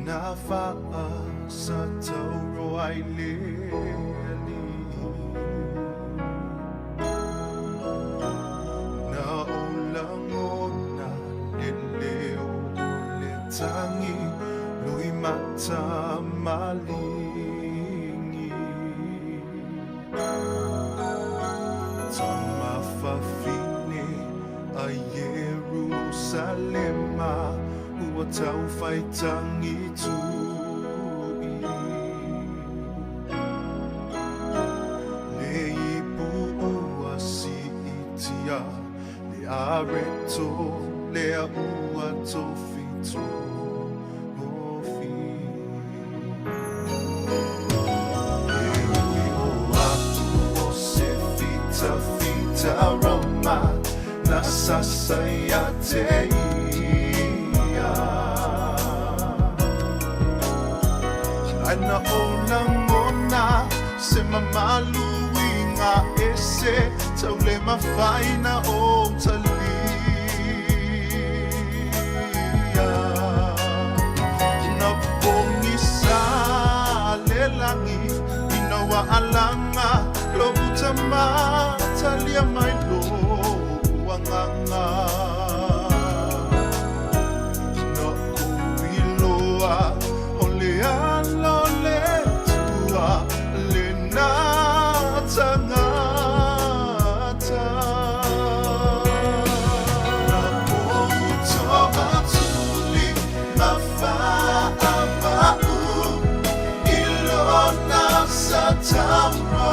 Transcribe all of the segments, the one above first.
Na sa tauro ai le alii. Na o lagona le leo o le tagi lui mata maligi. Tama fafine a Ierusalema ua taufaitagi tu'i. Le ipu ua siitia, le areto lea ua tofitofi. E ui o a'u o se fitafita Roma na sasa ia te ia. Ae na ou lagona se mamalu uiga ese tau le mafai na ou talia. Na pogisa le lagi ina ua alaga lo'u tama talia mai lo'u agaga. Na ou iloa o le Alo o le Atua lena tagata. Na ou to'atuli ma fa'ama'u i lona sa tauro.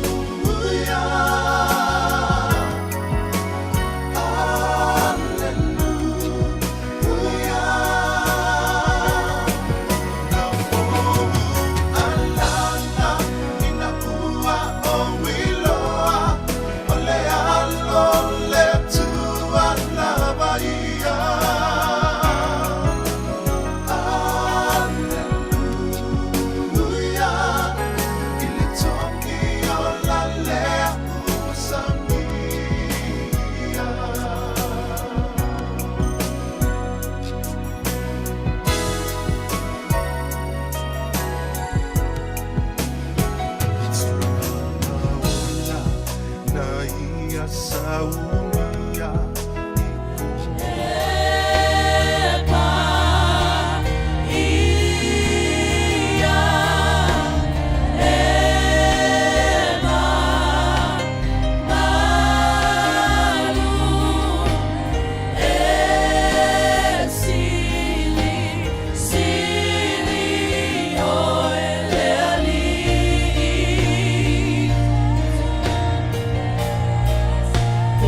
Alleluia. Alleluia. Na ou alaga ina ua ou iloa o le Alo o le Atua lava ia. Alleluia. I le togi ola lea ua saunia. Tulaga ola na ia saunia i E paia e mamalu e sili sili oe le Alii. E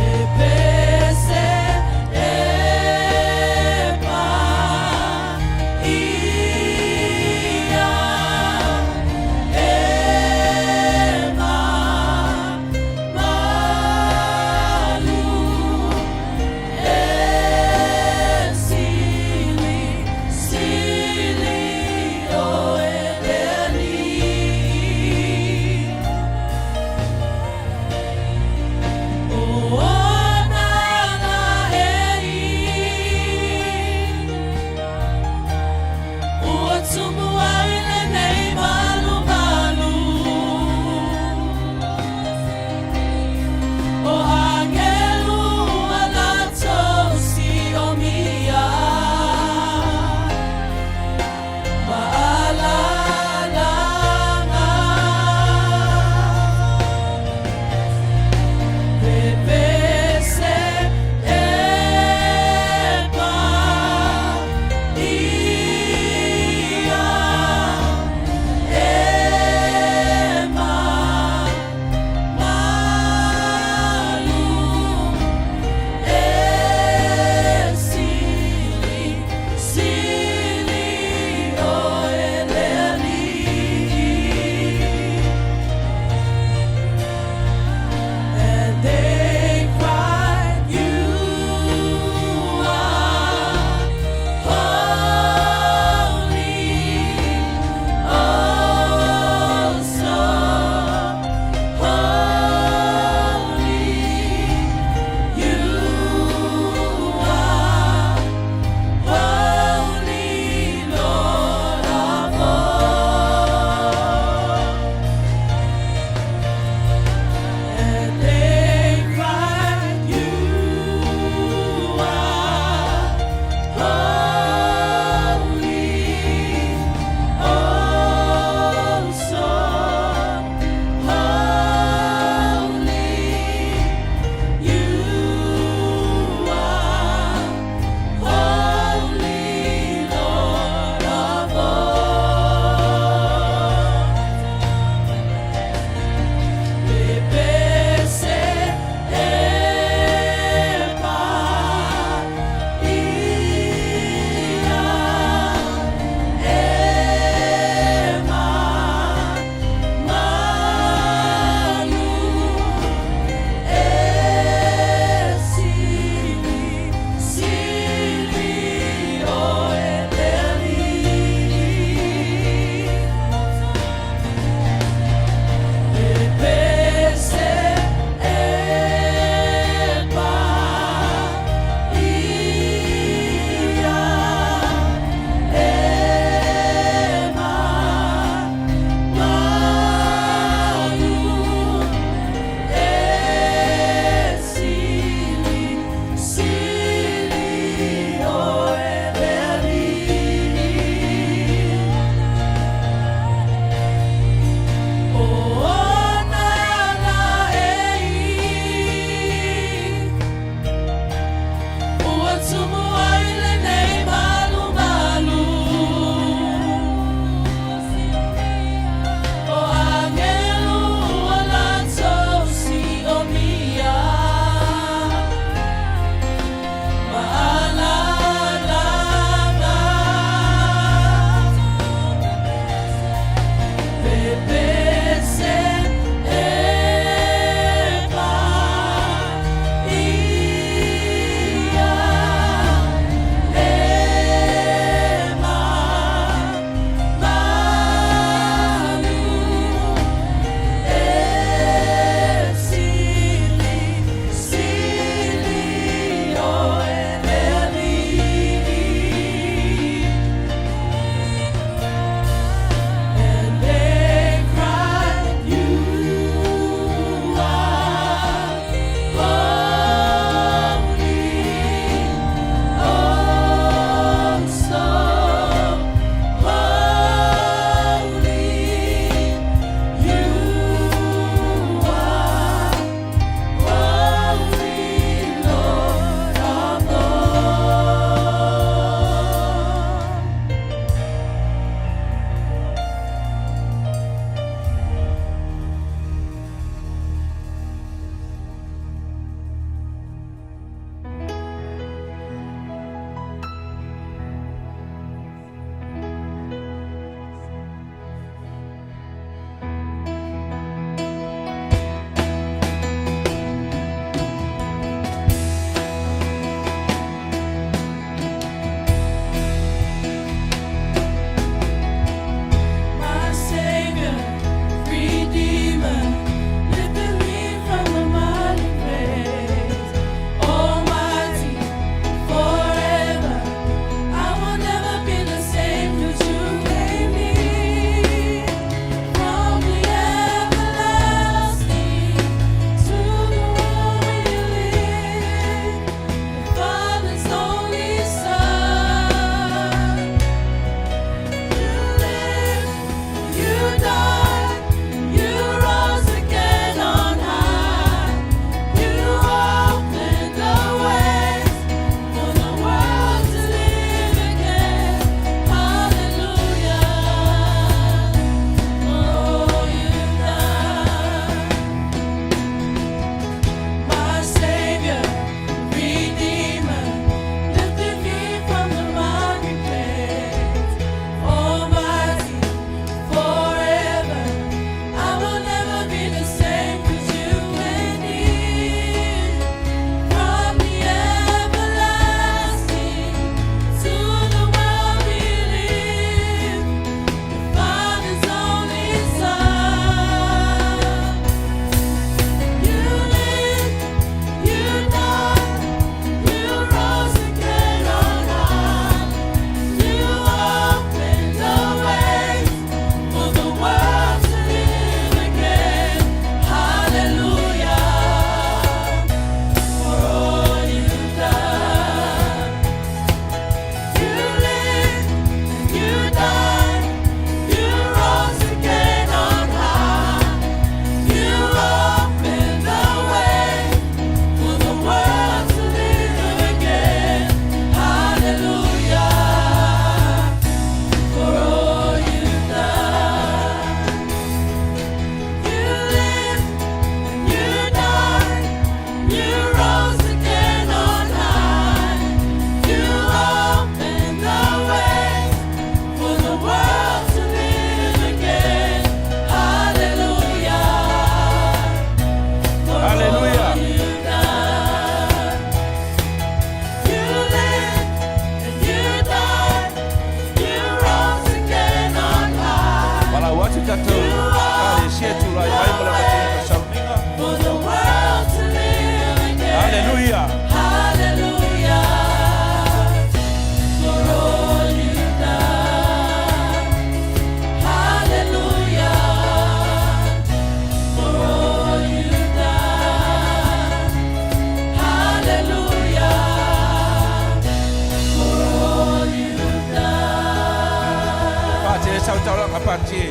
Agaga Patie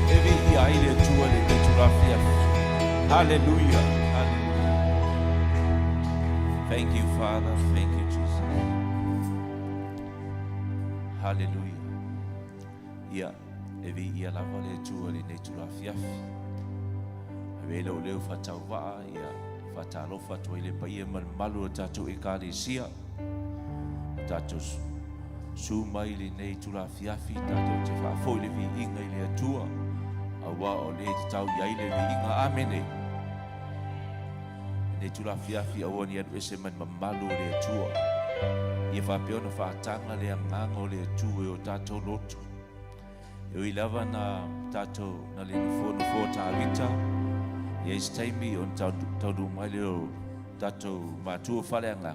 e viia ai le Atua i lenei itula afiafi. Haleluia, haleluia. Thank you, Father. Thank you, Jesus. Haleluia. Ia, e viia lava le Atua i lenei itula afiafi. Avea ai lou leo faatauvaa, ia, e faatalofa atu ai le paia ma le mamalu o le tatou Ekalesia. O tatou su mai i lenei itula afiafi, tatou te faafoi le viiga i le Atua, auā o le tatau i ai le viiga. Amene. Lenei itula afiafi, aua ne i alu ese mai le mamalu o le Atua. Ia faapea ona faataga le agaga o le Atua i o tatou loto. E ui lava na tatou na le nofoa nofoa Tavita, i ai se taimi ona taunuu mai lea o tatou matua faaleagaga,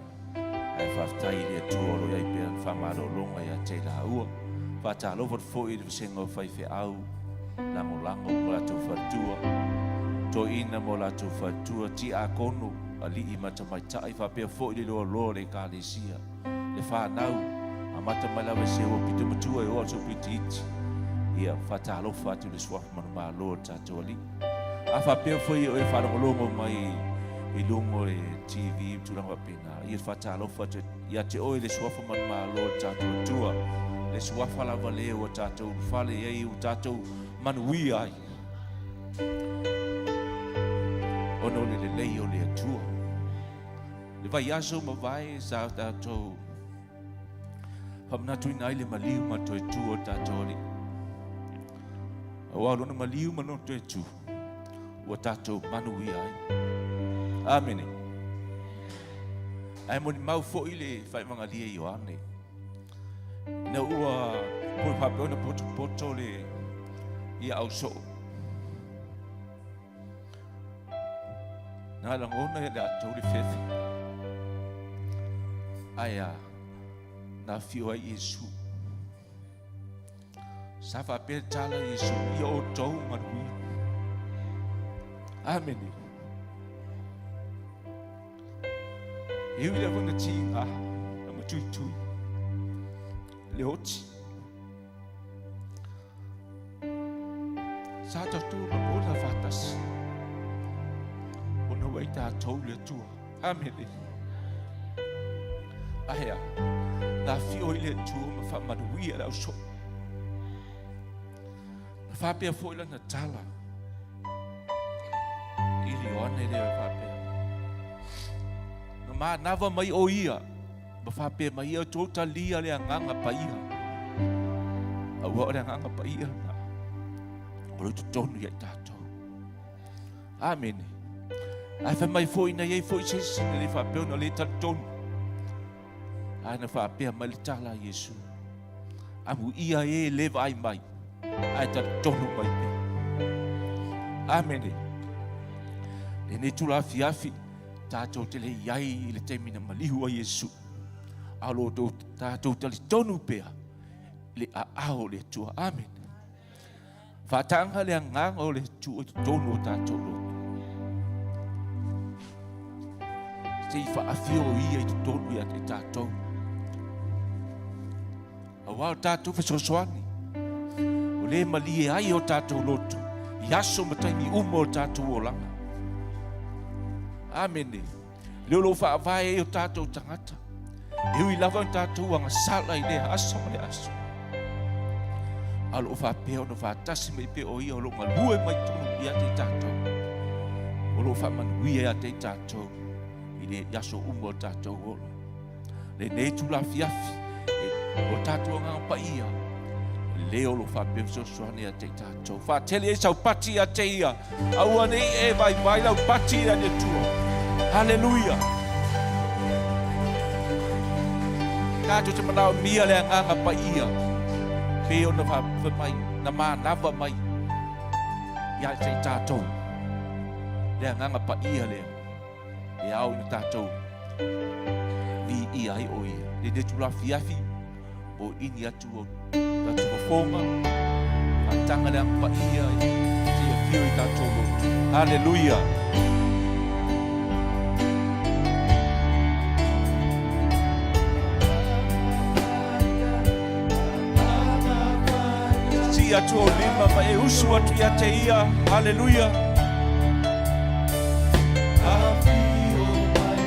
ae faafetai i le Atua o lo o i ai pea le faamalologa ia te i laua. Faatalofa atu foi i le vasega o faifeau lagolago ma latou faletua, toeaina ma latou faletua, tiakono, alii ma tamaitai, faapea foi le loaloa o le Ekalesia. Le fanau, amata mai lava i se ua pito matua e oo atu i pito iti. Ia, faatalofa atu i le suafa manumalo o le tatou Alii. A faapea foi o e faalogologo mai i luga o le TV ma tulaga faapena, ia faatalofa atu ia te oe le suafa manumalo o le tatou Atua, le suafa lava lea ua tatou ulufale i ai, ua tatou manuia ai, ona o le lelei o le Atua. Le vaiaso ua mavae sa tatou faamanatuina ai le maliu ma toe tu o tatou Alii. Aua o lona maliu ma lona toe tu, ua tatou manuia ai. Amene. Ae molimau foi le faimagalia Ioane. Ina ua poi faapea ona potopoto le ia au soo. Na lagona e latou le fefe. Ae a, na afio ai Iesu. Sa faapea le tala Iesu, ia outou manuia. Amene. E ui lava na tiga, na matuitui, le oti. Sa tatou lagona faatasi ona ua i tatou le Atua. Amene. Ae a, na afio ai le Atua ma faamanuia le ausoo. Na faapea foi lana tala i le Ioane lea e faapea. Na manava mai o ia Ma faapea mai, Ia outou talia le Agaga Paia, aua o le Agaga Paia lena o lo o i totonu ia i tatou. Amene. Ae fai mai foi na i ai foi se isi na le faapea ona le talitonu. Ae na faapea mai le tala a Iesu, amuia e le vaai mai, ae talitonu mai pea. Amene. Lenei itula afiafi, Tatou te le i ai i le taimi na maliu ai Iesu, a o lo o tatou talitonu pea i le aao o le Atua. Amene. Faataga le agaga o le Atua i totonu o tatou loto. Se i faafio ia i totonu ia te tatou. Aua o tatou fesoasoani, o le malie ai o tatou loto i aso ma taimi uma o tatou olaga. Amene. Le o lo o faavae ai o tatou tagata. E ui lava o tatou agasala i lea aso ma le aso. A o lo o faapea ona faatasi mai pea o ia o lo o galue mai tonu ia te tatou. O lo o faamanuia ia te tatou i le aso uma o tatou ola. Lenei itula afiafi, o tatou agaga paia, le o lo faapea fesoasoani ia te i tatou. Faatele ai sau pati ia te ia, aua ne i e vaivai lau pati ia le Atua. Haleluia! Tatou te manaomia le agaga paia, pei ona faapea mai, na manava mai ia te i tatou. Le agaga paia lea. E ao ina tatou viia ai o ia. Lenei itula afiafi, o ini atu o tatou fofoga, faataga le Agaga Paia se i afio i tatou loto. Haleluia! viia atu ou lima ma e usu atu ia te ia. Haleluia. Afio mai.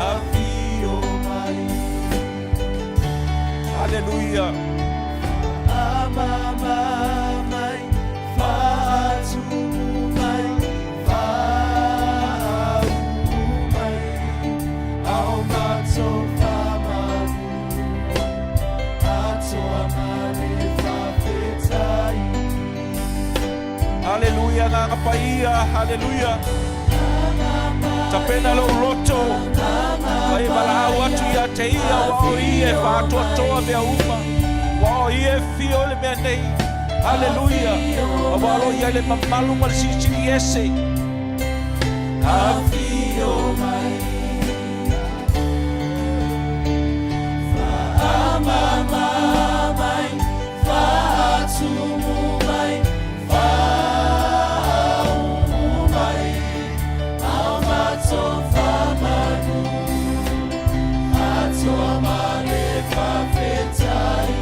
Afio mai. Haleluia. Amama mai, faatumu mai, faaumu mai, ao mato faamalu, atoa ma le faafetai. Haleluia agaga paia. Haleluia. Tapena lou loto. Ma e valaau atu ia te ia aua o ia e faatoatoa mea uma. Aua o ia e afio i le mea nei. Haleluia. Aua o lo o i ai le mamalu ma le silisili ese. Afio mai, faamama mai, faatumu mai, faaumu mai, ao mato faamalu, atoa ma le faafetai.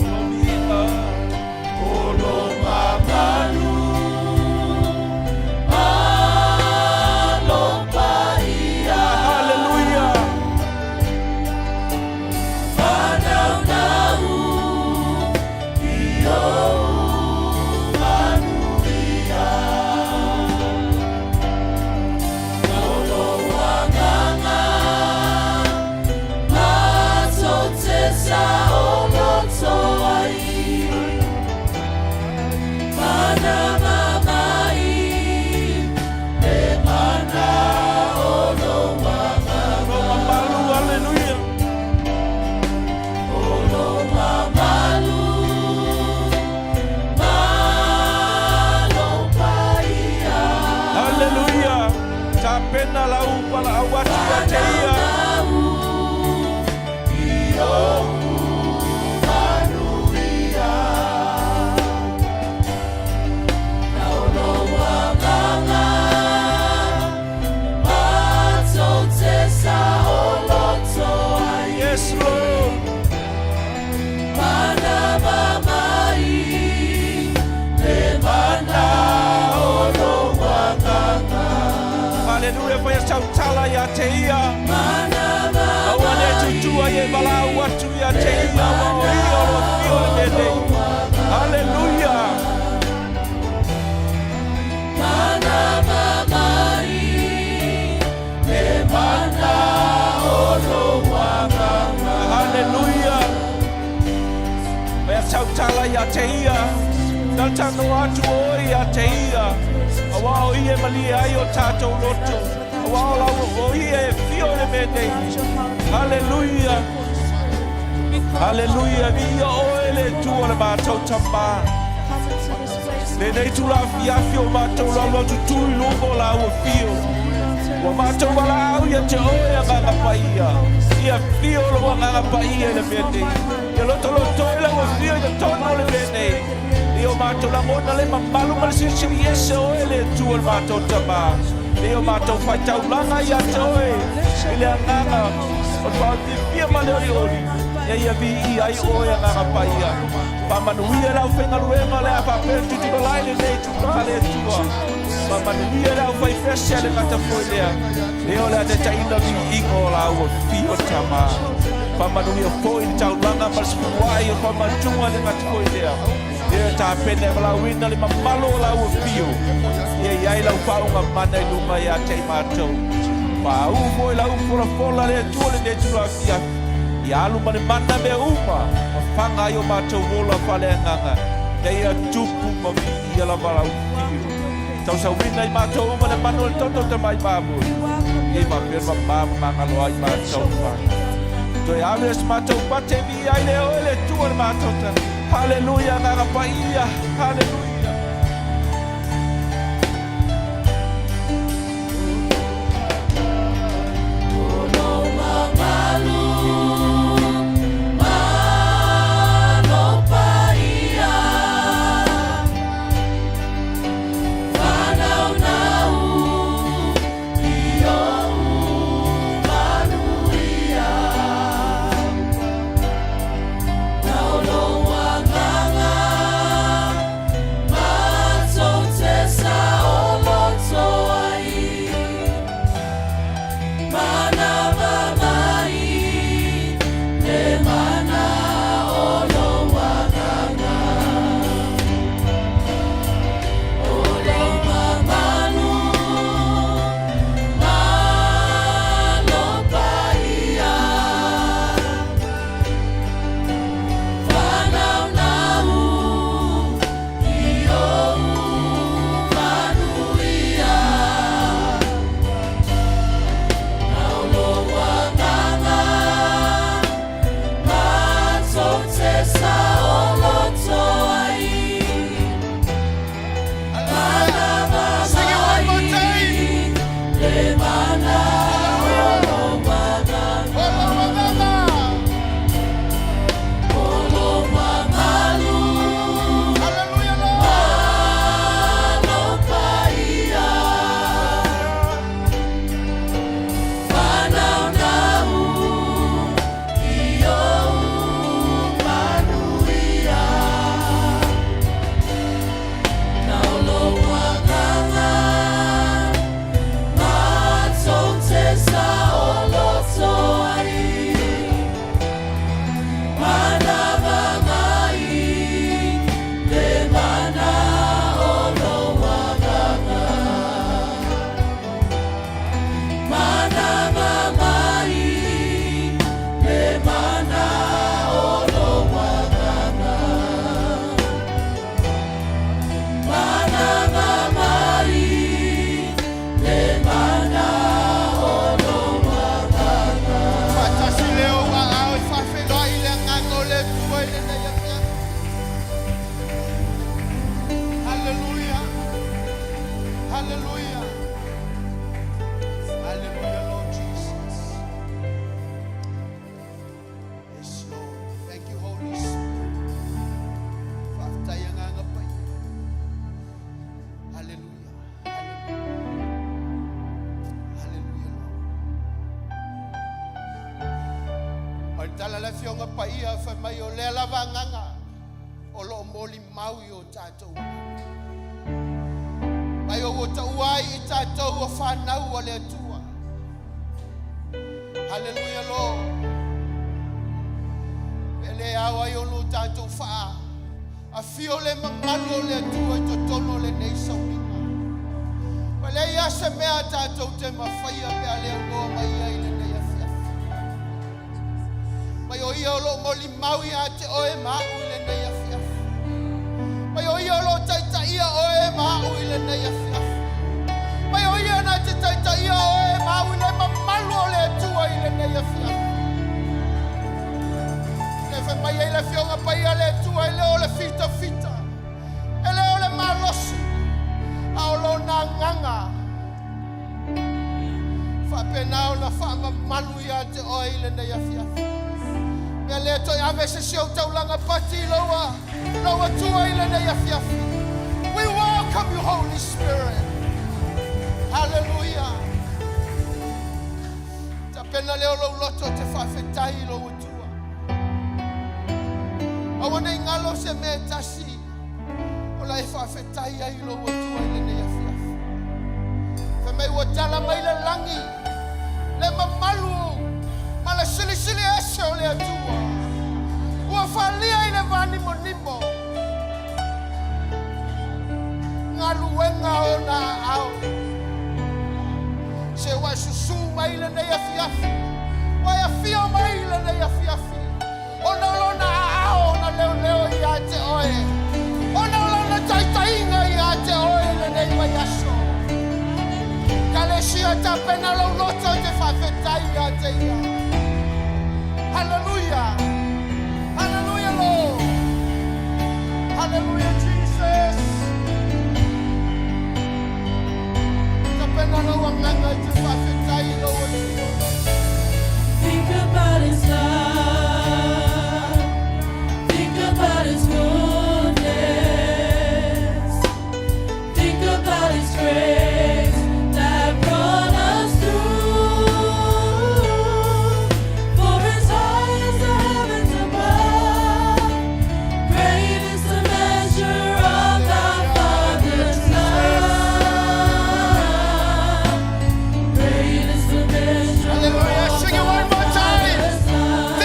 Lomiga. O lo mamalu, malo paia. Haleluia. Fanaunau i ou manuia. O lou agaga, matou te saoloto ai. Manama mai, le mana o lou agaga. Lo mamalu. Haleluia. O lo mamalu, malo paia. Haleluia. Tapena lau valaau atu ia te ia. I ou manuia. O lou agaga, matou te saoloto ai. Yes, Lord. Manama mai, le mana o lou agaga. Haleluia. Faia sau tala ia te ia. Manama Aua ne tutua i e valaau atu ia te ia. Aua o ia o lo afio i le mea nei. Haleluia. Manama mai, le mana o lou agaga. Haleluia. Faia sau tala ia te ia. Talanoa atu oe ia te ia. Aua o ia e malie ai o tatou loto. Aua o lau o ia e afio i le mea nei. Haleluia. Haleluia. Viia oe le Atua le matou Tamā. Lenei itula afiafi o matou laulau tutū i luma o lau afio. Ua matou valaau ia te oe agaga paia. Ia afio lou agaga paia i le mea nei. Ia lotoloto i lau afio i totonu o le mea nei. Ia o matou lagona le mamalu ma le silisili ese o oe le Atua le matou Tamā. Ia o matou faitaulaga ia te oe i le agaga o le faafifia ma le olioli. Ia ia viia ai oe agaga paia. Faamanuia le aufaigaluega le a faapea tutulolai lenei tulaga le Atua. Faamanuia le aufaifesi a le gata foi lea. Lea o le a taitaiina viiga o lau afio Tamā. Faamanuia foi le taulaga ma le sefuluai o faamatuga le gata foi lea. Lea tapena e valaauina le mamalu o lau afio. Ia i ai lau faauga mana i luga ia te i matou. Faauu foi lau folafola le Atua lenei itula afiafi. Ia alu ma le mana mea uma. Ma faga ai o matou ola faaleagaga. Ina ia tupu ma viia lava lau afio. Tausauina i matou uma le manu o le toto tamai mamoe. Ia i faapea ma mamagalo ai matou fa. Toe ave se matou pate viia ai le oe le Atua le matou ta. Haleluia agaga paia. Haleluia. O lo mamalu, malo paia. Fanaunau i ou manuia. Hallelujah. Hallelujah, Lord Jesus. Yes, Lord. Thank you, Holy Spirit. Faafetai Agaga Paia. Hallelujah. Hallelujah. Hallelujah, Lord. O le tala le Afioga Paia fai mai o lea lava Agaga o loo molimau i o tatou mai o ua taua ai i tatou o fanau a le Atua. Hallelujah, Lord. Pe le ao ai ona o tatou faa afio le mamalu o le Atua i totonu o lenei sauniga. Ua leai lava se mea tatou te mafaia pe a le aunoa mai ai lenei afiafi. Mai o ia o loo molimau ia te oe ma au i lenei afiafi. Mai o ia o loo taitaia oe ma au i lenei afiafi. Mai o ia na te taitaia oe ma au i le mamalu o le Atua i lenei afiafi. Le fai mai ai le Afioga Paia le Atua e le o le fitafita, e le o le malosi, a o lona Agaga. Faapena ona faamamalu ia te oe i lenei afiafi. Mea lea toe ave se si ou taulaga pati i lou Atua i lenei afiafi. We welcome you, Holy Spirit. Hallelujah. Tapena leo lou loto te faafetai i lou Atua. Aua nei galo se mea e tasi o la e faafetai ai i lou Atua i lenei afiafi. Fai mai ua tala mai le lagi le mamalu ma le silisili ese o le Atua. Ua falia i le vanimonimo galuega o na aao. Se ua e susū mai lenei afiafi, ua e afio mai lenei afiafi, ona o lona aao na leoleo ia te oe, ona o lona taitaiga ia te oe lenei vaiaso. Kalesia tapena lou loto te faafetai ia te ia. Hallelujah. Hallelujah, Lord. Hallelujah, Jesus. Tapena lou agaga te faafetai i lou Atua. Think about his love. Think about his goodness. Think about his grace that brought us through. For as high as the heavens above, great is the measure of our Father's love. Great is the measure Hallelujah. of Sing it one our more time. Father's love.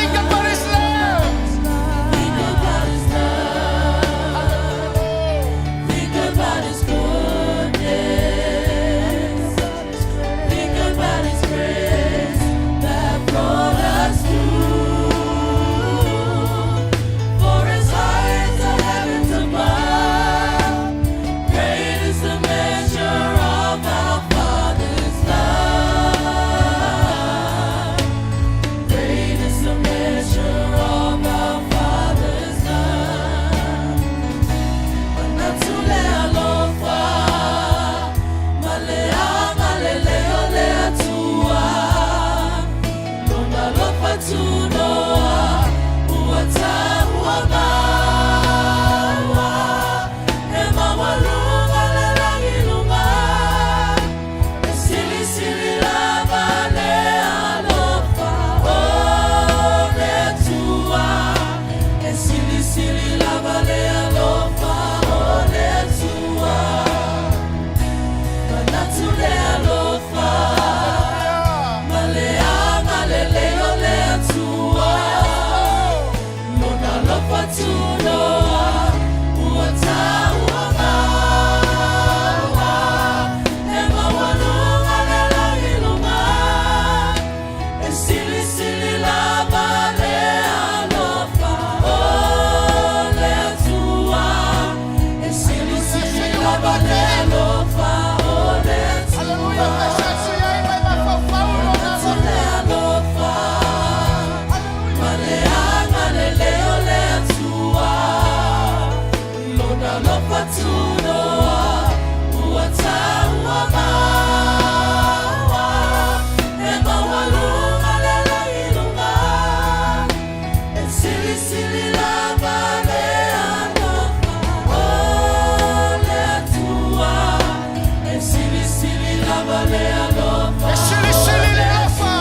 lava le alofa E silisili le alofa.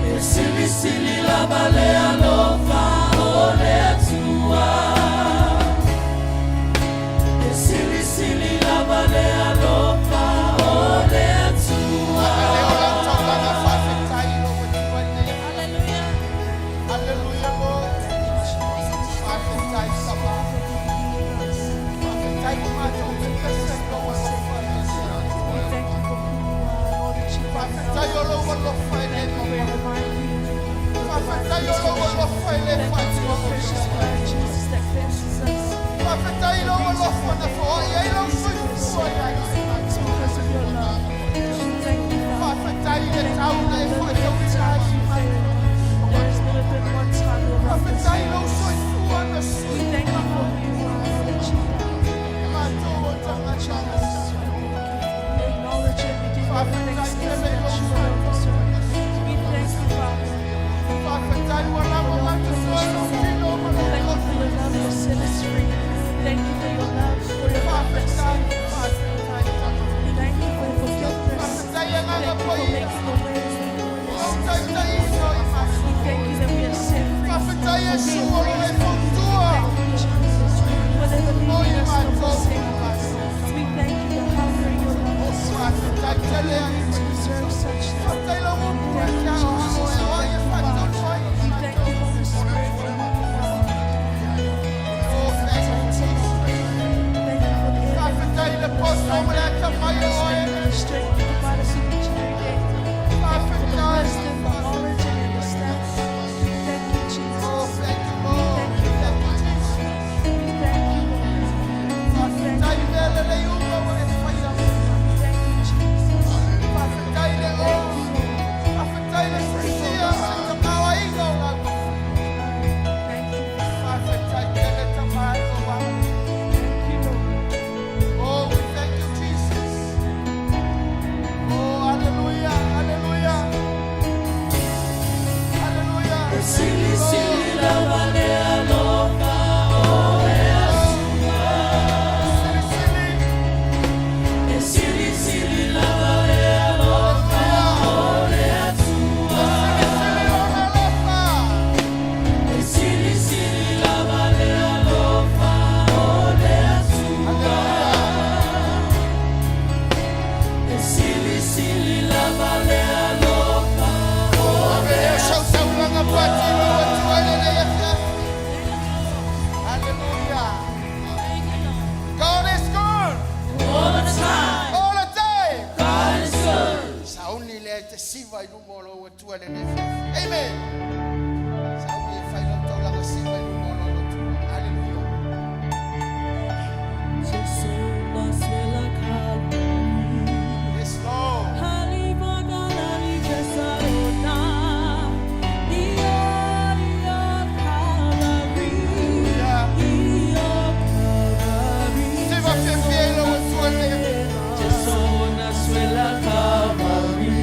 E silisili lava le alofa o le Atua. E silisili lava le alofa o le Atua. Le o lau taulaga faafetai i lou Atua i lenei Hallelujah. Hallelujah, Lord. Faafetai sama. Faafetai ua matou pepesa i lou alofa i We lenei thank you for who you are, Lord, that you are. Faafetai o lou alofa i Thank you for lenei your divine healing. Faafetai o lou alofa i le Thank you for your precious blood, Jesus, that cleanses us. Faafetai i lou alofa na foai ai lou soifua ia te It's because of your love. We thank you, Father. Faafetai i le Thank tau you na e for the faatauina many ai times you failed. There has never been one time you were Faafetai i lou soifua na We sui thank you for who you are, Lord, that you E matou o tagata We acknowledge and we give you the thanksgiving that you alone deserve. We thank you, Father. Faafetai ua lava matou lou tino ma lou Thank you for your love that set us free. Thank you for your love, for your love that Faafetai, saves. faafetai Thank you for your forgiveness. Faafetai Thank agaga you for paia making a way when Lou there taitaiga i maso We thank you that we are set free. Faafetai Iesu o lo e Thank fautua you, Jesus, for never O leaving i us nor matou forsaking us. We thank you for how great your love is. Faafetai tele ai To deserve such love. Faafetai lau upu e te ao ao e oe e faatonu ai We thank you, Holy Spirit, for who you are. Oh, thank you, Jesus. Thank you for the air that we Faafetai le poto ma le ata mai o oe. Thank you for the strength you provide us with each and every day. Thank you for the Faafetai. wisdom, the knowledge, and understanding. We thank you, Oh, Jesus. thank you, Lord. Thank you, Jesus. We thank you, Lord. We thank Faafetai you. mea lelei uma ua e faia. Thank you, Jesus. Faafetai le o. Faafetai le fusia ma le tamaoaiga o lau. Thank you. Faafetai tele tamai o au. Thank you, Lord. Oh, we thank you, Jesus. Oh, hallelujah, hallelujah. Hallelujah. E silisili lava le alofa o le Atua. Silisili. E silisili lava le alofa o le Atua. Silisili lona alofa. E silisili lava le alofa o le Atua. E silisili lava le alofa o le Ave sau taulaga pati lo Atua i lenei afiafi. Hallelujah. God is good All the time. all the time. God is good. Sauni le te siva i luma o lou Atua i lenei afiafi. Amen. Sauni e fai lau taulaga siva i luma o lou Atua. Hallelujah. Jesu na Calvary. Yes, Lord. Yeah. Siva fiafia i lou Atua i lenei afiafi. Jesu na Calvary.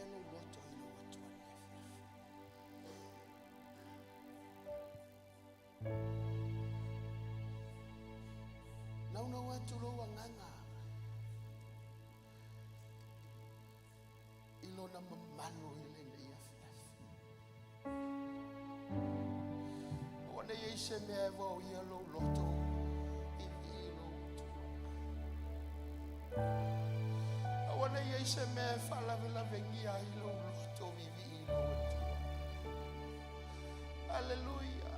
ia lou loto i lou Atua i lenei afiafi. Naunau atu lou agaga i lona mamalu i lenei afiafi. Aua ne i i ai se mea e vaoia lou loto i i lou Atua. Aua ne i i ai se mea e faalavelavegia ai lou loto vivii i lou Atua. Aleluia.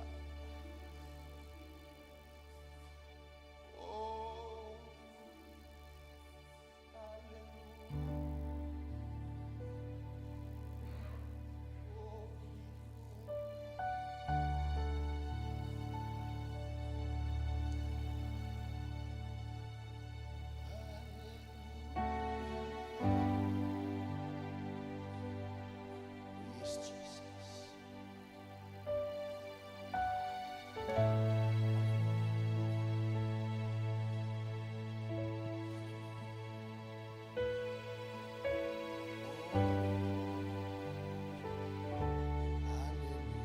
Oh, aleluia. Oh, Yes, Jesus. Hallelujah.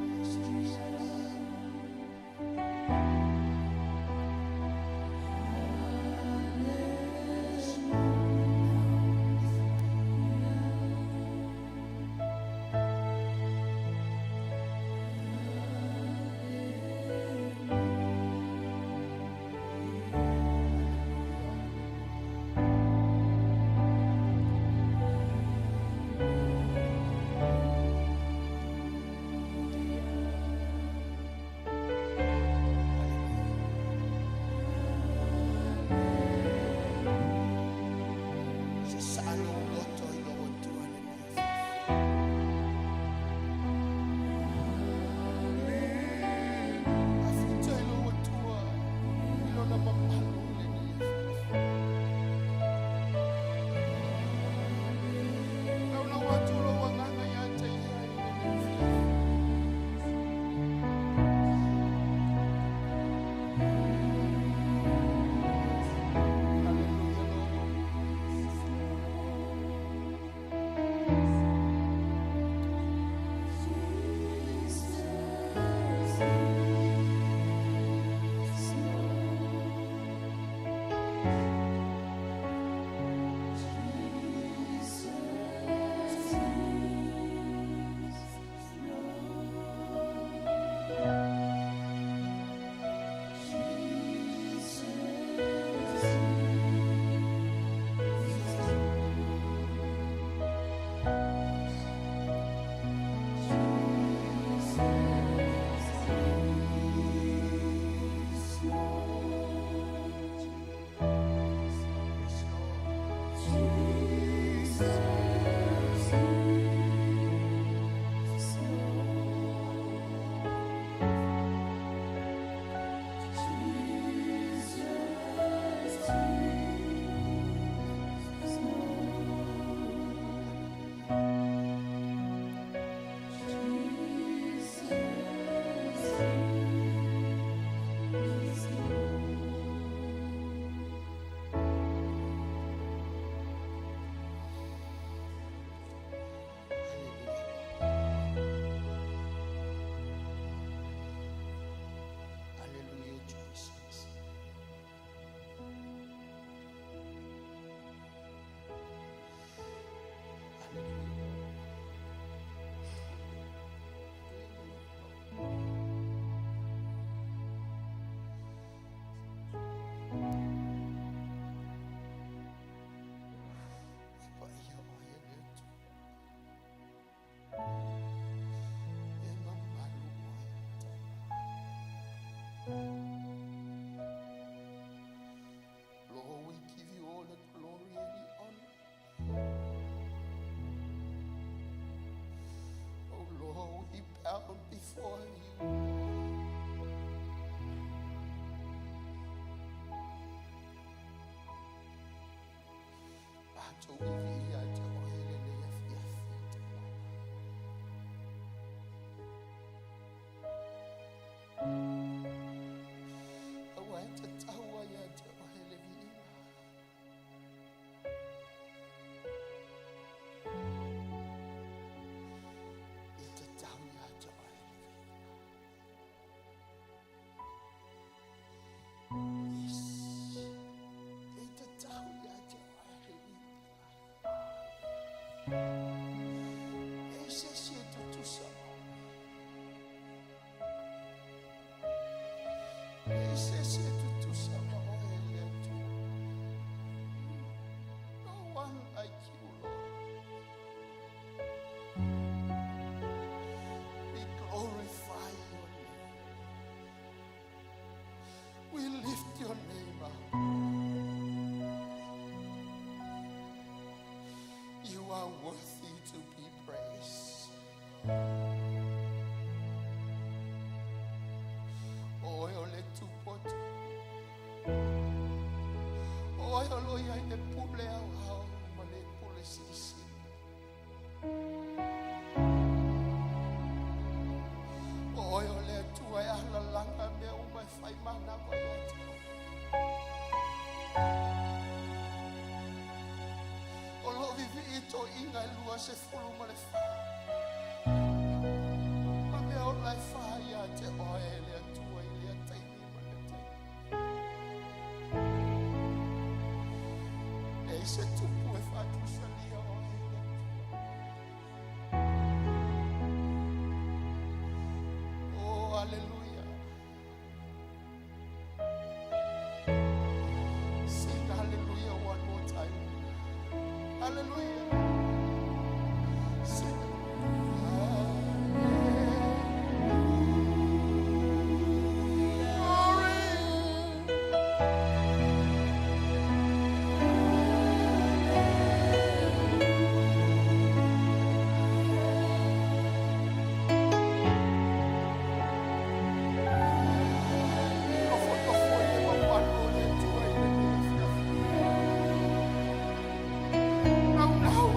Yes, Jesus. Yes, Lord. Sasaa lou loto i lou Atua i lenei afiafi. Afuta i lou Atua i lona mamalu i lenei afiafi. Naunau atu lou agaga ia te ia i lenei afiafi. Hallelujah, Lord. Yes, Lord. Hallelujah, Jesus. Hallelujah. E paia oe e le Atua. E mamalu oe. Lord, we give you all the glory and the honor. Oh Lord, we bow before you. tatou viivii ia te oe i lenei afiafi. Aua e tatau ai ia te oe le viiga. E tatau ia te oe le viiga. Yes. E tatau ia te oe le viiga. E se isi e tutusa ma oe. E se isi e tutusa ma oe le Atua. No one like you, Lord. We glorify your name. We lift your name up. You are worthy to be praised. O oe o le Tupu o Tupu. O oe o lo o i ai le pule aoao ma le pule silisili. O oe o le Atua e alalaga mea uma e fai manava ia te oe. O loo viivii toeiga e 24. Ma mea ola e fa ia te oe le Atua i lea taimi ma lea taimi. E se tupu e faatusalia oe le Atua. Oh, hallelujah. Sing hallelujah one more time. Hallelujah. Sing. Glory. Nofo i le mamalu o le Atua i lenei afiafi. Naunau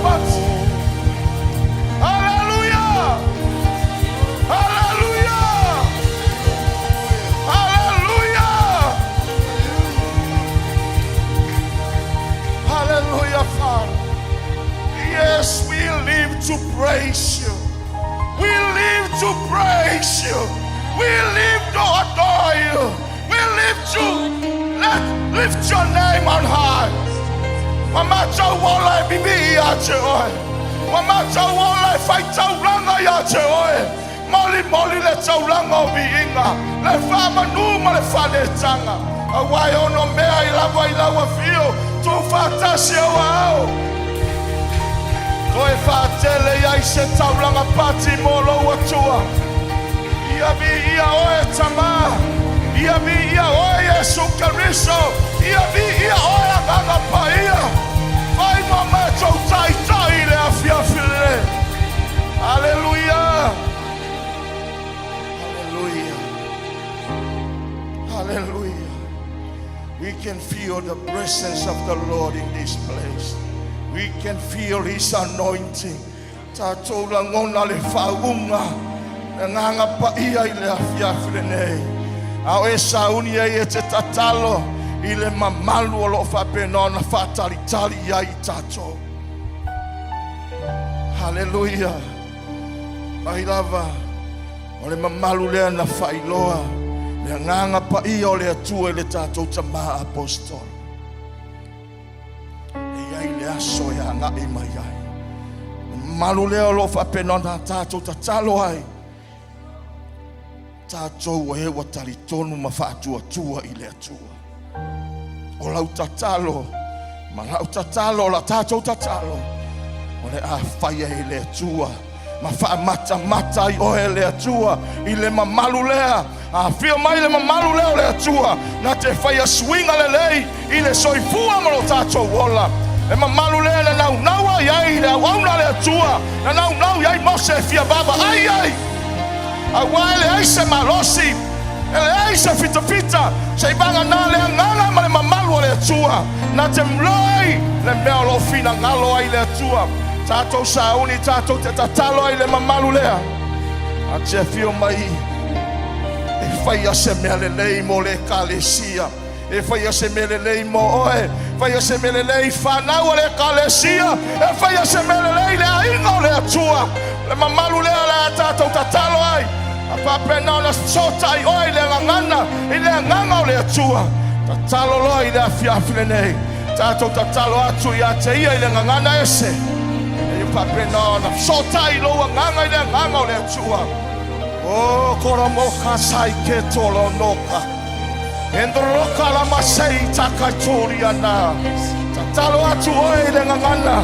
pati. Hallelujah! Hallelujah! Hallelujah! Hallelujah, Father. Yes, we live to praise you. We live to praise you. We live to adore you. We live to let lift your name on high. Ua matou ola e pipii ia te oe. Ua matou ola e faitaulaga ia te oe. Molimoli le taulaga o viiga, le faamanu ma le faaletaga. Auā e ono mea i lava i lau afio, tuufaatasi ou aao. Toe faatele ai se taulaga pati mo lou Atua. Ia viia oe Tamā. Ia viia oe Iesu Keriso. Ia viia oe Agaga Paia. Fai mo matou taitai i le afiafi lenei. Aleluia. Hallelujah. Hallelujah. We can feel the presence of the Lord in this place. We can feel His anointing. Tatou lagona le faauuga. Le Agaga Paia i le afiafi lenei. A o e sauni ai e te tatalo i le mamalu o loo faapena ona faatalitali ai i tatou. Haleluia. Mai lava o le mamalu lea na faailoa le Agaga Paia o le Atua i le tatou tamā apostolo. E i ai le aso e agai mai ai. Le mamalu lea o loo faapena ona tatou tatalo ai. Tatou e ua talitonu ma faatuatua i le Atua. O lau tatalo, ma lau tatalo, o la tatou tatalo, o le a faia e le Atua ma faamatamata ai oe le Atua i le mamalu lea. Afio mai le mamalu lea o le Atua na te faia suiga lelei i le soifua ma lo tatou ola. E mamalu lea na naunau ai ai le auauna le Atua, na naunau ai Mose e fia vaavaai ai. Auā e leai se malosi, e leai se fitafita, seiavagana le Agaga ma le mamalu o le Atua na te mloa ai le mea o loo finagalo ai le Atua. Tatou sauni tatou te tatalo ai le mamalu lea. A te afio mai e faia se mea lelei mo le ekalesia. E faia se mea lelei mo oe, faia se mea lelei fanau o le ekalesia, e faia se mea lelei le aiga o le Atua. Le mamalu lea le a tatou tatalo ai. A faapena ona sotai oe i le gagana, i le Agaga o le Atua. Tatalo loa i le afiafi lenei. Tatou tatalo atu ia te ia i le gagana ese. E faapena ona sotai lou agaga i le Agaga o le Atua. O koromoka sai ke tolo noka. Endroka la masei takaituriana. Tatalo atu oe i le gagana.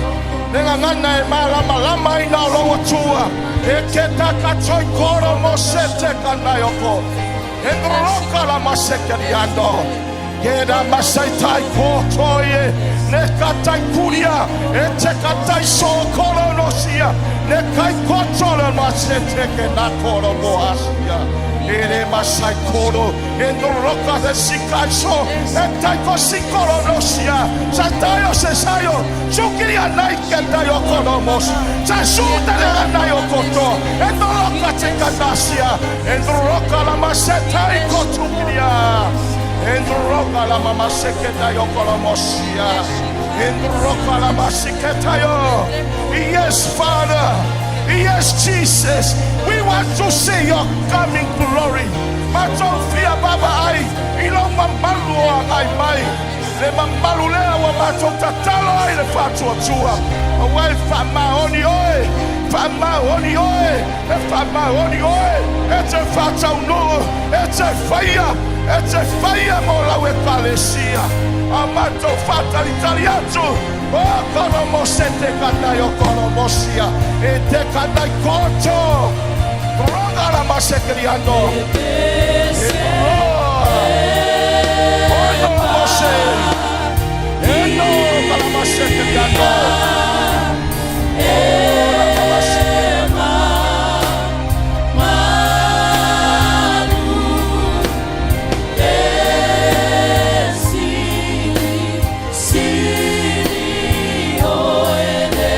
Le gagana e malamalama ina o lou Atua. E ke takatoi koro mo se te kanaioko. Endroka la masekeriano. Ke masai tai kotoie. Ne katai kuria. E te katai so koro no sia. Ne kai koto le masete ke na koro mo asia. Ere masai koro. Endroka de sikaiso. E taiko sikoro no sia. Satayo se sayo. Sukiria nai ke tayo koromos. Sa sutere nai o koto. Endroka te kanasia. Endroka la masetai kotukiria. Endroka la mama seketayo koromosia. Endroka la masiketayo. Yes, Father. Yes, Jesus. We want to see your coming glory. Matou fia vaavaai i lou mamalu o agai mai. Le mamalu lea ua matou tatalo ai le faatuatua. Auā e faamaoni oe, faamaoni oe, e faamaoni oe, e te faataunuu, e te faia, e te faia mo lau ekalesia. A matou faatalitali atu, o koromose te kanai o koromosia, e te kanai koto. Roga la masekeriano. E ono mose. Eno kalamasekeriano. Oh, la masekeriano. Sili, sili, oe le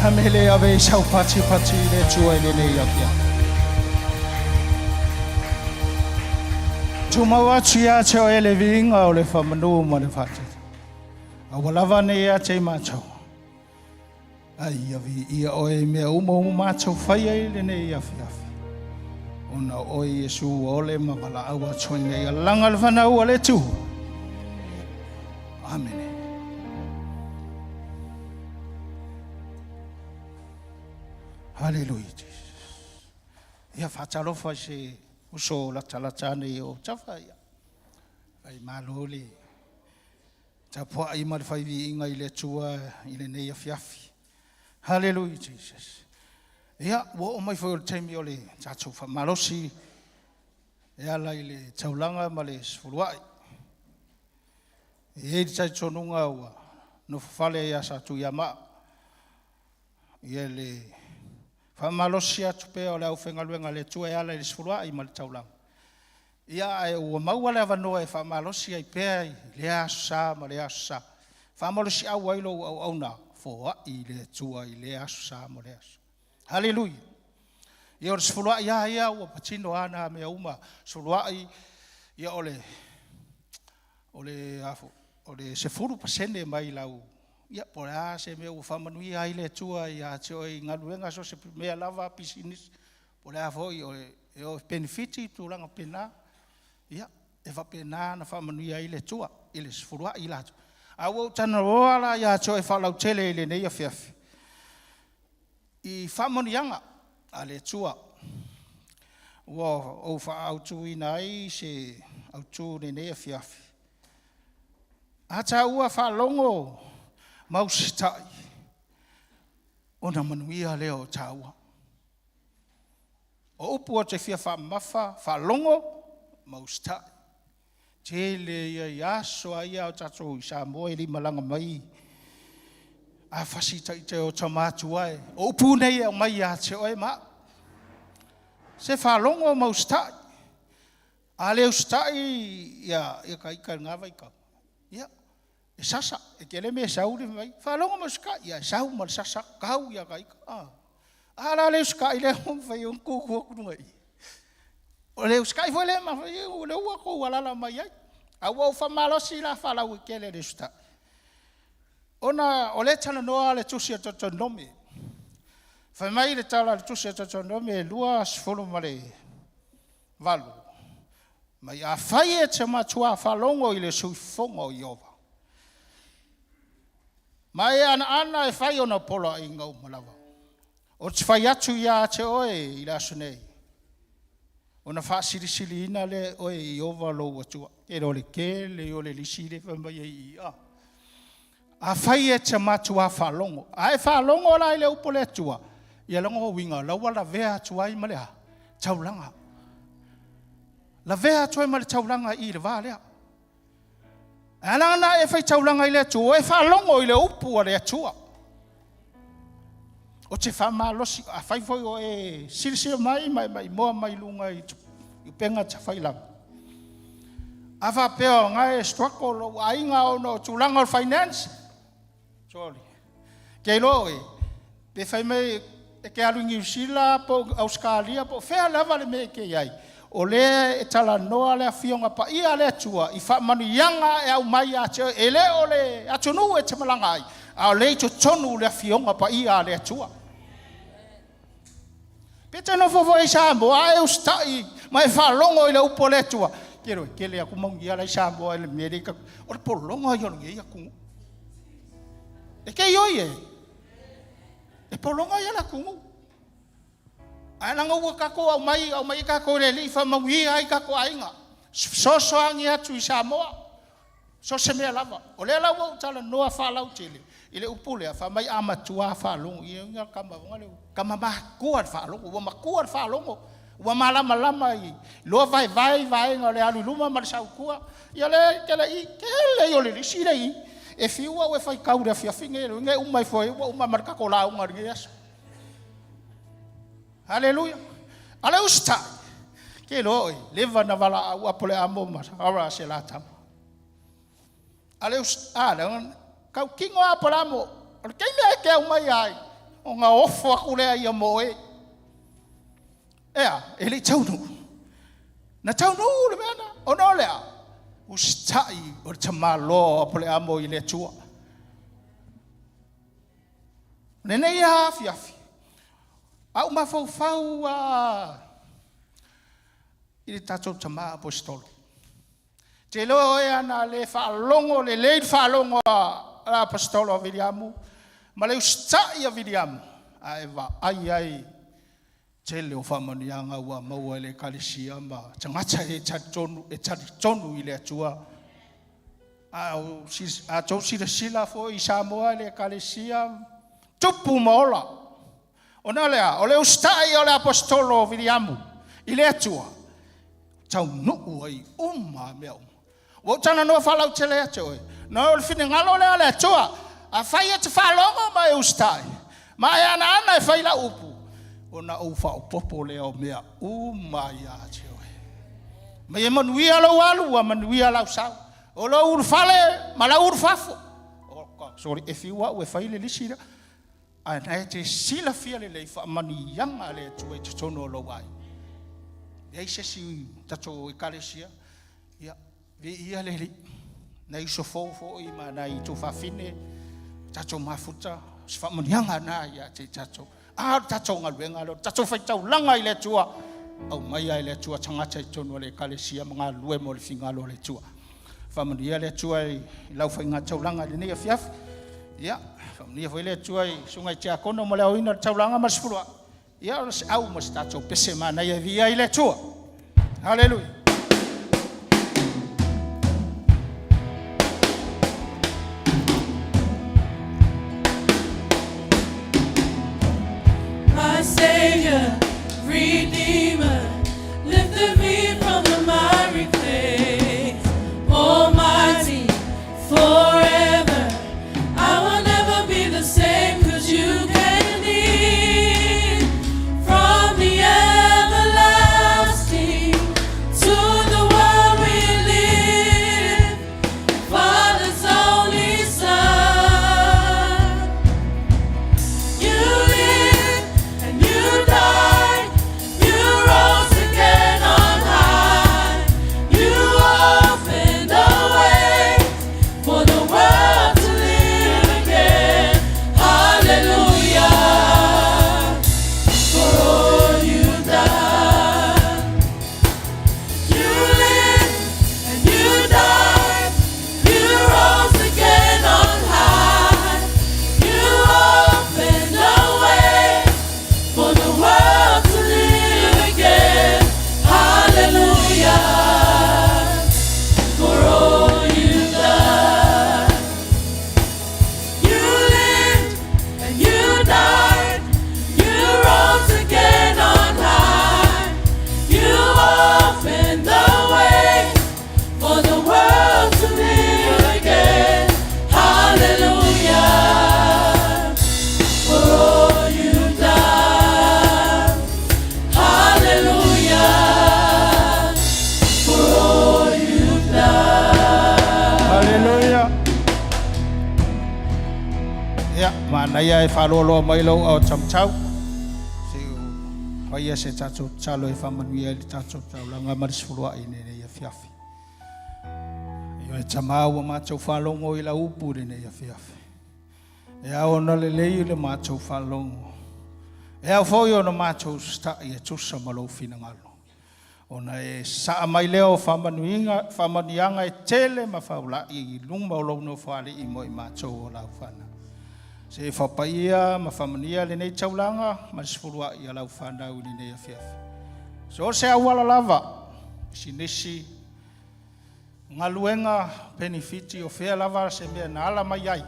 Amele ave i sau patipati i le Atua i lenei afiafi. Tumau atu ia te oe le viiga o le faamanu ma le faaeteete. A ua lava nei ia te i matou. A ia viia oe i mea uma ua matou faia i lenei afiafi. Ona o oe Iesu ua ole ma valaau atu ai ina ia laga le fanau a le Atua. Amene. Haleluia Jesus. Ia faatalofa i se uso latalata ane i o tafa ia. Fai malo le tapuai ma le fai viiga i le Atua i lenei afiafi. Haleluia Jesus. Ia, ua oo mai foi o le taimi o le tatou faamalosi e ala i le taulaga ma le sefuluai. E i ai le talitonuga ua nofofale ia Satuiamaa ia le faamalosi atu pea o le aufaigaluega a le Atua e ala i le sefuluai ma le taulaga. Ia, ae ua maua le avanoa e faamalosi ai pea i lea aso sa ma lea aso sa. Faamalosiau ai lou auauna foai i le Atua i lea aso sa ma lea aso. Haleluia! Ia o le sefuluai lava ia ua patino lava na mea uma, sefuluai, ia o le o le a foi, o le 10% mai lau, ia po o le a se mea ua faamanuia ai le Atua ia te oe i galuega, so o se mea lava, pisinisi, po o le a foi, o e o e penefiti, tulaga faapena, ia, e faapena ona faamanuia ai le Atua i le sefuluai latou. A ua ou talanoa la ia te oe faalautele i lenei afiafi i faamanuiaga a le Atua ua ou faaautuina ai se autu i lenei afiafi. A taua faalogo ma usitai, ona manuia lea o taua. O upu ou te fia faamamafa, faalogo ma usitai. Tele ia i aso lava ia a o tatou i Samoa e le i malaga mai, a fasi ita e o tama tua e, o upu nei e aumai ia te oe ma au. Se faalogo ma usitai. A le usitai ia ka ita i lena vaitau, ia, e sasa, e tele mea e sau le mai, faalogo ma usitai, ia e sau ma le sasa atu, tau ia ka ita. A, a la le usitai lea ua mafai ona tu tu atu luga i i. O le usitai foi lea e mafai, o lea ua outou alaala mai ai. A ua ou faamalosi la faalauaitele i le usitai. Ona o lea e talanoa le tusi a Deuteronome. Fai mai le tala a le tusi a Deuteronome 28, mai afai e te matuā faalogo i le suifofoga o Ieova, ma e anaana e fai ona poloaiga uma lava, ou te fai atu ia te oe i le aso nei, ona faasilisiliina lea e oe e Ieova lou Atua. E le o le tele o le lisi lea e fai mai ai i i. Afai e te matuā faalogo, a e faalogo la i le upu a le Atua, ia lona uiga o la ua lavea atu ai ma le a? Taulaga. Lavea atu ai ma le taulaga i le va lea. E ala ona e faitaulaga i le Atua, e faalogo i le upu a le Atua. O te faamalosi, afai foi o e silasila mai ma e maimoa mai luga i upega tafailagi, a faapea o na e struggle lou aiga ona o tulaga o le finance, sorry, ke iloa oe, pe fai mai e te alu i Niu Sila po o Ausetalia po o fea lava le mea e te i ai, o lea e talanoa le Afioga Paia a le Atua i faamanuiaga e aumai ia te oe. E le o le atunuu e te malaga ai, a o lea i totonu le Afioga Paia a le Atua. Pe te nofo foi i Samoa a e usitai ma e faalogo i le upu a le Atua, tele e tele atu manuia la i Samoa i le mea lea, o le pologa ia o lenei atunuu. E te ioi e, e pologa ia le atunuu. Ae leaga ua tatou aumai, aumai ai tatou e le Alii faamanuia ai tatou aiga. Fesoasoani atu i Samoa, so o se mea lava. O lea la ua ou talanoa faalautele i le upu lea, fai mai a matua faalogo, ia uiga tama foi lea, tama matua le faalogo, ua matua le faalogo, ua malamalama i loa vaevae vaega o le alu i luma ma le sau i tua. Ia lea tele i, tele ia o le lisi lea i i. E fiu au e faitau i le afiafi nei, le uiga e uma ifo ai, ua uma ma le tatou lauga i lenei aso. Haleluia. A le usitai, ke loa oe, leva na valaau Apoleamo ma Sara se la tama. A le us, a le, kau kino a Apoleamo, o le taimi a e te au mai ai, Ona ofo aku lea ia mo oe. Ea, e le i taunuu. Na taunuu le mea na. Ona o le a? Usitai o le tamaloa o Apoleamo i le Atua. Lenei lava afiafi, a ou mafaufau lava i le tatou tama aposetolo. Te iloa o oe ana le faalogo lelei le faalogo a le aposetolo a Viliamu ma le usitai a Viliamu, a e vaai ai i tele o faamanuiaga ua maua e le Ekalesia ma tagata e talitonu, e talitonu i le Atua. A outou silasila foi i Samoa i le Ekalesia, tupu ma ola. Ona o le a? O le usitai o le aposetolo o Viliamu i le Atua, taunuu ai uma lava mea uma. Ua ou talanoa faalauaitele ia te oe, ona o le finagalo lea o le Atua. Afai e te faalogo ma e usitai, ma e anoano e fai lau upu, ona ou faaopoopo lea o mea uma ia te oe. Ma ia manuia lou alu, ua manuia lau sau. O lou ulufale ma lau ulufafo. Soli, e fiu au e fai le lisi lea. Ae na e te silafia lelei faamanuiaga a le Atua i totonu o lou aiga. Leai se isi tatou ekalesia, ia, viia le Alii. Nai uso fou foi ma nai tuafafine, tatou mafuta, o se faamanuiaga na ia te i tatou. A o le tatou galuega lea, o le tatou faitaulaga i le Atua, aumaia e le Atua tagata i totonu o le ekalesia ma galulue mo le finagalo o le Atua. Faamanuia le Atua i lau faigataulaga i lenei afiafi. Ia, faamanuia foi le Atua i susuga i tiakono mo le aoina o le taulaga ma le sefuluai. Ia, o se au ma se tatou pese manaia e viia ai le Atua. Haleluia. My Savior, Redeemer, lifted me from the miry clay. Almighty, forever, I will never be the same 'cause you came near. From the everlasting to the world we live, Father's only Son. You lived and you died, you rose again on high. You opened the way for the world to live again. Hallelujah, for all you've done. You lived and you died, you rose again on high. You opened the way for the world to live again. Hallelujah, for all you've done. You lived and you died, you rose again on high. You opened the way for the world to live again. Hallelujah, for all you've done. Hallelujah, for all you've done. Haleluia. Ia, manaia e faaloaloa mai lou ao taumatau. Se i faia se tatou tatalo e faamanuia ai le tatou taulaga ma le sefuluai i lenei afiafi. Ioe Tama ua matou faalogo i lau upu i lenei afiafi. E ao ona lelei le matou faalogo. E ao foi ona matou usitai e tusa ma lou finagalo. Ona e saa mai lea o faamanuiaga, faamanuiaga e tele ma faulai i luma o lou nofoalii mo i matou o lau fanau. Se faapaia ma faamanuia lenei taulaga ma le sefuluai a lau fanau i lenei afiafi. So o se auala lava, pisinisi, galuega, penefiti, o fea lava se mea na ala mai ai,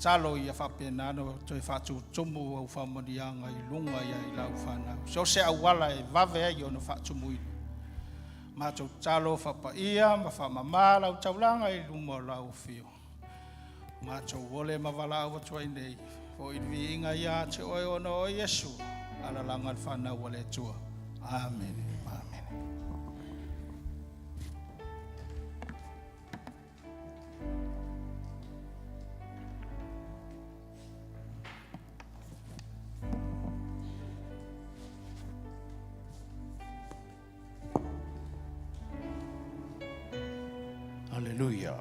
talo ia faapena ona toe faatutumu au faamanuiaga i luga ia i lau fanau. So o se auala e vave ai ona faatumuina. Matou tatalo faapaia ma faamama lau taulaga i luma o lau afio. Matou ole ma valaau atu ai nei, foi le viiga ia te oe ona o Iesu, alalaga le fanau a le Atua. Amene. Amene. Aleluia.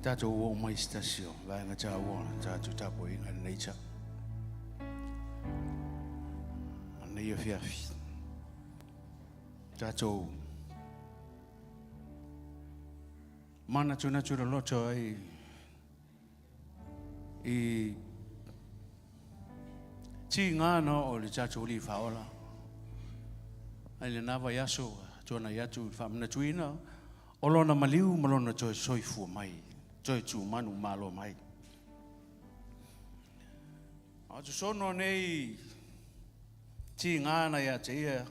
Tatou oo mai se tasi o vaega taua o le tatou tapuaiga i lenei tau. Lenei afiafi. Tatou manatunatu loloto ai i tiga na oo i le tatou Alii Faaola. Ai lena vaiaso tuanai atu i le faamanatuina o lona maliu ma lona toe soifua mai, toe tumanu malo mai. A o totonu o nei tiga na ia te ia,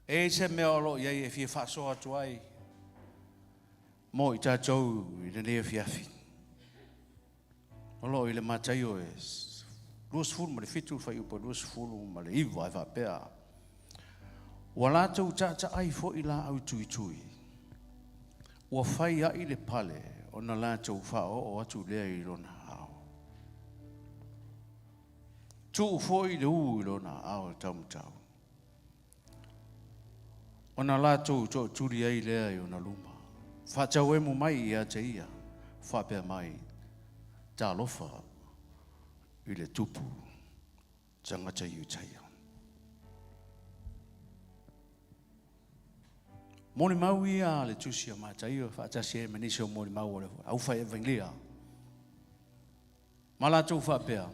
e i ai se mea o lo o i ai e fia faasoa atu ai mo i tatou i lenei afiafi. O lo o i le Mataio e 27 fuaiupu 29 e faapea, Ua latou taataai foi laau tuitui, ua fai ai le pale ona latou faaoo atu lea i lona aao. Tuu foi le ū i lona aao e taumatau, ona latou tootuli ai lea i ona luma. Faatauemu mai ia te ia, faapea mai, Talofa i le tupu tagata Iutaia. Molimau ia a le tusi a Mataio faatasi ai ma nisi o molimau o le aufai evangelia. Ma latou faapea,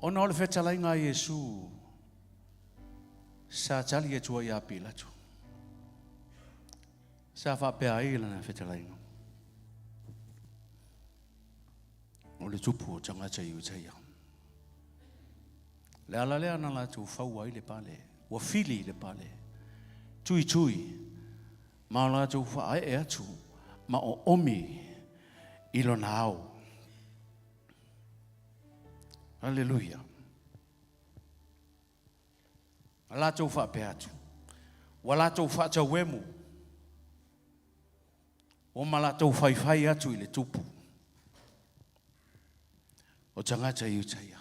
Ona o le fetalaiga a Iesu sa tali atu ai ia Pilato. Sa faapea ai lana fetalaiga. O le tupu o tagata Iutaia. Le ala lea na latou faua ai le pale, ua fili le pale, tuitui, ma o latou faaee atu ma oomi i lona ao. Aleluia. Na latou faapea atu, ua latou faatauemu, ua ma latou faifai atu i le tupu o tagata Iutaia.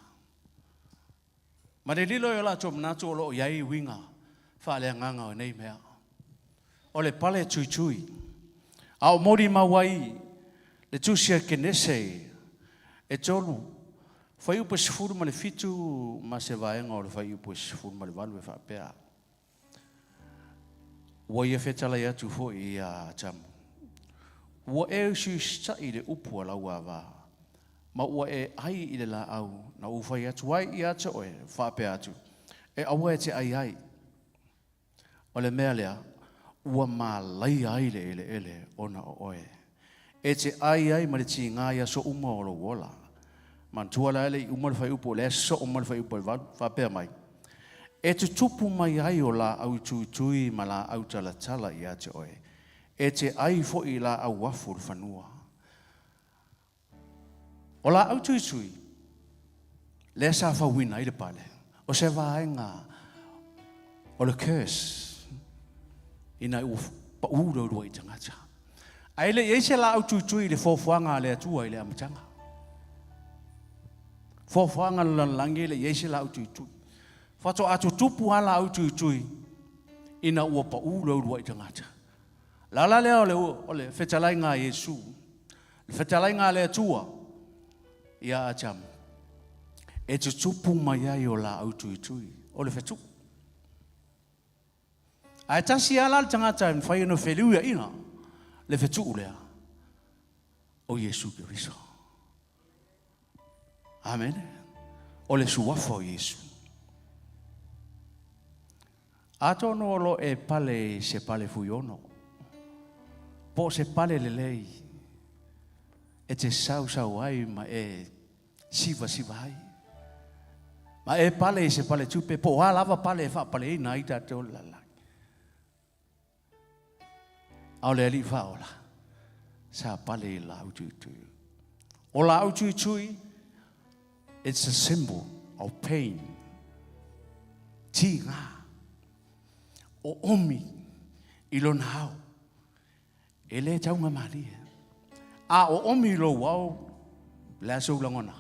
Ma le lilo i o latou manatu o lo o i ai uiga faaleagaga o nei mea. O le pale tuitui, a o molimau ai le tusi a Kenese e tolu, fuaiupu e 17 ma se vaega o le fuaiupu e 18 e faapea, Ua ia fetalai atu foi ia Atamu, ua e usiusitai i le upu a lau ava, ma ua e ai i le laau na ou fai atu ai ia te oe, faapea atu, E aua e te ai ai. O le mea lea, ua malaia ai le eleele ona o oe. E te ai ai ma le tiga i aso uma o lou ola. Manatua la e le i uma le fuaiupu o lea e sosoo ma le fuaiupu e valu, faapea mai, E tutupu mai ai o laau tuitui ma laau talatala ia te oe, e te ai foi i laau afu o le fanua. O laau tuitui, lea sa fauina ai le pale, o se vaega o le curse ina ua pau le uluai tagata. Ae le i ai se laau tuitui i le foafoaga a le Atua i le amataga. Foafoaga a le lalolagi e le i ai se laau tuitui. Faatoa tutupu lava laau tuitui ina ua pau le uluai tagata. O le ala lea o le, o le fetalaiga a Iesu, le fetalaiga a le Atua ia Atamu, e tutupu mai ai o laau tuitui, o le fetuu. Ae tasi lava la le tagata e mafai ona feliuiaina le fetuu lea, o Iesu Keriso. Amene. O le suafa o Iesu. Atonu o lo e pale i se pale fuiono, po o se pale lelei e te sausau ai ma e sivasiva ai. Ma e pale i se pale tupe, po o a lava pale e faapaleina ai tatou le lalolagi. A o le Alii Faaola, sa pale i laau tuitui. O laau tuitui, it's a symbol of pain. Tiga. O omi i lona ao. E lē taugamalie. A oomi i lou ao, o le a sou lagona?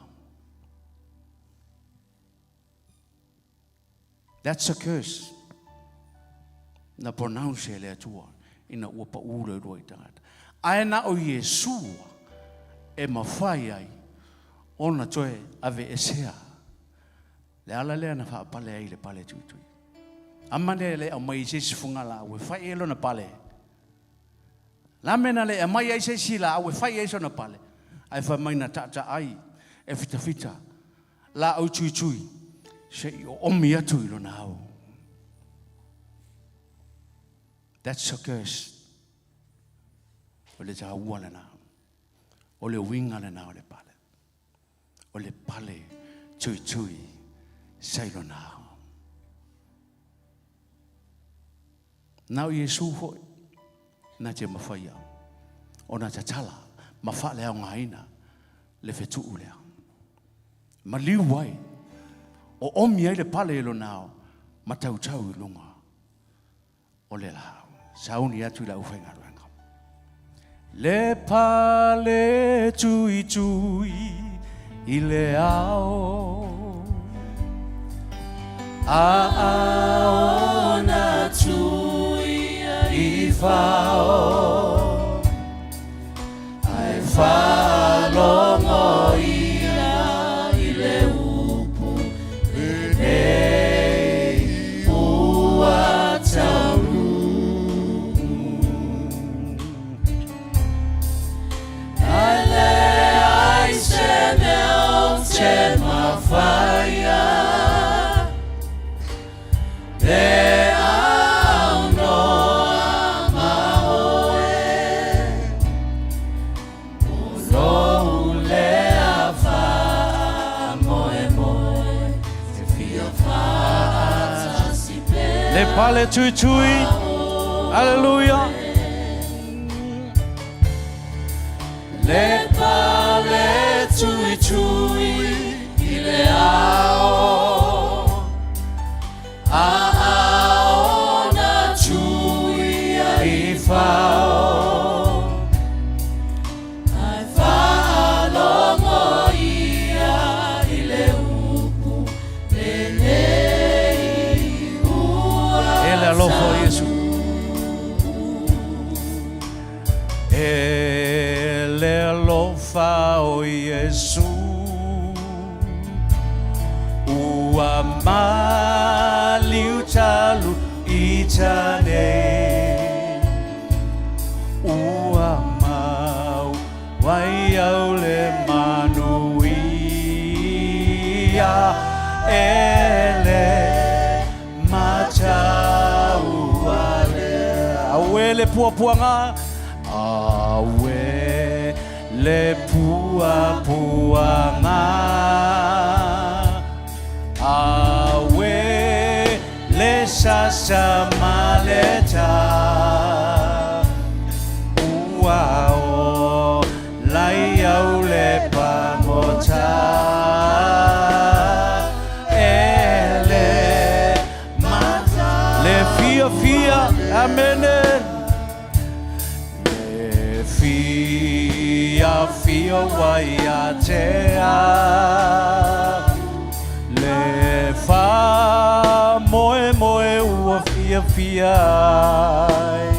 That's a curse na pronounce e le Atua ina ua paʻū le uluai tagata. Ae na o Iesu e mafai ai ona toe aveesea le ala lea na faapale ai i le pale tuitui. Ama lea e le aumai i se isi fugalaau e fai ai lona pale. La mea na le aumai ai se isi laau e fai ai sona pale, ae fai mai na taataai e fitafita laau tuitui se i oomi atu i lona ao. That's a curse. O le taua lena. O le uiga lena o le pale. O le pale tuitui sa i lona ao. Na o Iesu foi na te mafaia ona tatala ma faaleaogaina le fetuu lea. Maliu ai, oomi ai le pale i lona ao ma tautau i luga o le laau. Sauni atu i le aufaigaluega. Le pale tuitui i le ao. A ao na tuia i fao. Ae faalogo ia i le upu lenei ua taunuu. Ae leai se mea ou te mafaia, pe aunoa ma oe. O lou lea faamoemoe te fia faatasi pea. Le pale tuitui. Aleluia. Le pale tuitui i le ao. A ao na tuia i fao. Ae faalogo ia i le upu lenei ua E le alofa o Iesu. E le alofa o Iesu ua maliu talu i tane ua mau ai au le manuia e le matau ale. Auē le puapuaga, auē le puapuaga, auē le sasa ma le ta, ua ola ai au le pagota e le le fiafia. Amene. Le fiafia ua ia te au le faamoemoe ua fiafia ai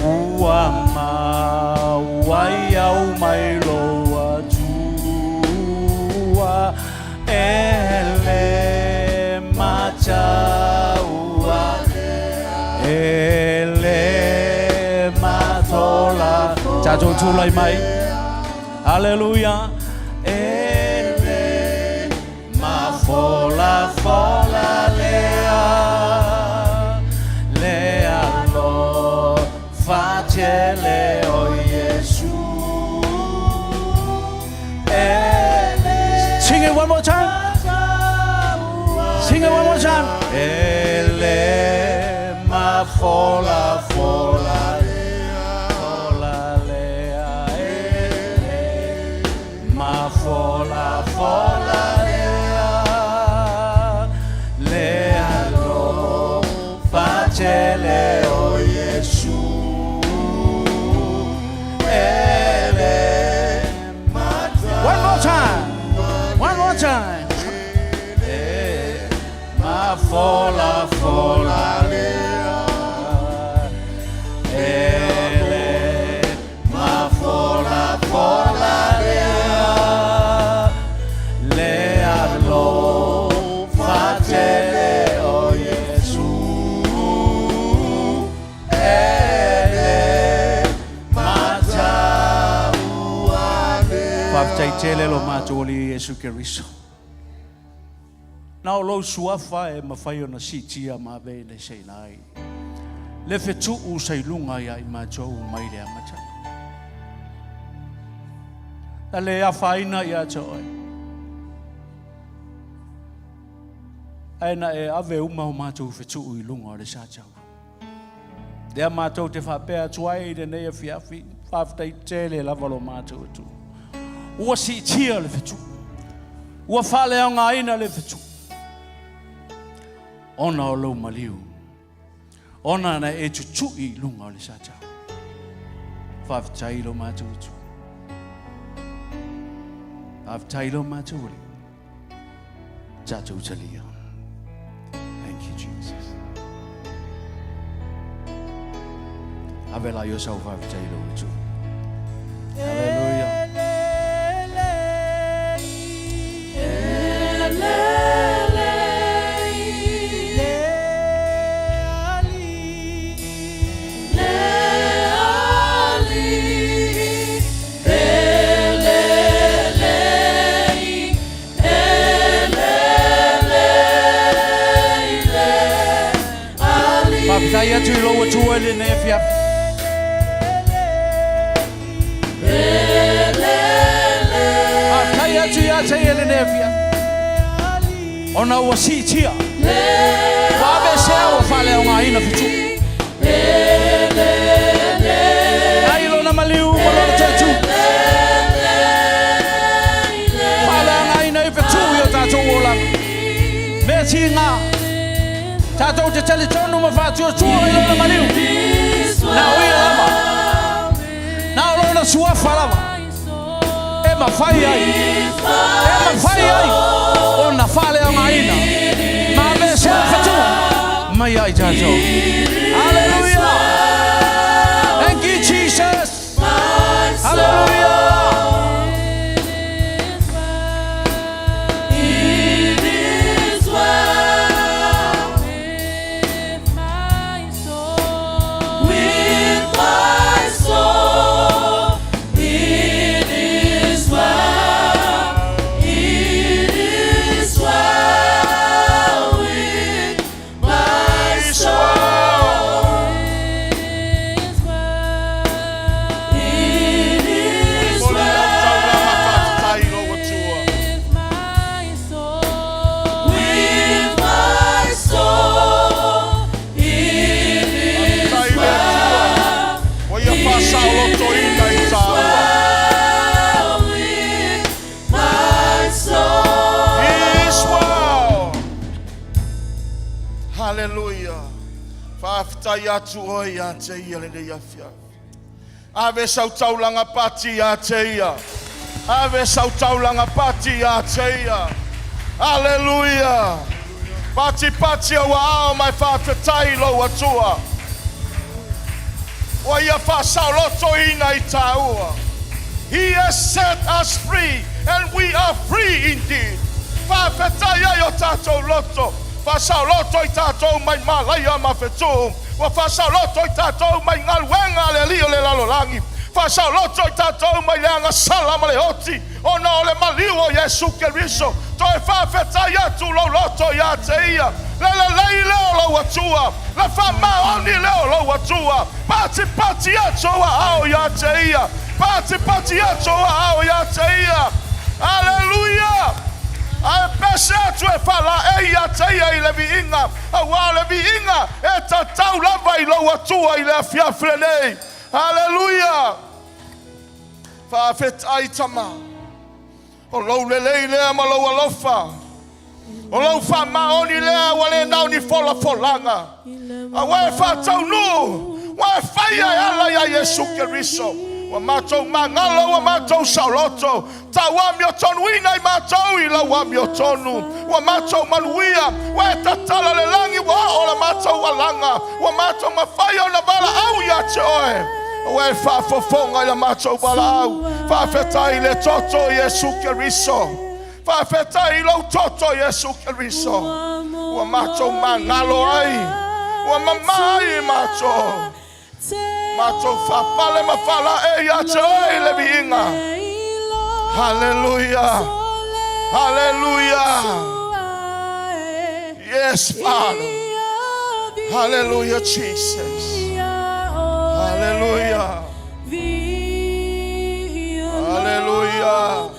ua maua ai au mai lou Atua e le matau e le matola. Tatou tulai mai. Haleluia. E le mafolafola lea le alofa tele o Iesu e le. Sing it one more time. Sing it one more time. E le mafolafola fola lea e le mafolafola lea le alofa tele o Iesu. Faafetai tele lo matou Alii Iesu Keriso. Na o lou suafa e mafai ona siitia ma aveina seina ai le fetuu sa i luga ia i matou mai le amataga. Na le afaina ia te oe. Ae na e ave uma o matou fetuu i luga o le satau. Lea matou te faapea atu ai i lenei afiafi, faafetai tele lava lo matou Atua. Ua siitia le fetuu. Ua faaleaogaina le fetuu. Ona o lou maliu. Ona na e tutui i luga o le satau. Faafetai lo matou Atua. Faafetai lo matou Alii. Tatou talia. Thank you, Jesus. Ave la yo sau faafetai lo Atua. Hallelujah. Faafetai atu i lou Atua i lenei afiafi. Faafetai atu ia te ia i lenei afiafi. Ona ua siitia. Ua aveesea ua faaleaogaina fetuu. Ai lona maliu ma lona toetu. Faaleagaina i fetuu i o tatou olaga. Mea tiga. Tatou te talitonu ma faatuatua i lona maliu. Na o ia lava. Na o lona suafa lava. E mafai ai. E mafai ai. Ona faaleaogaina. Ma aveesea fetuu. Mai ai tatou. Hallelujah. Thank you, Jesus. Hallelujah. It is well with my soul. With my soul. It is well. It is well with my soul. It is well. It is well. With my soul. With my soul. It is well. Ua ia faasaolotoina i tāua. Well with my soul. Is well. Hallelujah. Faafetai atu oe ia te ia lenei afiafi. Ave sau taulaga pati ia te ia. Ave sau taulaga pati ia te ia. Hallelujah. Pati pati au ao mai faafetai lou Atua. Ua ia faasaolotoina i tāua. He has set us free and we are free indeed. Faafetai ai o tātou loto. Faasaoloto i tātou mai malaia ma fetuu. Ua faasaoloto i tātou mai galuega le alii o le lalolagi. Faasaoloto i tātou mai le agasala ma le oti. Ona o le maliu o Iesu Keriso. Toe faafetai atu lou loto ia te ia. Le lelei lea o lou Atua. Le faamaoni lea o lou Atua. Pati pati atu au aao ia te ia. Pati pati atu au aao ia te ia. Aleluia! Ae pese atu e faalaei ia te ia i le viiga. Auā o le viiga e tatau lava i lou Atua i le afiafi lenei. Aleluia! Faafetai Tama. O lou lelei lea ma lou alofa. O lou faamaoni lea ua le na o ni folafolaga. Aua e faataunuu, ua e faia e ala ia Iesu Keriso. Ua matou magalo, ua matou saoloto. Tau amiotonuina i matou i lau amiotonu. Ua matou manuia, ua e tatala le lagi, ua oo la matou alaga. Ua matou mafai ona valaau ia te oe. Ua e faafofoga i la matou valaau. Faafetai i le toto o Iesu Keriso. Faafetai i lou toto Iesu Keriso. Ua matou magalo ai. Ua mamā ai i matou. Matou faapale ma faalaei ia te oe i le viiga. Hallelujah. Hallelujah. Yes, Father. Hallelujah, Jesus. Hallelujah. Hallelujah.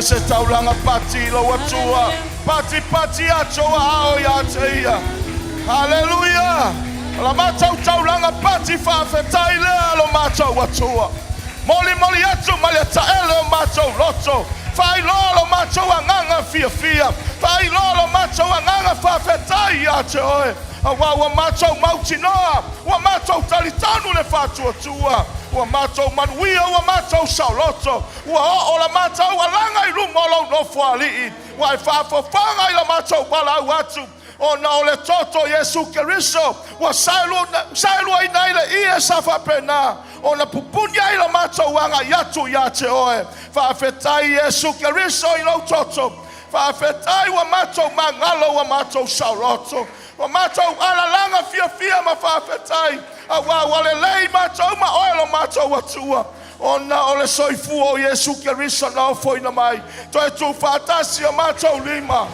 Se taulanga pati lo atua. Pati pati ato ao ia te ia. Hallelujah. La mātou taulanga pati whawhetai lea lo mātou atua. Moli moli atu ma le taele o mātou loto. Faailoa lo matou agaga fiafia, faailoa lo matou agaga faafetai ia te oe, auā ua matou mautinoa, ua matou talitonu le faatuatua, ua matou manuia, ua matou saoloto, ua oo la matou alaga i luma o lou Nofoalii, ua e faafofoga i la matou valaau atu, ona o le toto o Iesu Keriso ua saeluaina ai le ie sa faapena ona pupuni ai la matou agai atu ia te oe. Faafetai Iesu Keriso i lou toto. Faafetai ua matou magalo, ua matou saoloto, ua matou alalaga fiafia ma faafetai, auā ua lelei matou ma oe lo matou Atua, ona o le soifua o Iesu Keriso na ofoina mai, toe tuufaatasi o matou lima,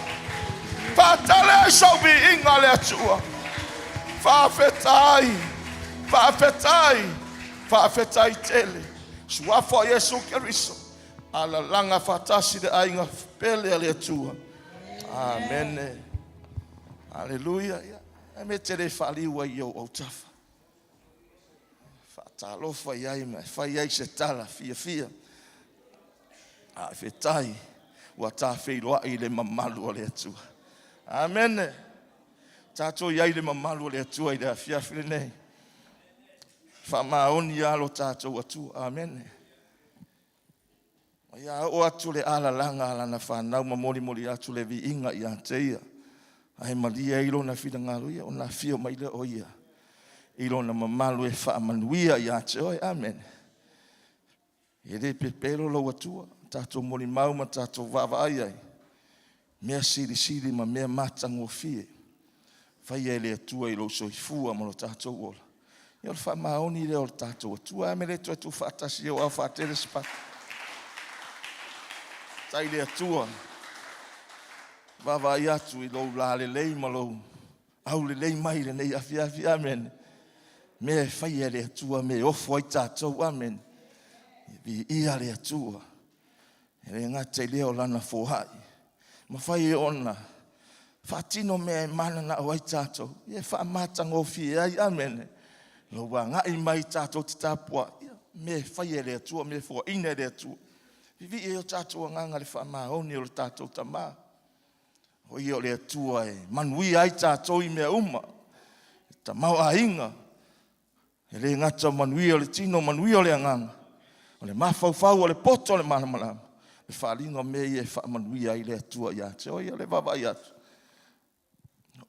faatele ai sou viiga le Atua. Faafetai, faafetai, faafetai tele. Suafa o Iesu Keriso, alalaga faatasi le aiga pele a le Atua. Amene. Aleluia. Ia, e me te le faaliu ai i ou autafa. Faatalofa i ai ma e fai ai se tala fiafia. Faafetai ua tafeiloai i le mamalu o le Atua. Amene. Tatou i ai i le mamalu o le Atua i le afiafi lenei. Faamaoni lava lo tatou Atua. Amene. Ma ia oo atu le alalaga a lana fanau ma molimoli atu le viiga ia te ia. Ae malie ai lona finagalo ia ona afio mai lea o ia i lona mamalu e faamanuia ia te oe. Amene. E le pepelo lou Atua, tatou molimau ma tatou vaavaai ai, mea silisili ma mea matagofie faia e le Atua i lou soifua ma lo tatou ola. Ia o le faamaoni lea o le tatou Atua. A mea e le toe tuufaatasi ai o faatele se pati. Tai le Atua, vaavaai atu i lou lalelei ma lou aulelei mai i lenei afiafi. Amene. Mea e faia e le Atua, mea e ofo ai tatou. Amene. Viia le Atua. E le gata i lea o lana foai, mafai ona faatino mea e mananao ai tatou, ia e faamatagofie ai. Amene. Lou agai mai tatou te tapuai, ia, mea e faia e le Atua, mea e foaina e le Atua. Vivii ai o tatou agaga le faamaoni o le tatou Tamā. O ia o le Atua e manuia ai tatou i mea uma. Tamaoaiga, e le gata o manuia o le tino, manuia o le agaga, o le mafaufau, o le poto, o le malamalama, le faaaliga o mea ia e faamanuia ai le Atua ia te oe. Ia o le vaavaai atu,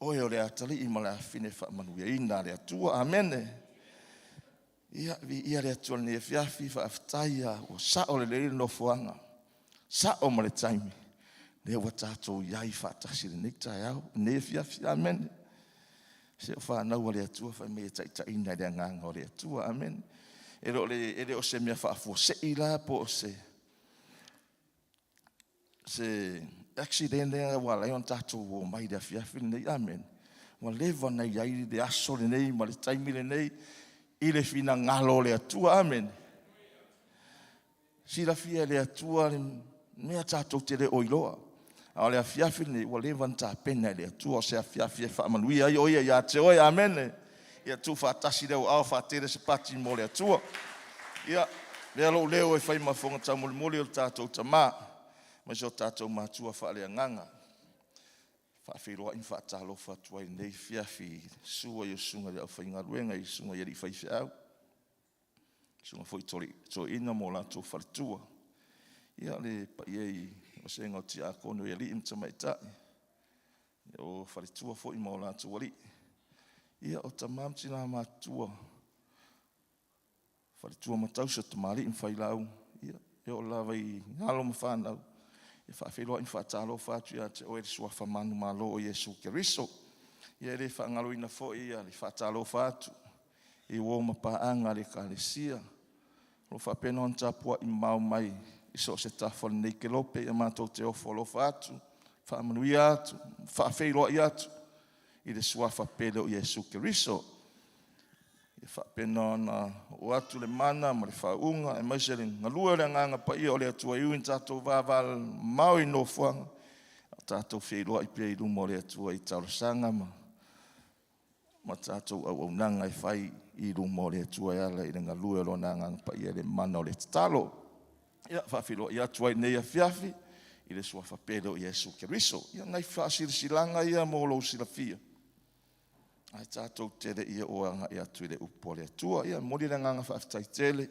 oe o le atalii ma le afafine faamanuiaina a le Atua. Amene. Ia, viia le Atua i lenei afiafi, faafetai ua sao lelei le nofoaga, sao ma le taimi, lea ua tatou i ai faatasi i lenei taeao, lenei afiafi. Amene. Se o fanau a le Atua fai mai e taitaiina e le agaga o le Atua. Amene. E le o se mea faafuasei la po o se accident lea ua ala ai ona tatou o mai i le afiafi lenei. Amene. Ua leva ona i ai le aso lenei ma le taimi lenei i le finagalo o le Atua. Amene. Silafia e le Atua le mea tatou te le o iloa. A o le afiafi lenei ua leva ona tapena e le Atua, o se afiafi e faamanuia ai o ia ia te oe. Amene. Ia tuufaatasi le au faatele se pati mo le Atua. Ia, lea lou leo e fai ma fofoga taumolimoli o le tatou Tamā, ma si o tatou matua faaleagaga. Faafeiloai ma faatalofa atu ai lenei afiafi, sua i susuga i le aufaigaluega, i susuga i alii faifeau, susuga foi toeaina ma o latou faletua. Ia le paia i vasega o tiakono i alii ma tamaitai, o faletua foi ma o latou alii. Ia o tama ma tina matutua, faletua ma tausi, o tamalii ma failauga, ia e oo lava i alo ma fanau, e faafeiloai ma faatalofa atu ia te oe le suafa manumalo o Iesu Keriso. Ia e le faagaloina foi le faatalofa atu i uo ma paaga a le Ekalesia, o faapena ona tapuai mamao mai i so o se tafa o lenei kelope. Ia matou te ofo alofa atu, faamanuia atu, faafeiloai atu i le suafa pele o Iesu Keriso. Ia faapena ona oo atu le mana ma le faauuga aemaise le galue o le agaga paia o le Atua i ui ina tatou vavamao i nofoaga, a tatou feiloai pea i luma o le Atua i talosaga ma tatou auaunaga e fai i luma o le Atua e ala i le galue o Lona agaga paia i le mana o le tatalo. Ia faafeiloai atu ai i lenei afiafi. i le suafa pele o Iesu Keriso. Ia nai faasilasilaga ia mo lou silafia. Ae tatou tele ia o agai atu i le upu a le Atua. Ia momoli le agaga faafetai tele.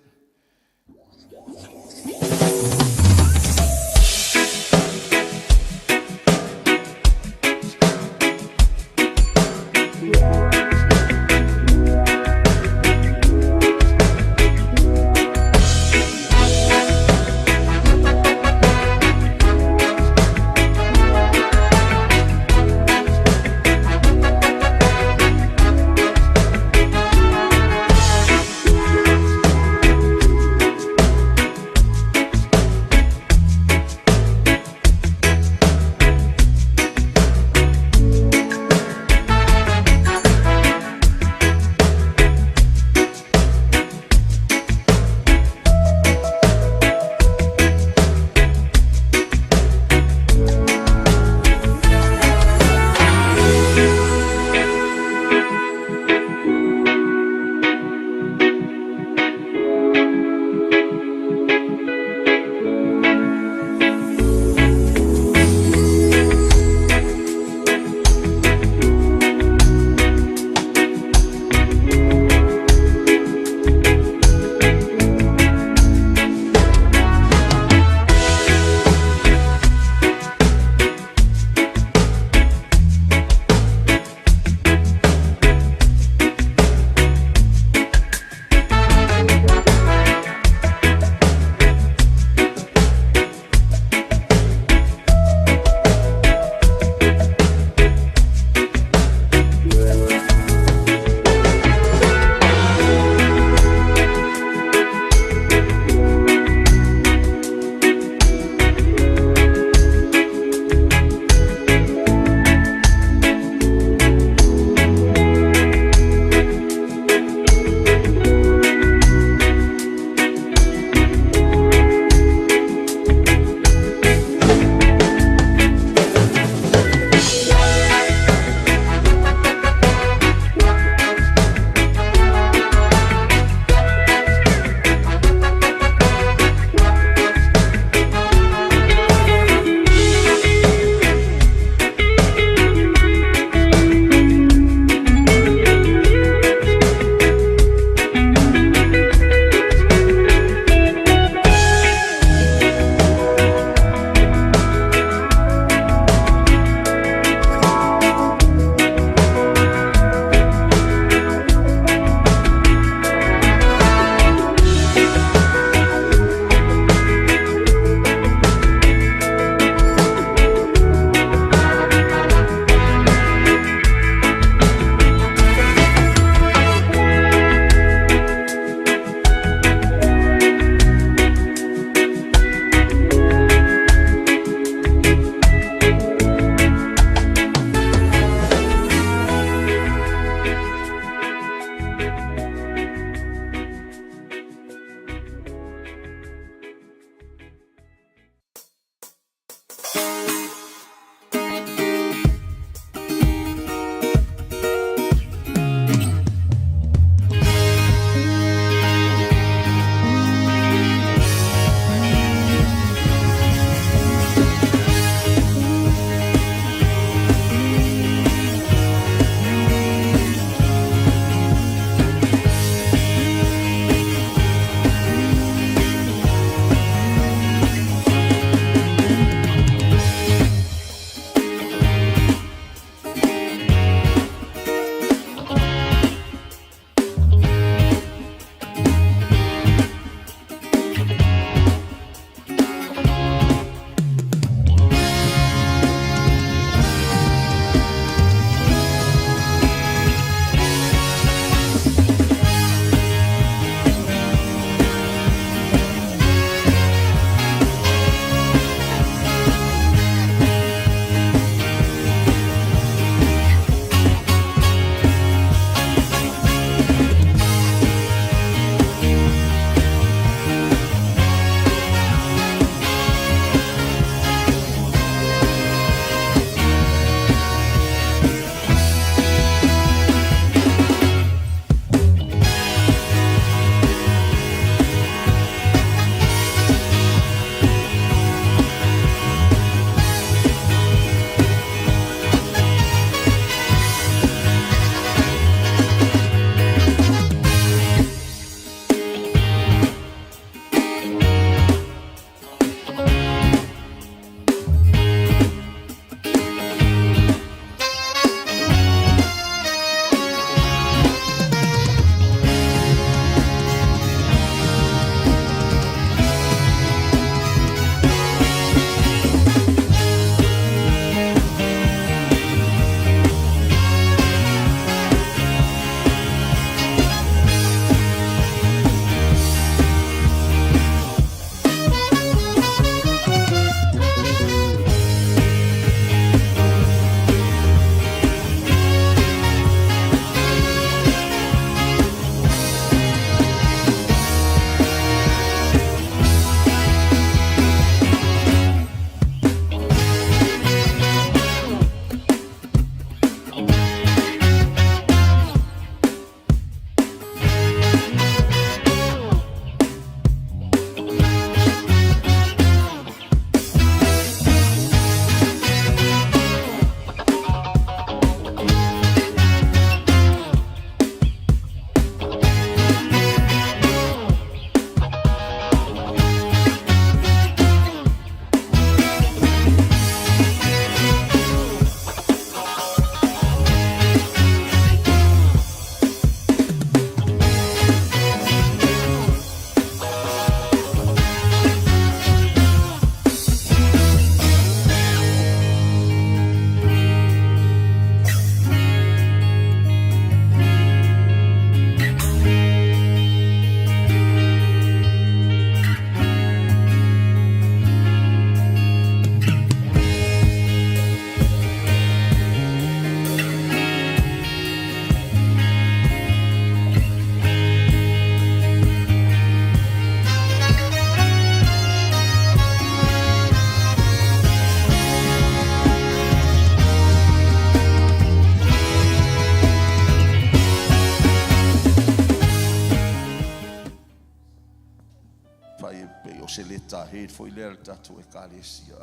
se letterhead foi lea a le tatou Ekalesia.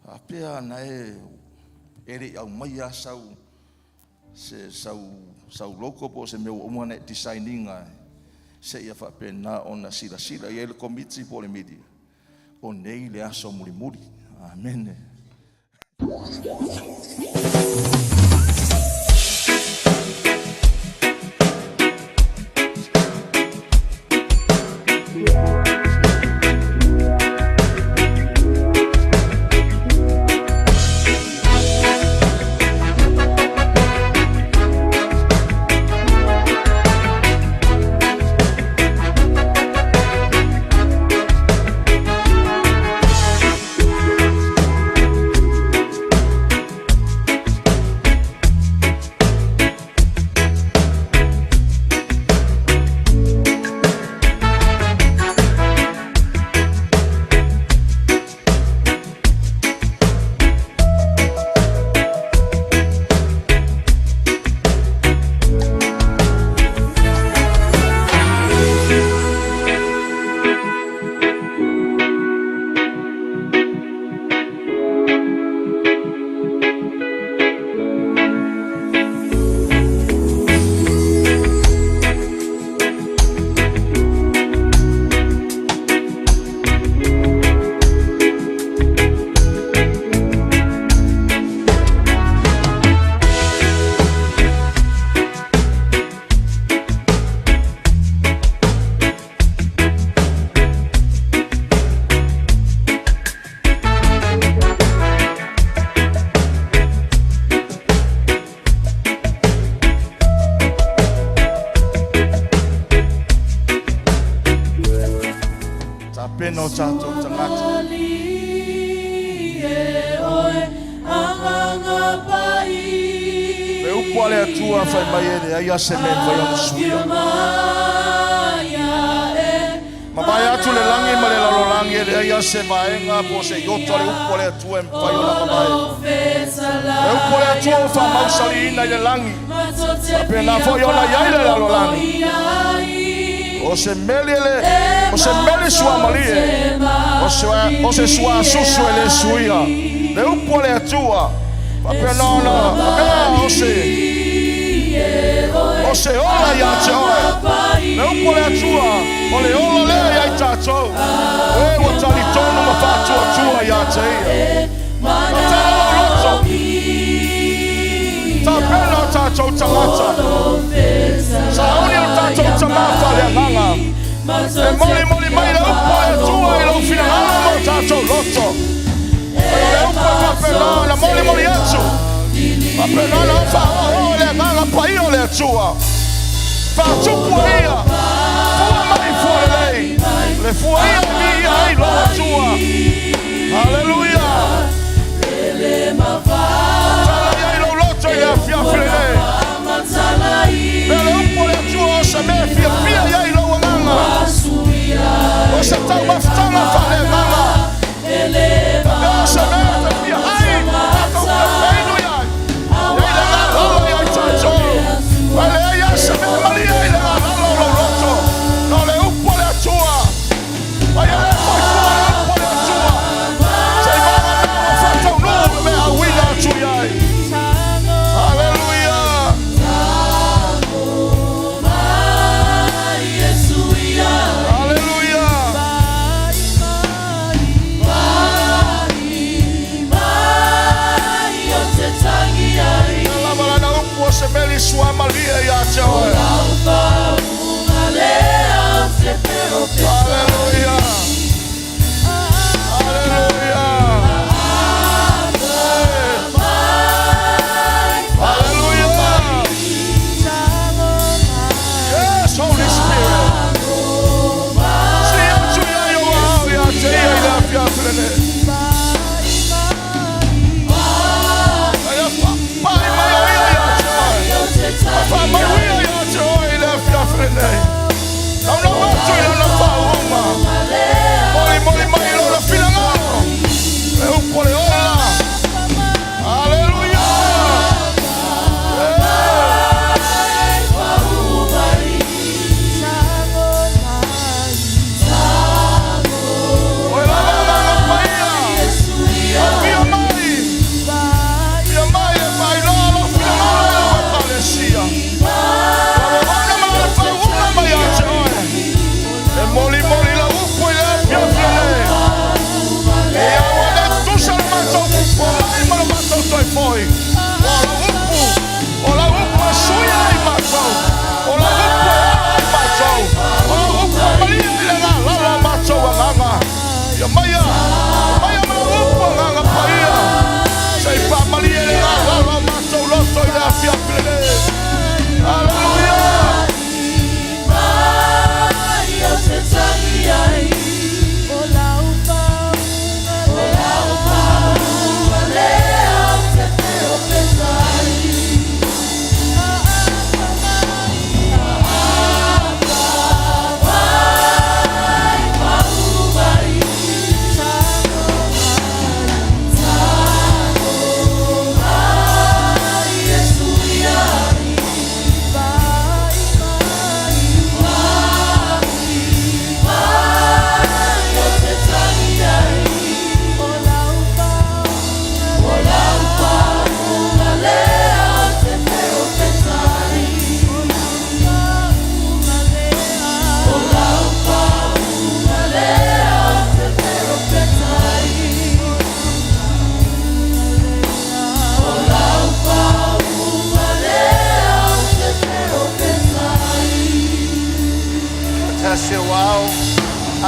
Faapea na e le i aumaia sau se sau logo po o se mea ua uma ona e design ina seia faapena ona silasila i ai le Komiti po o le media, o nei le aso mulimuli. Amene. Tapena o tatou tagata. Le upu a le Atua fai mai e leai a se mea e mafai ona suia. Mavae atu le lagi ma le lalolagi e leai a se vaega po o se ioto a le upu a le Atua e mafai ona mavae. Le upu a le Atua ua faamausaliina i le lagi, faapena foi ona i ai le lalolagi. O se meli e le, o se meli suamalie, o se suasusu e le suia. Le upu a le Atua, faapena ona, faapena o se, o se ola ia te oe. Le upu a le Atua, o le ola lea ia i tatou, e ua talitonu ma faatuatua ia te ia. Tatala lou loto, tapena o tatou tagata, sauni o tatou tama faaleagaga, e molimoli mai le upu a le Atua i lou finagalo ma o tatou loto. O le upu e faapena ona molimoli atu, faapena ona faaoaoa le agaga paia o le Atua. Faatupu e ia, fua mai fua lelei, le fua ia e viia ai lou Atua. Haleluia! Tatala i ai lou loto i le afiafi lenei. Mea le upu a le Atua o se mea e fiafia i ai lou agaga, o se taumafataga faaleagaga, o se mea e te fia ai, tatou feinu i ai, i le galala ia i tatou. E leai lava se mea malie i le galala o lou loto, na o le upu a le Atua. Ai e le foi fua le upu a le Atua, se i vagana ua faataunuu le mea auina atu i ai. Haleluia! Haleluia! Lava lana upu o se meli suamalie ia te oe. Haleluia! Haleluia! Haleluia! Yes, Holy Spirit. Si atu ia i o ao ia te ia i le afiafi lenei. Ai pa, pai mai o ia ia te oe. Faamauia ia te oe i le afiafi lenei. Naunau atu i lana faauuga. Molimoli mai i lona finagalo. Le upu o le ola. Haleluia! Yeah.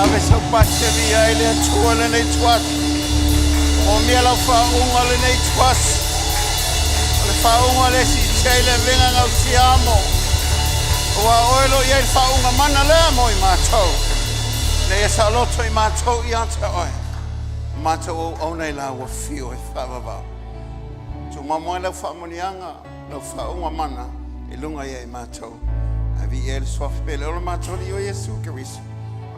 Ave sau pasi e viia ai le Atua i lenei ituaso. Moomia lau faauuga i lenei ituaso. O le faauuga lea e siitia ai le avega gausia amo. Aua o oe o lo o i ai le faauuga mana lea mo i matou. Ina ia saoloto i matou ia te oe. O matou auauna i lau afio e faavavau. Tuumamo ai lau faamanuiaga, lau faauuga mana i luga ia i matou. Ae viia ai le Suafa pele o lo matou Alii o Iesu Keriso.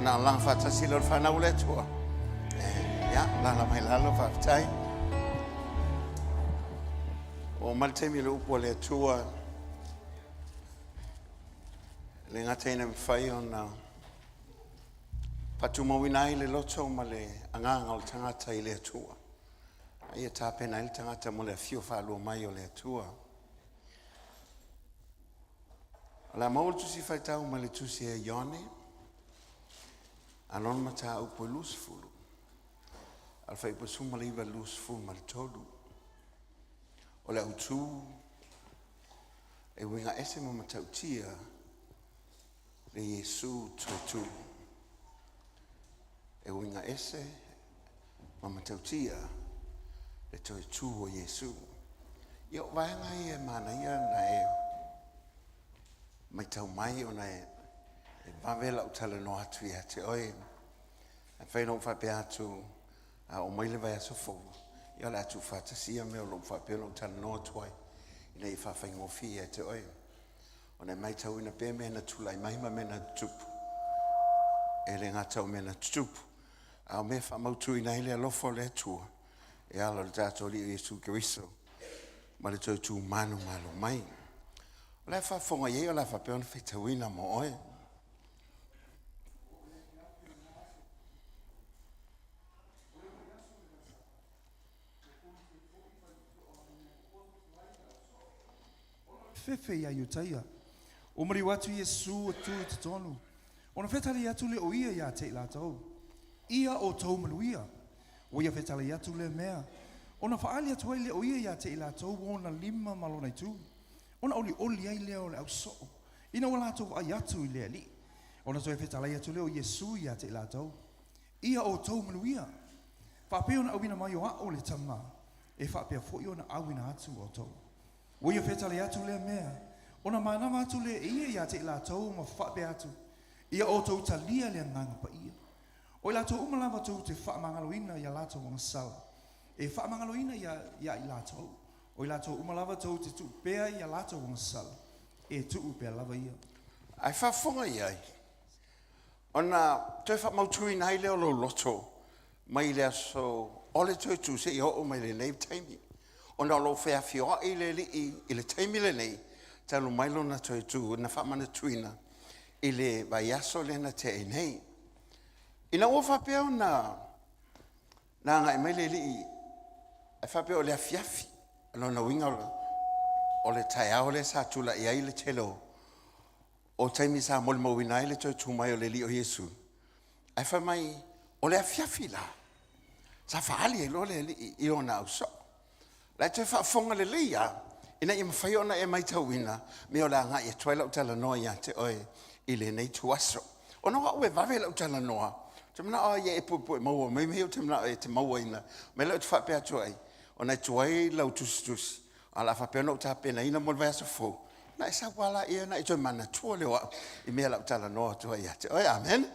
Ona alaga faatasi lea o le fanau o le Atua. Ia, lala mai lalo, faafetai. Ua oo mai le taimi o le upu a le Atua. E le gata ina mafai ona faatumauina ai le loto ma le agaga o le tagata i le Atua, a ia tapena ai le tagata mo le afio faalua mai o le Atua. O le a maua le tusi faitau mai le tusi a Ioane, a lona mataupu e 20, a o le fuaiupu e 19 i le 23. O le autu e uiga ese ma matautia le Iesu toe tu. E uiga ese ma matautia le toe tu o Iesu. Ia o vaega ia e manaia ona e matau mai ona e vave lau talanoa atu ia te oe. E mafai ona ou faapea atu a oo mai le vaiaso fou, ia o le a tuufaatasi ia mea o lo o faapea ona ou talanoa atu ai ina ia faafaigofie ia te oe. Ona e matauina pea mea na tulai mai ma mea na tutupu. E le gata o mea na tutupu, a o mea e faamautuina ai le alofa o le Atua e ala i le tatou Alii o Iesu Keriso ma le toe tu manumalo mai. O le a faafofoga i ai o le a faapea ona faitauina mo oe. Fefe ia Iutaia. Ua maliu atu Iesu ua tu i totonu, ona fetalai atu lea o ia ia te i latou, Ia outou manuia. Ua ia fetalai atu lea mea, ona faaali atu ai lea o ia ia te i latou ona lima ma lona itu, ona olioli ai lea o le ausoo, ina ua latou vaai atu i le Alii. Ona toe fetalai atu lea o Iesu ia te i latou, Ia outou manuia. Faapea ona auina mai o a'u le Tama, e faapea foi ona auina atu outou. Ua ia fetalai atu lea mea, ona manava atu lea e ia ia te i latou ma faapea atu, Ia outou talia le Agaga Paia. O i latou uma lava tou te faamagaloina i a latou agasala, e faamagaloina ia ia i latou. O i latou uma lava tou te tuu pea i a latou agasala, e tuu pea lava ia. Ae faafofoga i ai, ona toe faamautuina ai lea o lou loto mai le aso o le toe tu seia oo mai lenei taimi, ona o lo o feafioai le Alii i le taimi lenei talu mai lona toe tu na faamanatuina i le vaiaso lea na tea nei. Ina ua faapea ona na agai mai le Alii ae faapea o le afiafi, o lona uiga o le taeao lea sa tulai ai le tele o taimi sa molimauina ai le toe tu mai o le Alii o Iesu, ae fai mai o le afiafi la sa faaali ai loa le Alii i ona ausoo. La e toe faafofoga lelei lava ina ia mafai ona e matauina mea o le a agai atu ai lau talanoa ia te oe i lenei ituaso. Ona o au e vave lau talanoa, ou te manao lava ia e puepue maua mai mea ia ou te manao e te mauaina. O le mea lea ou te faapea atu ai, ona e tuai lau tusitusi, ae o le a faapea ona ou tapenaina mo le vaiaso fou, ona e sau lava lea ona e toe manatua lea o au i mea o le a ou talanoa atu ai ia te oe. Amene.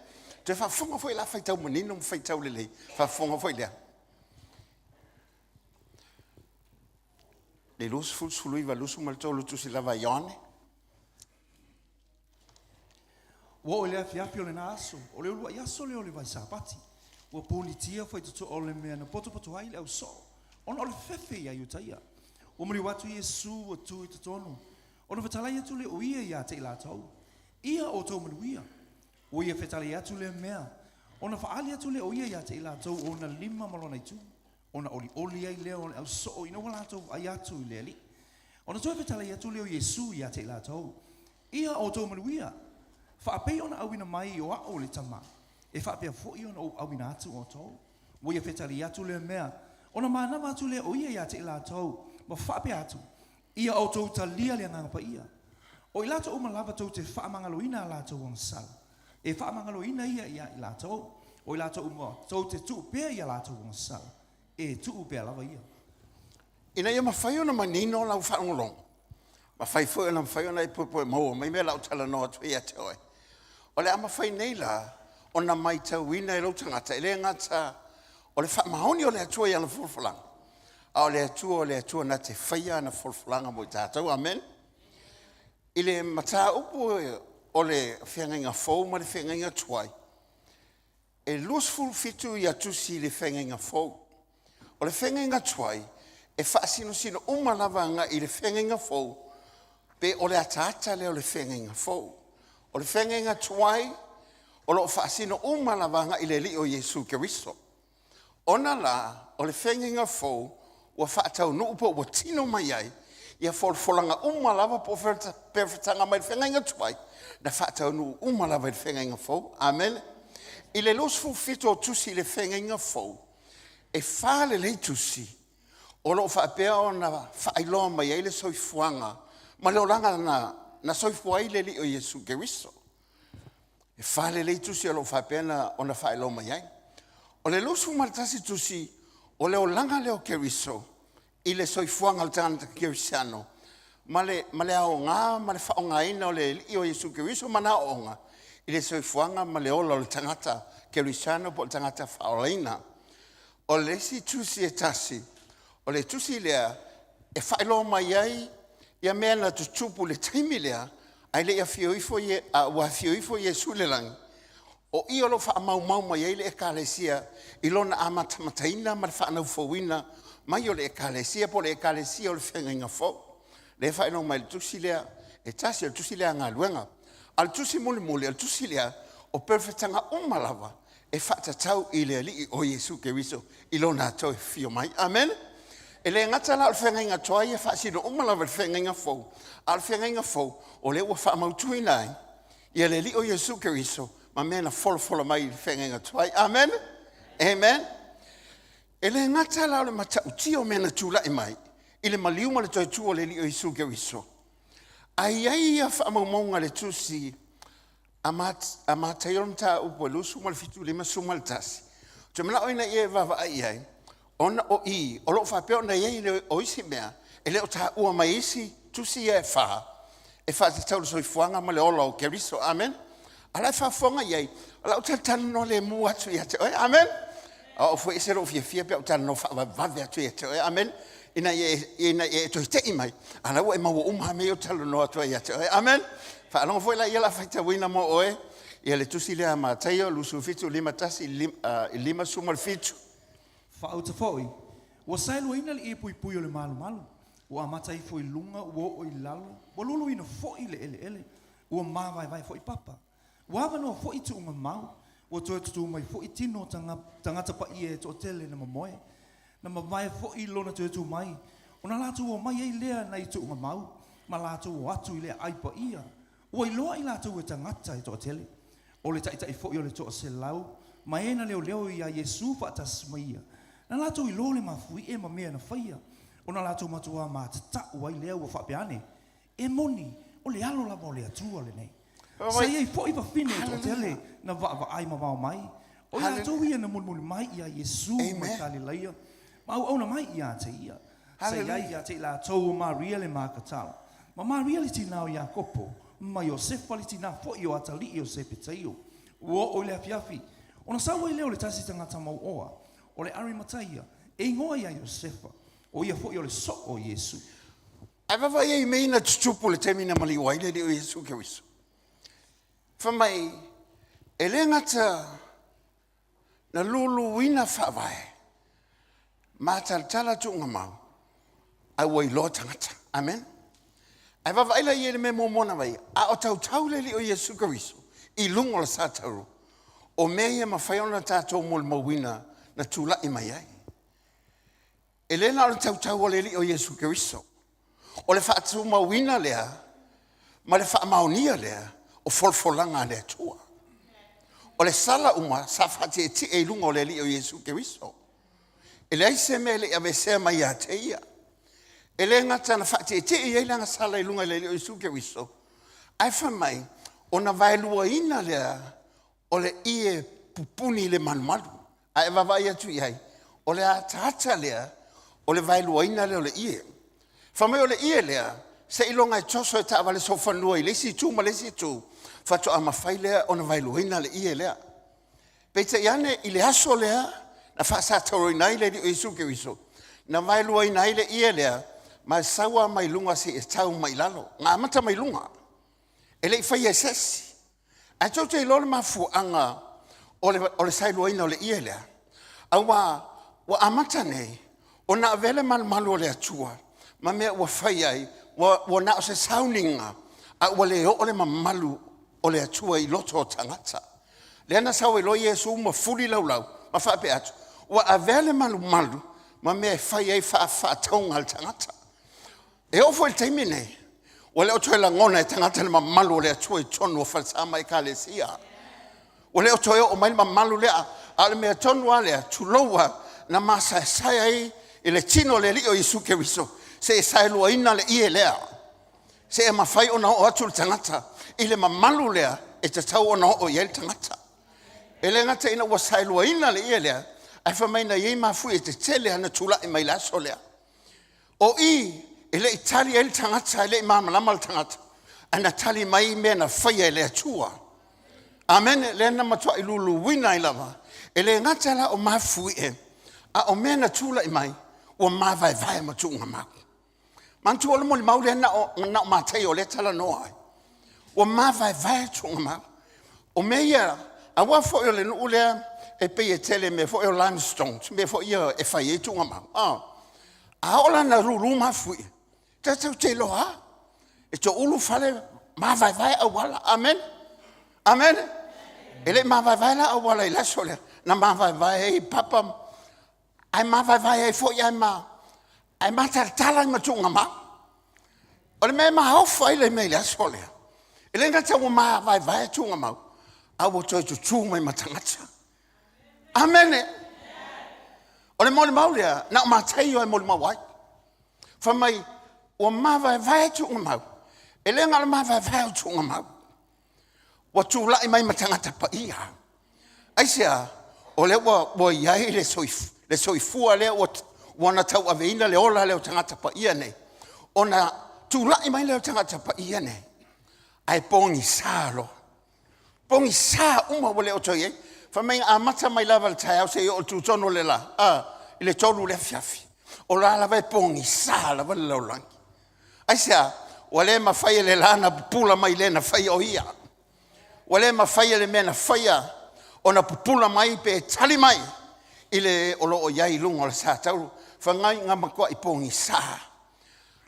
Toe faafofoga foi o le a faitau manino ma faitau lelei, faafofoga foi lea. Le 20, 19, 23 tusi lava a Ioane. Ua oo i le afiafi o lena aso, o le uluai aso lea o le vaesapati, ua ponitia faitotoa o le mea na potopoto ai le ausoo, ona o le fefe ia Iutaia. Ua maliu atu Iesu ua tu i totonu, ona fetalai atu lea o ia ia te i latou, Ia outou manuia. Ua ia fetalai atu lea mea, ona faaali atu lea o ia ia te i latou ona lima ma lona itu, ona olioli ai lea o le ausoo ina ua latou vaai atu i le Alii. Ona toe fetalai atu lea o Iesu ia te i latou, Ia outou manuia! Faapei ona auina mai o a'u le Tama, e faapea foi ona ou auina atu outou. Ua ia fetalai atu lea mea, ona manava atu lea o ia ia te i latou, ma faapea atu, Ia outou talia le Agaga Paia. O i latou uma lava tou te faamagaloina a latou agasala, e faamagaloina ia ia i latou. O i latou uma tou te tuu pea i a latou agasala, e tuu pea lava ia. Ina ia mafai ona manino lau faalogologo, mafai foi ona mafai ona e puepue maua mai mea o le a ou talanoa atu ai ia te oe. O le a mafai nei la ona matauina e lou tagata, e le gata o le faamaoni o le Atua i ana folafolaga, a o le Atua o le Atua na te faia ana folafolaga mo i tatou. Amene. I le mataupu o le feagaiga fou ma le feagaiga tuai, e 27 ia tusi i le feagaiga fou. O le feagaiga tuai, e faasinosino uma lava agai i le feagaiga fou, pe o le ataata lea o le feagaiga fou. O le feagaiga tuai, o lo o faasino uma lava agai i le Alii o Iesu Keriso. Ona la o le feagaiga fou ua faataunuu po ua tino mai ai ia folafolaga uma lava po o perofetaga mai le feagaiga tuai, na faataunuu uma lava i le feagaiga fou. Amene. I le 27 o tusi i le feagaiga fou, e fa lelei tusi o lo o faapea ona faailoa mai ai le soifuaga ma le olaga na soifua ai le Alii o Iesu Keriso. E fa lelei tusi o lo o faapea ona faailoa mai ai. O le 21 tusi, o le olaga lea o Keriso i le soifuaga o le tagata kerisiano ma le aoga ma le faaaogaina o le Alii o Iesu Keriso ma ana aoaoga i le soifuaga ma le ola o le tagata kerisiano po o le tagata faaolaina. O le isi tusi e tasi, o le tusi lea e faailoa mai ai ia mea na tutupu i le taimi lea ae le i afio ifo a ua afio ifo Iesu i le lagi, o i o lo o faamaumau mai ai le Ekalesia i lona amatamataina ma le faanaufouina mai o le Ekalesia po o le Ekalesia o le Feagaiga Fou. Lea e faailoa mai i le tusi lea e tasi, o le tusi lea a Galuega. A o le tusi mulimuli, o le tusi lea o perofetaga uma lava e faatatau i le Alii o Iesu Keriso i lona toe afio mai. Amene. E le gata la o le feagaiga tuai e faasino uma lava i le feagaiga fou, a o le feagaiga fou o lea ua faamautuina ai ia le Alii o Iesu Keriso ma mea na folafola mai i le feagaiga tuai. Amene. Amen. E le gata la o le matautia o mea na tulai mai i le maliu ma le toe tu o le Alii o Iesu Keriso, ae i ai ia faamaumauga a le tusi a Mataio le mataupu e 27, 51. Ou te manao ina ia e vaavaai i ai, ona o i o lo o faapea ona i ai le, o isi mea e le o taua mai e isi tusi ia e fa e faatatau i le soifuaga ma le ola o Keriso. Amene. A o la e faafofoga i ai, o lau talatalanoa lemu atu ia te oe. Amene. O au foi e ese lou fiafia pe a ou talanoa faavavevave atu ia te oe. Amene. Ina ia e toe tei mai, a o la ua e maua uma lava mea ia ou te talanoa atu ai ia te oe. Amene. Faalogo foi la ia o le a faitauina mo oe ia le tusi lea a Mataio 27, 51 i 57. Faauta foi, ua saeluaina le ie puipui o le malumalu, ua amata ifo i luga ua oo i lalo, ua luluina foi le eleele, ua mavaevae foi papa. Ua avanoa foi tuuga mau, ua toe tutū mai foi tino o tagata paia e toatele na momoe. Na mavae foi lona toe tu mai, ona latou omai ai lea nai tuuga mau, ma latou o atu i le aai paia. Ua iloa i latou e tagata e toatele. O le taitai foi o le toaselau, ma e na leoleo iā Iesū faatasi ma ia, na latou iloa le mafuie ma mea na faia, ona latou matuā matatau ai lea ua faapea ane, E moni, o le Alo lava o le Atua lenei. Sa i ai foi fafine e toatele na vaavaai mamao mai, o i latou ia na mulimuli mai iā Iesū mai Kalilaia, ma auauna mai ia te ia. Sa i ai ia te i latou o Maria le Makatala, ma Maria le tinā o Iakopo, ma Iosefa le tinā foi o atalii o Sepetaio. Ua oo i le afiafi, ona sau ai lea o le tasi tagata mauoa, o le Arimataia, e igoa ia Iosefa, o ia foi o le soo o Iesū. Ae vaavaai ai i mea ia na tutupu i le taimi na maliu ai le Alii o Iesu Keriso. Fai mai, e le gata na luluina faavae ma talatala tuugamau, ae ua iloa tagata. Amen. Ae vaavaai la i ai i le mea muamua na vaai, a o tautau le Alii o Iesu Keriso i luga o le sa tauro, o mea ia e mafai ona tatou molimauina na tulai mai ai. E le na o le tautau o le Alii o Iesu Keriso, o le faatumauina lea ma le faamaonia lea o folafolaga a le Atua. O le sala uma sa faatietie i luga o le Alii o Iesu Keriso. E leai se mea e le i aveesea mai ia te ia. E le gata na faatietie i ai le agasala i luga i le Alii o Iesu Keriso, ae fai mai, ona vaeluaina lea o le ie pupuni i le malumalu. A e vaavaai atu i ai, o le ataata lea, o le vaeluaina lea o le ie. Fai mai o le ie lea, seiloga e toso e taavale solofanua i le isi itu ma le isi itu, faatoa mafai lea ona vaeluaina le ie lea. Peitai ane i le aso lea na faasataurina ai le Alii o Iesu Keriso, na vaeluaina ai le ie lea, ma e sau lava mai luga seia tau mai i lalo. Na amata mai luga, e le i faia e se isi. Ae tou te iloa le mafuaaga o le saeluaina o le ie lea, aua ua amata nei ona avea le malumalu o le Atua ma mea ua fai ai, ua na o se sauniga, a ua le oo le mamalu o le Atua i loto o tagata. Lea na sau ai loa Iesu ma fuli laulau ma faapea atu, ua avea le malumalu ma mea e fai ai faafatauga a le tagata. E oo foi i le taimi nei, ua le o toe lagona e tagata le mamalu o le Atua i totonu o falesa ma ekalesia. Ua le o toe oo mai le mamalu lea, a o le mea tonu lava lea, tulou lava, na masaesae ai i le tino o le Alii o Iesu Keriso seia saeluaina le ie lea, seia mafai ona oo atu le tagata i le mamalu lea e tatau ona oo i ai le tagata. E le gata ina ua saeluaina le ie lea, ae fai mai na i ai mafuie tetele lava na tulai mai i le aso lea. O i e le i tali ai le tagata, e le i malamalama le tagata, ae na tali mai mea na faia e le Atua. Amene. Lea na matuai luluina ai lava. E le gata la o mafuie, a o mea na tulai mai, ua mavaevae ma tuugamau. Manatua le molimau lea na o Mataio lea e talanoa ai. Ua mavaevae tuugamau. O mea ia, aua foi o le nuu lea e pei e tele i mea foi o limestones, mea foi ia e fai ai tuugamau. A oo la ina lulu mafuie, tatou te iloa lava, e toulu fale, mavaevae auala. Amene. Amene. E le i mavaevae la auala i le aso lea, na mavaevae ai papa, ae mavaevae ai foi ae matalatala ai ma tuugamau. O le mea e maofa ai le mea i le aso lea, e le gata ua mavaevae tuugamau, a ua toe tutu mai ma tagata. Amene. O le molimau lea, na o Mataio e molimau ai. Fai mai, ua mavaevae tuugamau, e le na o le mavaevae o tuugamau, ua tulai mai ma tagata paia. Aisea? O lea ua i ai le soifua lea ua na tauaveina le ola lea o tagata paia nei, ona tulai mai lea o tagata paia nei, ae pogisa loa. Pogisa uma ua le o toe i ai. Fai mai na amata mai lava i le taeao seia oo i le tutonu o le la, i le 3 i le afiafi, o la lava e pogisa lava le lalolagi. Aisea? Ua le mafai e le la ona pupula mai le na faia o ia. Ua le mafai e le mea na faia ona pupula mai pe tali mai i le o lo o i ai i luga o le satauro. Fai na matuai pogisa.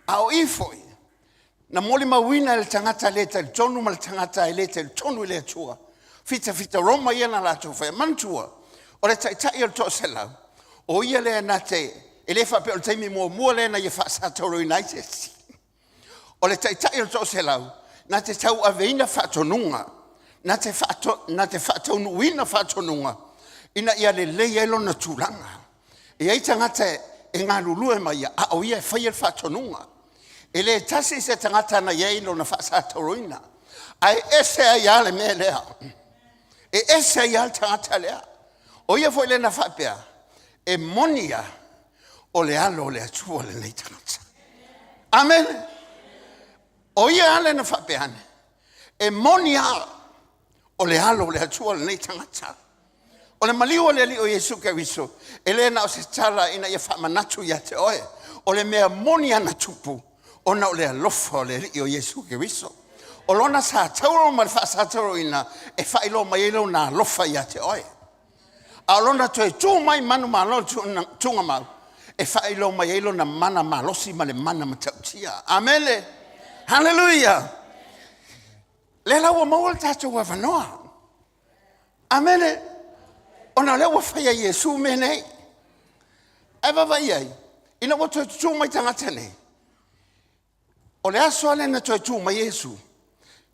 A o i foi, na molimauina e le tagata le talitonu ma le tagata e le talitonu i le Atua, fitafita Roma ia na latou faia. Manatua, o le taitai o le toaselau, o ia lea na te, e le faapea o le taimi muamua lea na ia faasatauroina ai se isi. O le taitai o le toaselau, na te tauaveina faatonuga, na te faataunuuina faatonuga, ina ia lelei ai lona tulaga. E i ai tagata e galulue ma ia, a o ia e faia le faatonuga. E le tasi se tagata na i ai lona faasatauroina, ae ese ai lava le mea lea. E ese ai lava le tagata lea. O ia foi lea na faapea, e moni lava o le alo o le Atua lenei tagata. Amene. O ia lava lea na faapea ane, e moni lava o le alo o le Atua lenei tagata. O le maliu o le Alii o Iesu Keriso, e le na o se tala ina ia faamanatu ia te oe, o le mea moni lava na tupu, ona o le alofa o le Alii o Iesu Keriso. O lona satauro ma le faasatauroina e faailoa mai ai lona alofa ia te oe. A o lona toe tu mai manumalo i tuugamau, e faailoa mai ai lona mana malosi ma le mana matautia. Amene. Haleluia. Lea la ua maua le tatou avanoa. Amene. Ona o lea ua faia e Iesu mea nei. Ae vaavaai ai, ina ua toe tutū mai tagata nei, o le aso lava lea na toe tu mai Iesu,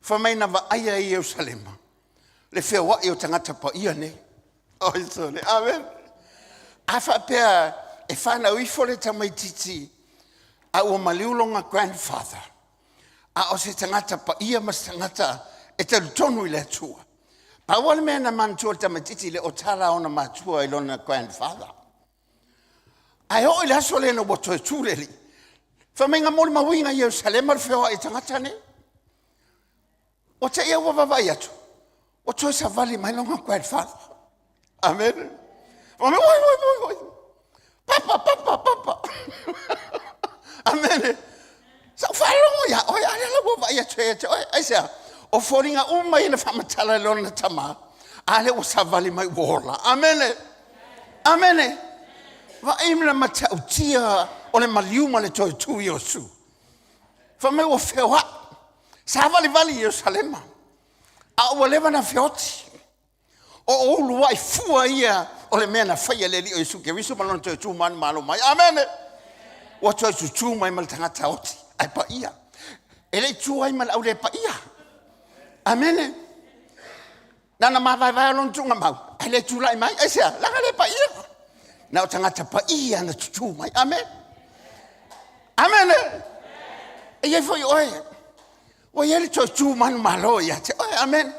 fai mai na vaaia ai Ierusalema le feoai o tagata paia nei. Oi sole, amen. A faapea e fanau ifo le tamaitiiti a ua maliu lona grandfather, a o se tagata paia ma se tagata e talitonu i le Atua. Pau lava le mea na manatua e le tamaitiiti le o tala a ona matua i lona grandfather. Ae oo i le aso lea ina ua toe tu le alii, fai mai na molimauina i Ierusalema le feoai o tagata nei. Ua te i lava ua vaavaai atu, ua toe savali mai lona grandfather. Amene. Oi, oi, oi, oi. Papa, papa, papa. Amene. Sa ou faalogo ia oe, a lea la ua vaai atu ia te oe. Aisea? O foliga uma ia na faamatala i lona tama, a lea ua savali mai ua ola. Amene. Amene. Vaai ma le matautia o le maliu ma le toe tu i Iesu. Fai mai ua feoai, savalivali i Ierusalema, a ua leva na feoti. O uluai fua ia o le mea na faia e le Alii o Iesu Keriso ma lona toe tu manumalo mai. Amene. Ua toe tutū mai ma le tagata oti ae paia. E le i tu ai ma le aulepaia. Amene. Na ona mavaevae o lona tuugamau, ae le tulai mai. Aisea? Leaga le paia. Na o tagata paia na tutū mai. Amene. Amene. E i ai foi oe. Ua i ai le toe tu manumalo ia te oe. Amene.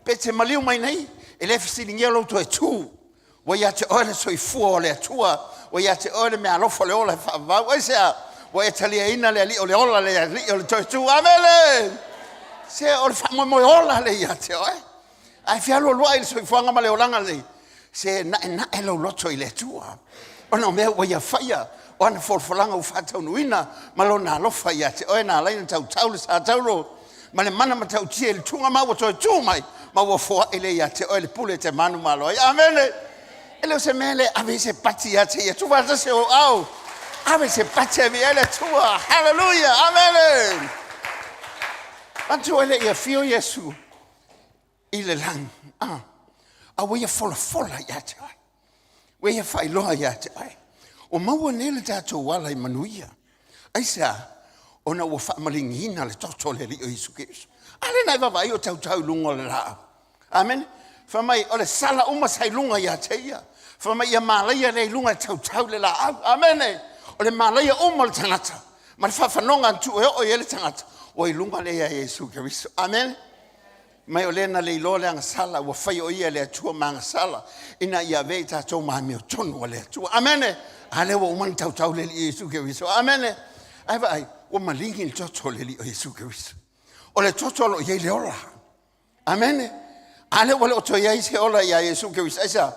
Pe te maliu mai nei, e le fesiligia lou toe tu. Ua ia te oe le soifua o le Atua, ua ia te oe le meaalofa o le ola e faavavau. Aisea? Ua e taliaina le Alii o le ola, le Alii o le toe tu. Amene! Se o le faamoemoe ola lea ia te oe. Ae fealualuai le soifuaga ma le olaga lenei, se naenae lou loto i le Atua. Ona o mea ua ia faia, o ana folafolaga ua faataunuuina ma lona alofa ia te oe na ala ai ona tautau le sa taulo ma le mana matautia i le tuga ma ua toe tu mai ma ua foai lea ia te oe le pule e te manumalo ai. Amene! E le o se mea lea e ave ai se pati ia te ia. Tuufaatasi ou au. Ave se pati ave i ai le Atua. Haleluia! Amene! Manatua e le i afio Iesu i le lagi, a, a ua ia folafola ia te oe. Ua ia faailoa ia te oe. Ua maua nei le tatou ala i manuia. Aisea? Ona ua faamaligiina le toto o le Alii o Iesu Keriso. A lea na e vaavaai o tautau i luga o le laau. Amene. Fai mai, o le sala uma sa i luga ia te ia. Fai mai, ia malaia lea i luga e tautau le laau. Amene. O le malaia uma o le tagata ma le faafanoga na tuu e oo i ai le tagata, ua i luga lea ia Iesu Keriso. Amene. Mai o lea na le iloa le agasala, ua fai o ia le Atua ma agasala, ina ia avea i tatou ma amiotonu a le Atua. Amene! A lea ua uma ona tautau le Alii Iesu Keriso. Amene! Ae vaai, ua maligi le toto o le Alii o Iesu Keriso. O le toto o lo o i ai le ola. Amene! A lea ua le o toe i ai se ola ia Iesu Keriso. Aisea?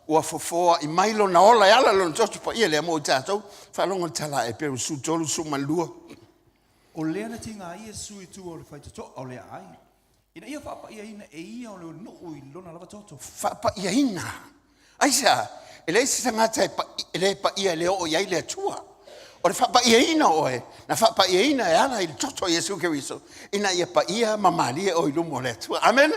Ua fofoa'i mai lona ola e ala lona toto paia lea mo i tatou. Faalogo le tala a Eperu 13, 12. O lea na tiga ai Iesu i tua o le faitotoa o le aai, ina ia faapaiaina e ia o le nuu i lona lava toto. Faapaiaina. Aisea? E leai se tagata e, e le paia e le oo i ai le Atua. O le faapaiaina o oe, na faapaiaina e ala i le toto o Iesu Keriso, ina ia paia ma malie oe i luma o le Atua. Amene?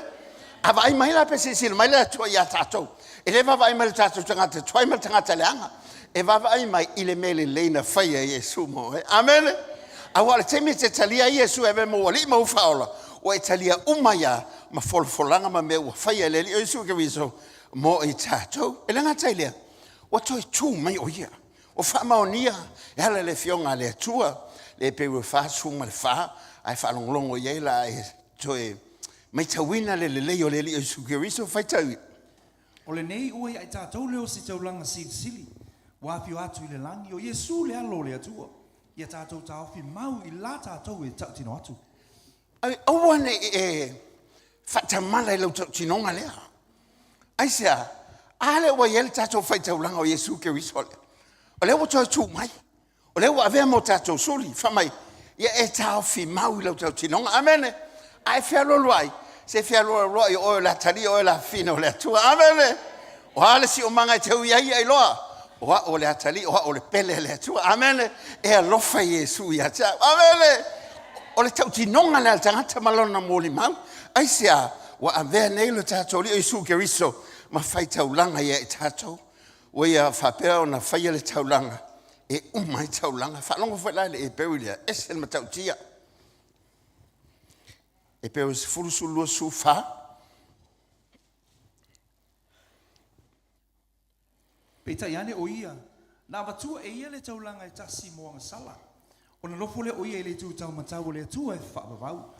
A vaai mai la pe silasila mai le Atua ia tatou, e le vaavaai mai le tatou tagata tuai ma le tagata leaga, e vaavaai mai i le mea lelei na faia e Iesu mo oe. Amene? Aua o le taimi e te talia ai Iesu e avea ma ou alii ma ou faaola, ua e talia uma ia ma folafolaga ma mea ua faia e le Alii o Iesu Keriso mo i tatou. E le gata i lea, ua toe tu mai o ia. Ua faamaonia e ala i le Afioga a le Atua, le Eperu e 44, ae faalogologo i ai la e toe Maitauina le lelei o le Alii o Iesu Keriso, faitau. O lenei ua ia i tatou le ositaulaga silisili, ua afio atu i le lagi, o Iesu le Alo o le Atua, ia tatou taofi mau i la tatou e tautino atu. Aua ne i e faatamala i lau tautinoga lea. Aisea? A lea ua i ai le tatou faitaulaga o Iesu Keriso lea? O lea ua toe tu mai. O lea ua avea mo tatou suli, fai mai, ia e taofi mau i lau tautinoga. Amene. A e fealualuai, se fealualuai o oe o le atalii o oe o le afafine o le Atua. Amene. O a le siomaga e te ui ai ia iloa? O au o le atalii, o au o le pele a le Atua. Amene. E alofa Iesu ia te au. Amene. O le tautinoga lea a le tagata ma lona molimau. Aisea? Ua avea nei lo tatou Alii o Iesu Keriso ma faitaulaga ia i tatou. Ua ia faapea ona faia le taulaga e uma ai taulaga. Faalogo foi la i le Eperu lea, ese le matautia. Eperu 10, 12, 14. Peitai ane o ia, na avatua e ia le taulaga e tasi mo agasala, ona nofo lea o ia i le itu taumatau o le Atua e faavavau.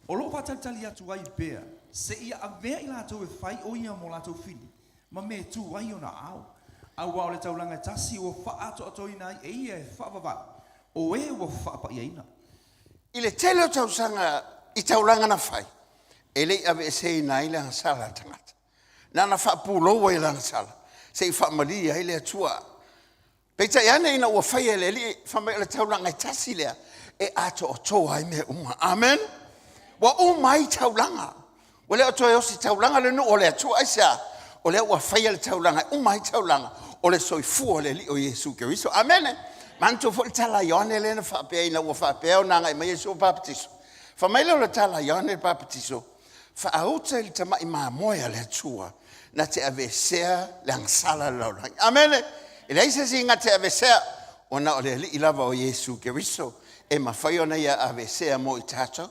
O lo o faatalitali atu ai pea, seia avea i latou e fai o ia mo latou fili, ma mea e tu ai ona aao. Auā o le taulaga e tasi ua faaatoatoina ai e ia e faavavau, o e ua faapaiaina. I le tele o tausaga i taulaga na fai, e le i aveeseina ai le agasala a le tagata. Na ona faapulou ai o le agasala se i faamalie ai le Atua. Peitai ane ina ua faia e le Alii, fai mai o le taulaga e tasi lea e atoatoa ai mea uma. Amen. Ua uma ai taulaga. Ua le o toe ositaulaga le nuu o le Atua. Aisea? O lea ua faia le taulaga e uma ai taulaga, o le soifua o le Alii o Iesu Keriso. Amene. Manatua foi le tala a Ioane lea na faapea ina ua faapea ona agai mai Iesu e papatiso. Fai mai lea o le tala a Ioane le papatiso, faauta i le tamai mamoe a le Atua na te aveesea le agasala a le lalolagi. Amene. E leai se isi na te aveesea, ona o le Alii lava o Iesu Keriso e mafai ona ia aveesea mo i tatou.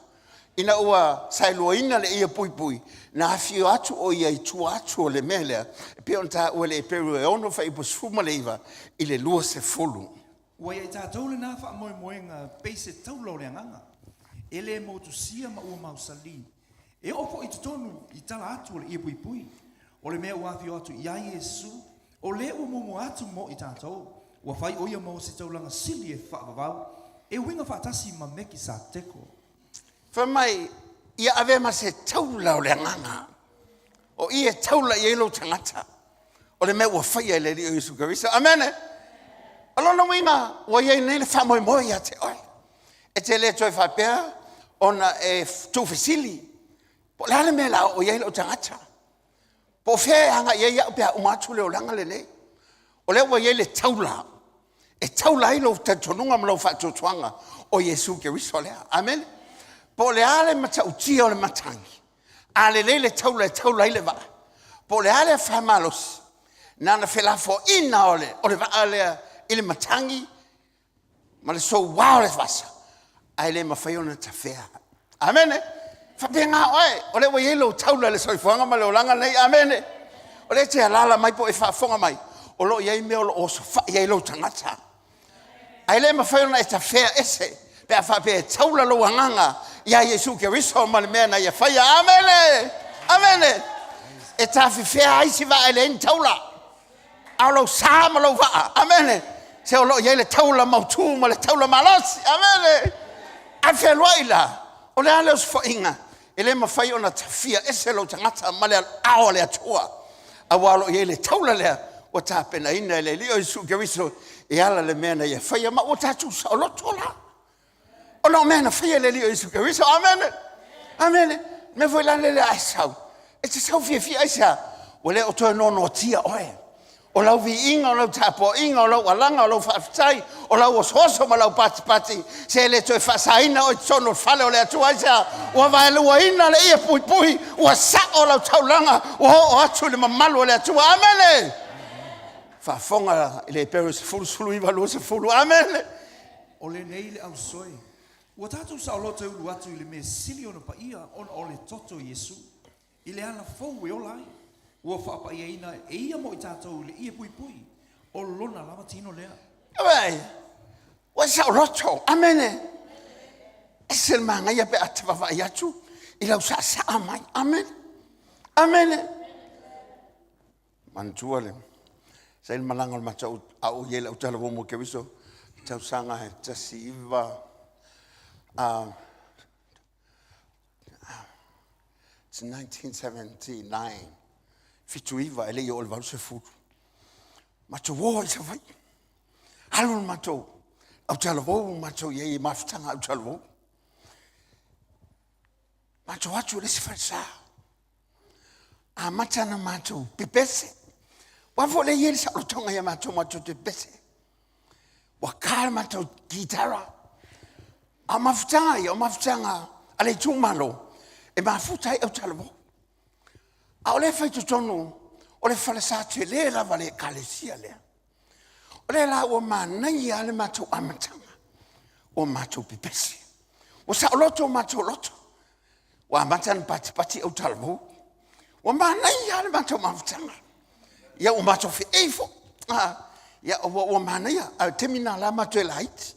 Ina ua saeluaina le ie puipui, na afio atu o ia i tua atu o le mea lea, e pei ona taua i le Eperu e 6 fuaiupu 19 i le 20. Ua ia i tatou lena faamoemoega pei se taula o le agaga, e le motusia ma ua mausali, e oo foi i totonu i tala atu o le ie puipui. O le mea ua afio atu i ai Iesu, o le ua muamua atu mo i tatou, ua fai o ia mo se taulaga sili e faavavau, e uiga faatasi ma Mekisateko. Fai mai, ia avea ma se taula o le agaga. O i e taula i ai lou tagata. O le mea ua faia e le Alii o Iesu Keriso. Amene. O lona uiga, ua i ai nei le faamoemoe ia te oe. E te le toe faapea ona e tuufesili, po o le a le mea o le a oo i ai lou tagata. Po o fea e agai i ai au pe a uma atu le olaga lenei. O lea ua i ai le taula e taula ai lou talitonuga ma lou faatuatuaga o Iesu Keriso lea. Amene. Po o le a le matautia o le matagi, a lelei le taula e taula ai le vaa, po o le a le afa malosi, na ona felafoaiga o le vaa lea i le matagi ma le soua o le vasa, ae le mafai ona tafea. Amene. Faapena oe, o lea ua i ai lou taula i le soifuaga ma le olaga lenei. Amene. O lea e te alaala mai po o e faafofoga mai, o lo o i ai mea o lo o osofai ai lou tagata. Ae le mafai ona e tafea ese pe a faapea e taula lou agaga ia Iesu Keriso ma le mea na ia faia. Amene! Amene! E tafefea ai si vaa e leai ni taula. A o lou sa ma lou vaa. Amene! Se o lo o i ai le taula mautu ma le taula malosi. Amene! A fealuai la, o le a le osofaiga? E le mafai ona tafia ese lou tagata ma le aao o le Atua, aua o lo o i ai le taula lea ua tapenaina e le Alii o Iesu Keriso e ala i le mea na ia faia, ma ua tatou saoloto la ona o mea na faia e le Alii o Iesu Keriso. Amene, amene. Mea foi la lele a e sau, e te sau fiafia aisea? Ua le o toe noanoatia oe. O lau viiga, o lau tapuaiga, o lau alaga, o lau faafetai, o lau osooso ma lau patipati, se le toe faasaina oe i totonu o le fale o le Atua. Aisea? Ua vaeluaina le ie puipui, ua sao lau taulaga, ua oo atu i le mamalu o le Atua. Amene! Faafofoga i le Eperu 10, 19, 20. Amene! O lenei le ausoe, ua tatou saoloto e ulu atu i le mea sili ona paia ona o le toto o Iesu. I le ala fou e ola ai, ua faapaiaina e ia mo i tatou i le ie puipui o lona lava tino lea. Oi, ua saoloto. Amene. Ese le manaia pe a te vaavaai atu i lau saasaa mai. Amene. Amene. Manatua le sa i le malaga o le matou a o i ai lau talavou mo Keriso, tausaga e 19 a It's 1979, 79 e le i oo i le 80. Matou o i Savaii. Alu le matou autalavou matou i ai i mafutaga autalavou. Matou atu i le isi falesa. Amata ona matou pepese. Ua foi lea i ai le saolotoga ia matou matou te pepese. Ua ka le matou gitara. A o mafutaga ia, o mafutaga a le itumalo e mafuta ai autalavou. A o lea e fai totonu o le falesa tele lava le ekalesia lea. O lea la ua manaia le matou amataga, ua matou pepese. Ua saoloto o matou loto. Ua amata ona patipati autalavou. Ua manaia le matou mafutaga. Ia ua matou feei foi. Ah, ia ua manaia. A o le taimi lena la matou e laiti.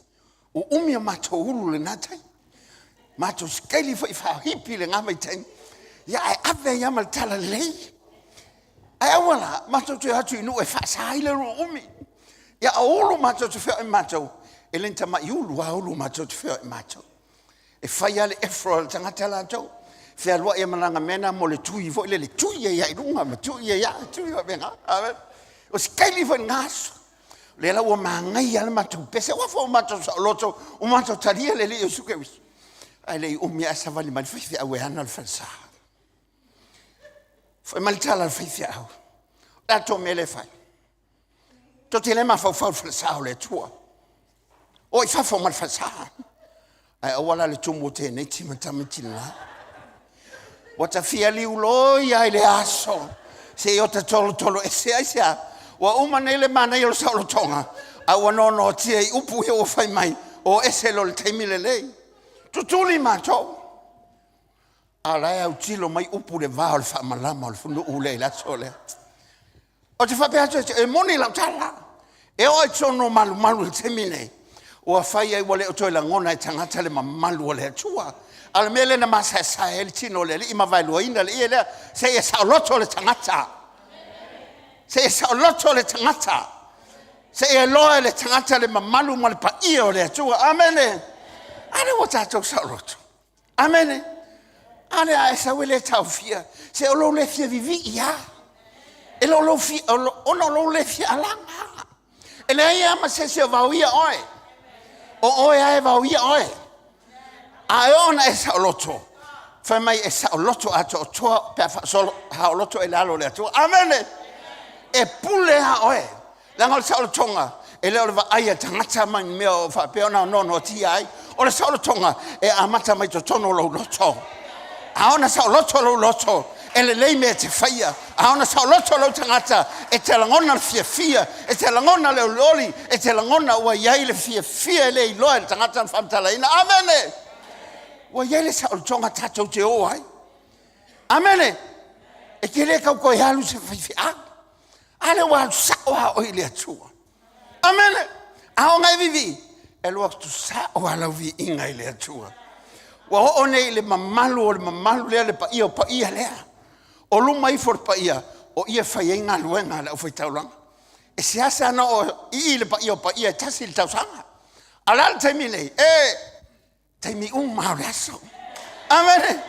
Ua umi a matou ulu i lena taimi. Matou sikaili foi faahipi i lena vaitaimi. Ia ae ave ai lava ma le talalelei. Ae aua la, matou te o atu i nuu e faasa ai le ulu umi. Ia o ulu matou te feoai ma matou, e le ni tamai ulu lava ulu matou te feoai ma matou. E fai lava le efro a le tagata latou, fealuai ai ma lana mea lena mo le tui foi lele, tui ai lava i luga ma tui ai lava, tui faapena. O se kaili foi i lena aso. O lea la ua manaia lava le matou pese, aua foi ua matou saoloto, ua matou talia le Alii Iesu Keriso. Ae le i umi ae savali mai le faifeau e ana le falesa. Fai mai le tala a le faifeau, o le a tou mea lea e fai? Tou te le mafaufau i le falesa o le Atua. O i fafo ma le falesa. Ae aua la le tumu o tēneiti ma tamaiti lena. Ua ta fia liuloi ai le aso se i ota tolotolo ese ai se a. Ua uma nei le manaia o le saolotoga, a ua noanoatia i upu ia ua fai mai, o ese loa le taimi lelei. Tutuli matou. A o la e autilo mai upu le va o le faamalama o le nuu lea i le aso lea. Ou te faapea atu, e moni lau tala. E oo i totonu o malumalu i le taimi nei, ua fai ai ua le o toe lagona e tagata le mamalu o le Atua. A o le mea lea na masaesae ai le tino o le Alii ma vaeluaina le ie lea, seia saoloto le tagata. Seia saoloto le tagata. Seia iloa e le tagata le mamalu ma le paia o le Atua. Amene. A lea ua tatou saoloto. Amene. A lea a e sau e le taofia, se o lou le fia vivii lava. E le o lou fia, ona o lou le fia alaga. E leai lava ma se isi o vaoia oe. O oe lava e vaoia oe. A e oo ona e saoloto, fai mai e saoloto atoatoa pe a saoloto e le alo o le Atua. Amene. E pule lava oe. Leaga o le saolotoga, e le o le vaai a tagata ma ni mea o faapea ona noanoatia ai. O le saolotoga, e amata mai totonu o lou loto. A ona saoloto lou loto, e lelei mea e te faia. A ona saoloto lou tagata, e te lagona le fiafia, e te lagona le olioli, e te lagona ua i ai le fiafia e le iloa e le tagata ona faamatalaina. Amene! Ua i ai le saolotoga tatou te o ai. Amene! E te le tau toe alu i se faifeau. A lea ua alu sao lava oe i le Atua. Amene. A ona e vivii, e alu atu sao lava lau viiga i le Atua. Ua oo nei i le mamalu o le mamalu lea, le paia o paia lea. O luma ifo o le paia, o i e fai ai galuega a le aufai-taulaga. E seasea ona oo i i le paia o paia e tasi le tausaga. A o le a le taimi nei? E! Taimi uma o le aso. Amene.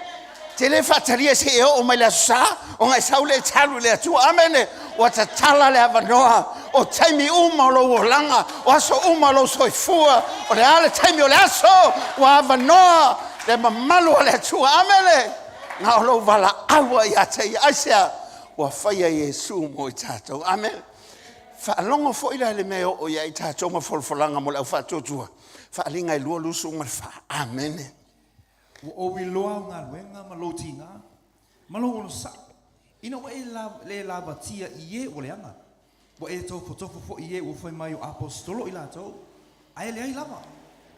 Te le faatalia se e oo mai le aso sa, ona e sau lea e talu i le Atua. Amene. Ua tatala le avanoa o taimi uma o lou olaga, o aso uma o lou soifua, o le a le taimi o le aso, ua avanoa le mamalu o le Atua. Amene. Na o lou valaau ia te ia. Aisea? Ua faia Iesu mo i tatou. Amene. Faalogo foi la i le mea e oo i ai tatou ma folafolaga mo le au faatuatua. Faaaliga e 2, 24. Amene. Ua ou iloa au galuega ma lou tiga, ma lou onosai, ina ua e le lavatia i e ua leaga, ua e tofotofo foi i e ua fai mai o aposetolo i latou, ae leai lava.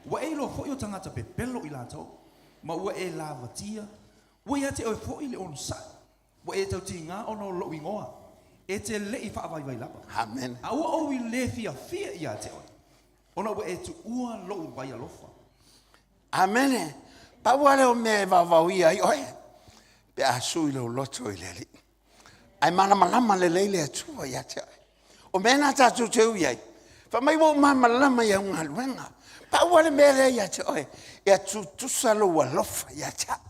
Ua e iloa foi o tagata pepelo i latou, ma ua e lavatia, ua ia te oe foi le onosai, ua e tautiga ona o lou igoa, e te le i faavaivai lava. Amene. A ua ou le fiafia ia te oe, ona ua e tuua lou vai alofa. Amene. Pau lava lea o mea e vaovaoia ai oe, pe a sui lou loto i le Alii. Ae malamalama lelei le Atua ia te oe. O mea na tatou te ui ai, fai mai ua ou malamalama i au galuega. Pau lava le mea lea ia te oe, ia tutusa lou alofa ia te au.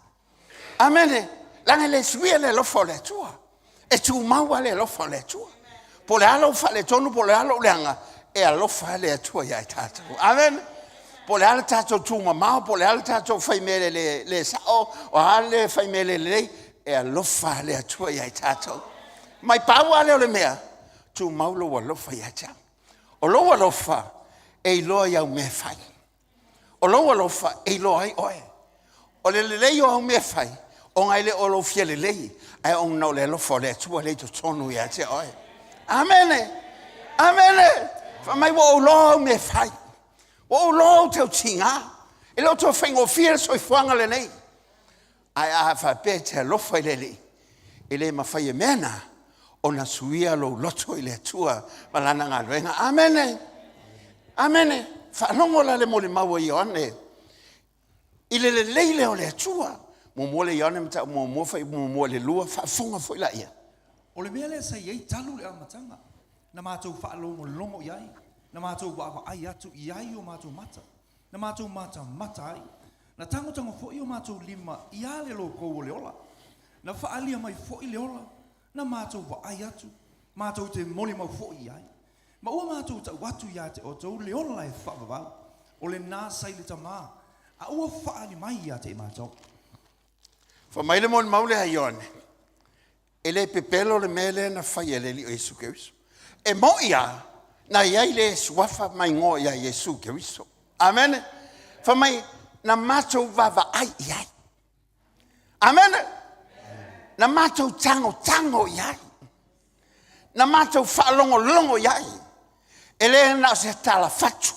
Amene. Leaga e le suia le alofa o le Atua. E tumau lava le alofa o le Atua. Po o le a lou faaletonu, po o le a lou leaga, e alofa lava le Atua ia i tatou. Amene. Po o le a le tatou tumamao, po o le a le tatou fai mea le, le sao, o a le fai mea le lelei, e alofa lava le Atua ia i tatou. Mai pau lava lea o le mea, tumau lou alofa ia te au. O lou alofa e iloa i au mea e fai. O lou alofa e iloa ai oe. O le lelei o au mea fai, ona e le o lou fia lelei, ae ona o le alofa o le Atua lea i totonu ia te oe. Amene! Amene! Fai mai ua ou iloa au mea fai. Ua ou iloa ou tautiga. E le o toe faigofie le soifuaga lenei. Ae a faapea e te alofa i le Alii, e le mafai e mea na ona suia lou loto i le Atua ma lana galuega. Amene! Amene! Faalogo la le molimau a Ioane. I le lelei lea o le Atua. Muamua le Ioane mataupu muamua fuaiupu muamua i le lua, faafofoga foi laia. O le mea lea sa i ai talu le amataga, na matou faalogologo i ai, na matou vaavaai atu i ai o matou mata, na matou matamata ai, na tagotago foi o matou lima i a le logou o le ola, na faaalia mai foi le ola, na matou vaai atu, matou te molimau foi i ai. Ma ua matou tau atu ia te outou le ola e faavavau, o lena sa i le Tamā, a ua faaali mai ia te i matou. Fai mai le molimau lea a Ioane, e le pepelo le mea lea na fai e le Alii o Iesu Keriso. E mo'i lava, na i ai le suafa ma igoa ia Iesu Keriso. Amene. Fai mai, na matou vaavaai i ai. Amene. Na matou tagotago i ai. Na matou faalogologo i ai. E le na o se tala fatu.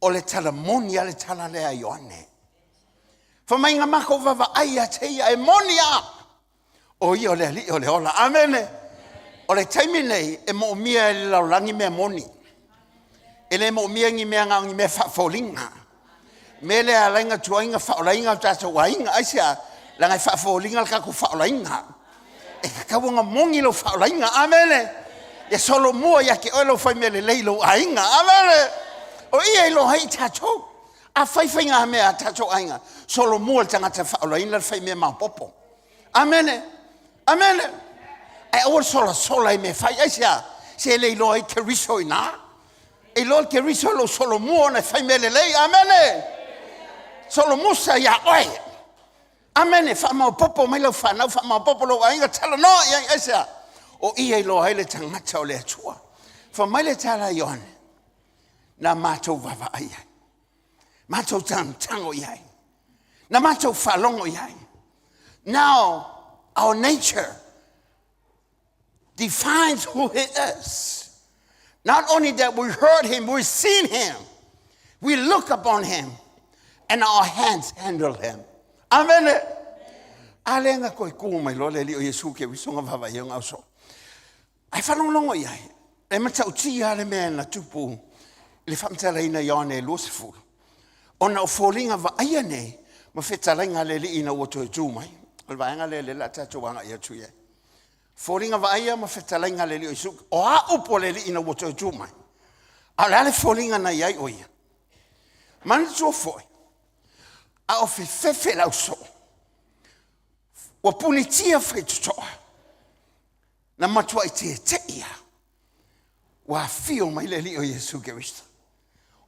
O le tala moni a le tala lea a Ioane. Fai mai na matou vaavaai ia te ia, e moni lava, o ia o le Alii o le ola. Amene. O le taimi nei, e moomia e le lalolagi mea moni. E le moomia ni mea na o ni mea faafoliga. Mea lea e ala ai ona tuai ona faaolaina o tatou aiga. Aisea? Leaga e faafoliga le tatou faaolaina. E tatau ona moni lou faaolaina. Amene. Ia solomua ia te oe lou fai mea lelei i lou aiga. Amene. O ia e iloa ai i tatou. A fai faigamea a tatou aiga, solomua i le tagata e faaolaina le fai mea maopoopo. Amene. Amene. Ae aua le solasola i mea e fai. Aisea? Se e le iloa ai Keriso i ina. E iloa le Keriso i lou solomua ona e fai mea lelei. Amene. Solomusa ia oe. Amene. Faamaopoopo mai lau fanau, faamaopoopo lou aiga, talanoa i ai. Aisea? O ia e iloa ai le tagata o le Atua. Fai mai le tala a Ioane, na matou vaavaai ai, matou tagotago i ai, na matou faalogo i ai. Now, our nature defines who he is. Not only that we heard him, we've seen him. We look upon him and our hands handle him. Amene. A lea na toe tu mai loa le Alii o Iesu Keriso na vaavaai ai ona ausoo. Ae faalogologo i ai, e matautia lava le mea na tupu i le faamatalaina i Ioane 20, ona o foliga vaaia nei ma fetalaiga a le Alii ina ua toe tu mai. O le vaega lea o lea o le a tatou agai atu i ai. Foliga vaaia ma fetalaiga a le Alii o Iesu, o a upu a le Alii ina ua toe tu mai? A o le a le foliga na i ai o ia? Manatua foi, a o fefefe le ausoo, ua punitia faitotoa, na matuai tete'i lava ua afio mai le Alii o Iesu Keriso.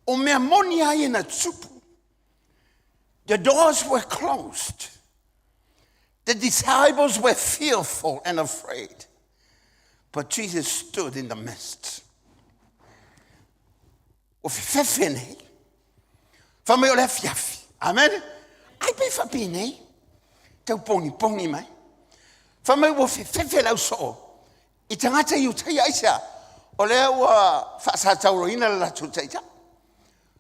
O mea moni lava ia na tutupu. The doors were closed. The disciples were fearful and afraid. But Jesus stood in the midst. Ua fefefe nei. Fai mai o le afiafi. Amen. Ai pe faapenei. Tau pongipongi mai. Fai mai ua fefefe le ausoo i tagata Iutaia. Aisea? O lea ua faasatauroina le latou taitai.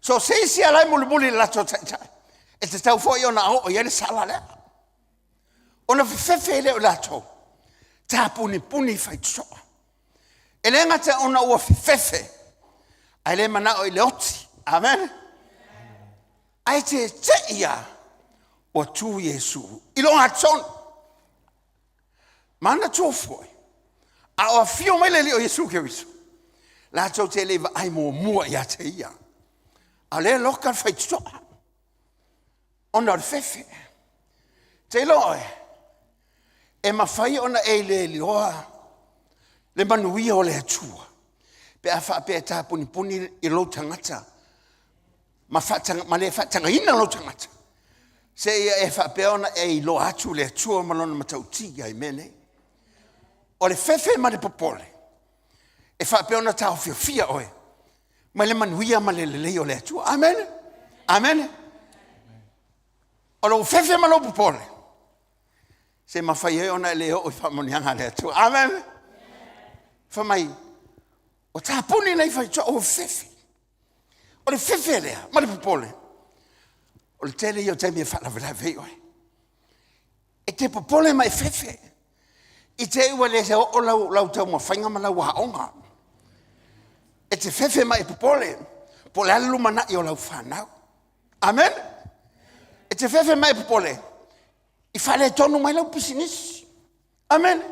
So se isi ala e mulimuli i le latou taitai, e tatau foi ona oo i ai le sala lea. Ona fefefe lea o latou, tapunipuni i faitotoa. E le gata ona ua fefefe, ae le manao i le oti. Amen. Ae tete'i lava ua tu Iesu i le ogatotonu. Manatua foi, a o afio mai le Alii o Iesu Keriso, latou te le i vaai muamua ia te ia. A o lea e loka le faitotoa ona o le fefe. Te iloa oe, e mafai ona e leloa le manuia o le Atua pe a faapea e tapunipuni i lou tagata ma, faataga, ma le faatagaina lou tagata seia e faapea ona e iloa atu le Atua ma lona matautia i mea nei. O le fefe ma le popole e faapea ona taofiofia oe mai le manuia ma le lelei o le Atua. Amene. Amene. O lou fefe ma lou popole se mafai ai ona e le oo i faamanuiaga a le Atua. Amen. Fai mai, o tapuni nei faitoa ua fefe. O le fefe lea ma le popole, o le tele ia o taimi e faalavelave ai oe. E te popole ma e fefe i te i ua le oo lau, lau taumafaiga ma lau aoga. E te fefe ma e popole po o le a le lumanai o lau fanau. Amen. E te fefe ma e popole i faaletonu mai lau pisinisi. Amene.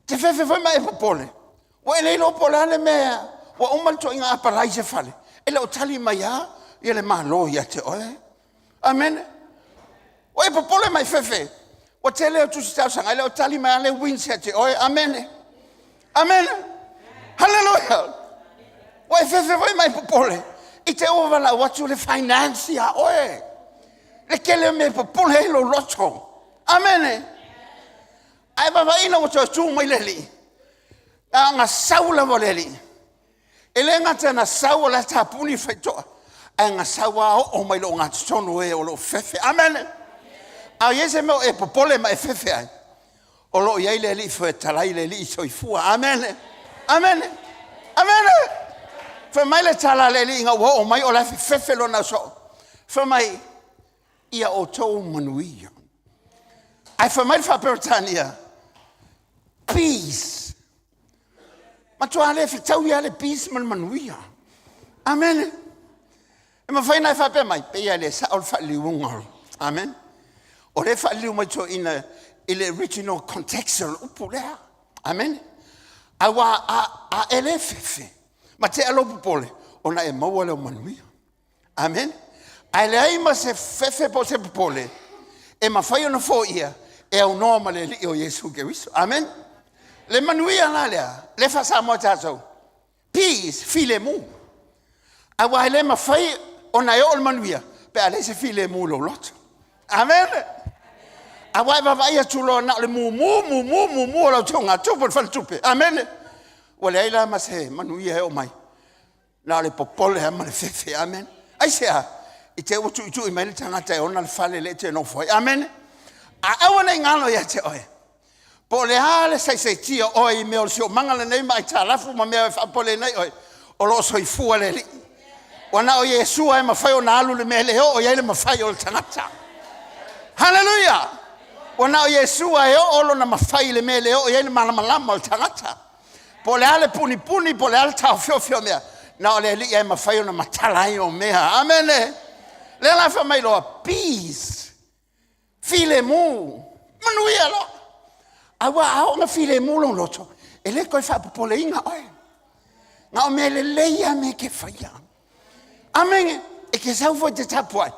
Te fefe foi ma e popole. Ua e le iloa po o le a le mea ua uma le toaiga apalai se fale, e le o tali mai lava ia le Malo ia te oe. Amene. Ua e popole ma e fefe, ua tele au tusi talosaga, ae le o tali mai lava le WINZ ia te oe. Amene. Amene. Haleluia. Ua e fefe foi ma e popole i te i ua valaau atu le finance ia oe. Le tele o mea e popole ai lou loto. Amene. Ae vaavaai ua toe tu mai le Alii, na ona sau lava o le Alii. E le gata na sau o la e tapuni le faitotoa, ae na sau lava oo mai i le ogatotonu o e o lo o fefe. Amene. A o i ai se mea o e popole ma e fefe ai, o lo o i ai le Alii Fetalai, le Alii Soifua. Amene. Amene. Amene. Fai mai le tala a le Alii ina ua oo mai o la e fefefe lona soo. Fai mai, ia outou manuia. Ae fai mai le faa-Peretania, peace. Matua le fetaui lava le peace ma le manuia. Amene. E mafai ona e faapea mai, pei lava e le sao le faaliliuga. Amen. O lea e faaliliu mai toeaiina i le original context o le upu lea. Amen. Aua a e le fefe, ma tea lou popole, ona e maua lea o manuia. Amen. Ae leai ma se fefe po o se popole e mafai ona foia e aunoa ma le Alii o Iesu Keriso. Amen. Le manuia la lea, le faa-Samoa tatou, peace, filemu. Aua e le mafai ona e oo le manuia pe a leai se filemu i lou loto. Amen. Aua e vaavaai atu loa na o le mumu, mumu, mumu o lau togatupe o le faletupe. Amen. Ua leai la ma se manuia e oo mai. Na o le popole lava ma le fefe. Amen. Aisea? I te ua tuitui mai le tagata e ona le fale lea e te nofo ai. Amen. A aua ne i galo ia te oe. Po o le a le saisaitia o oe i mea o le siomaga lenei ma aitalafu ma mea e faapopoleina ai oe, o lo o soifua le Alii. Ua na o Iesu lava e mafai ona alu i le mea e le oo i ai le mafai o le tagata. Haleluia! Ua na o Iesu lava e oo lona mafai i le mea e le oo i ai le malamalama o le tagata. Po o le a le punipuni, po o le a le taofiofi o mea, na o le Alii e mafai ona matala ai o mea. Amene. Lea la fai mai loa, peace, filemu, manuia loa. Aua a oo ina filemu lou loto, e le toe faapopoleina oe. Na o mea lelei lava mea e te faia. Amene. E te sau foi e te tapuai.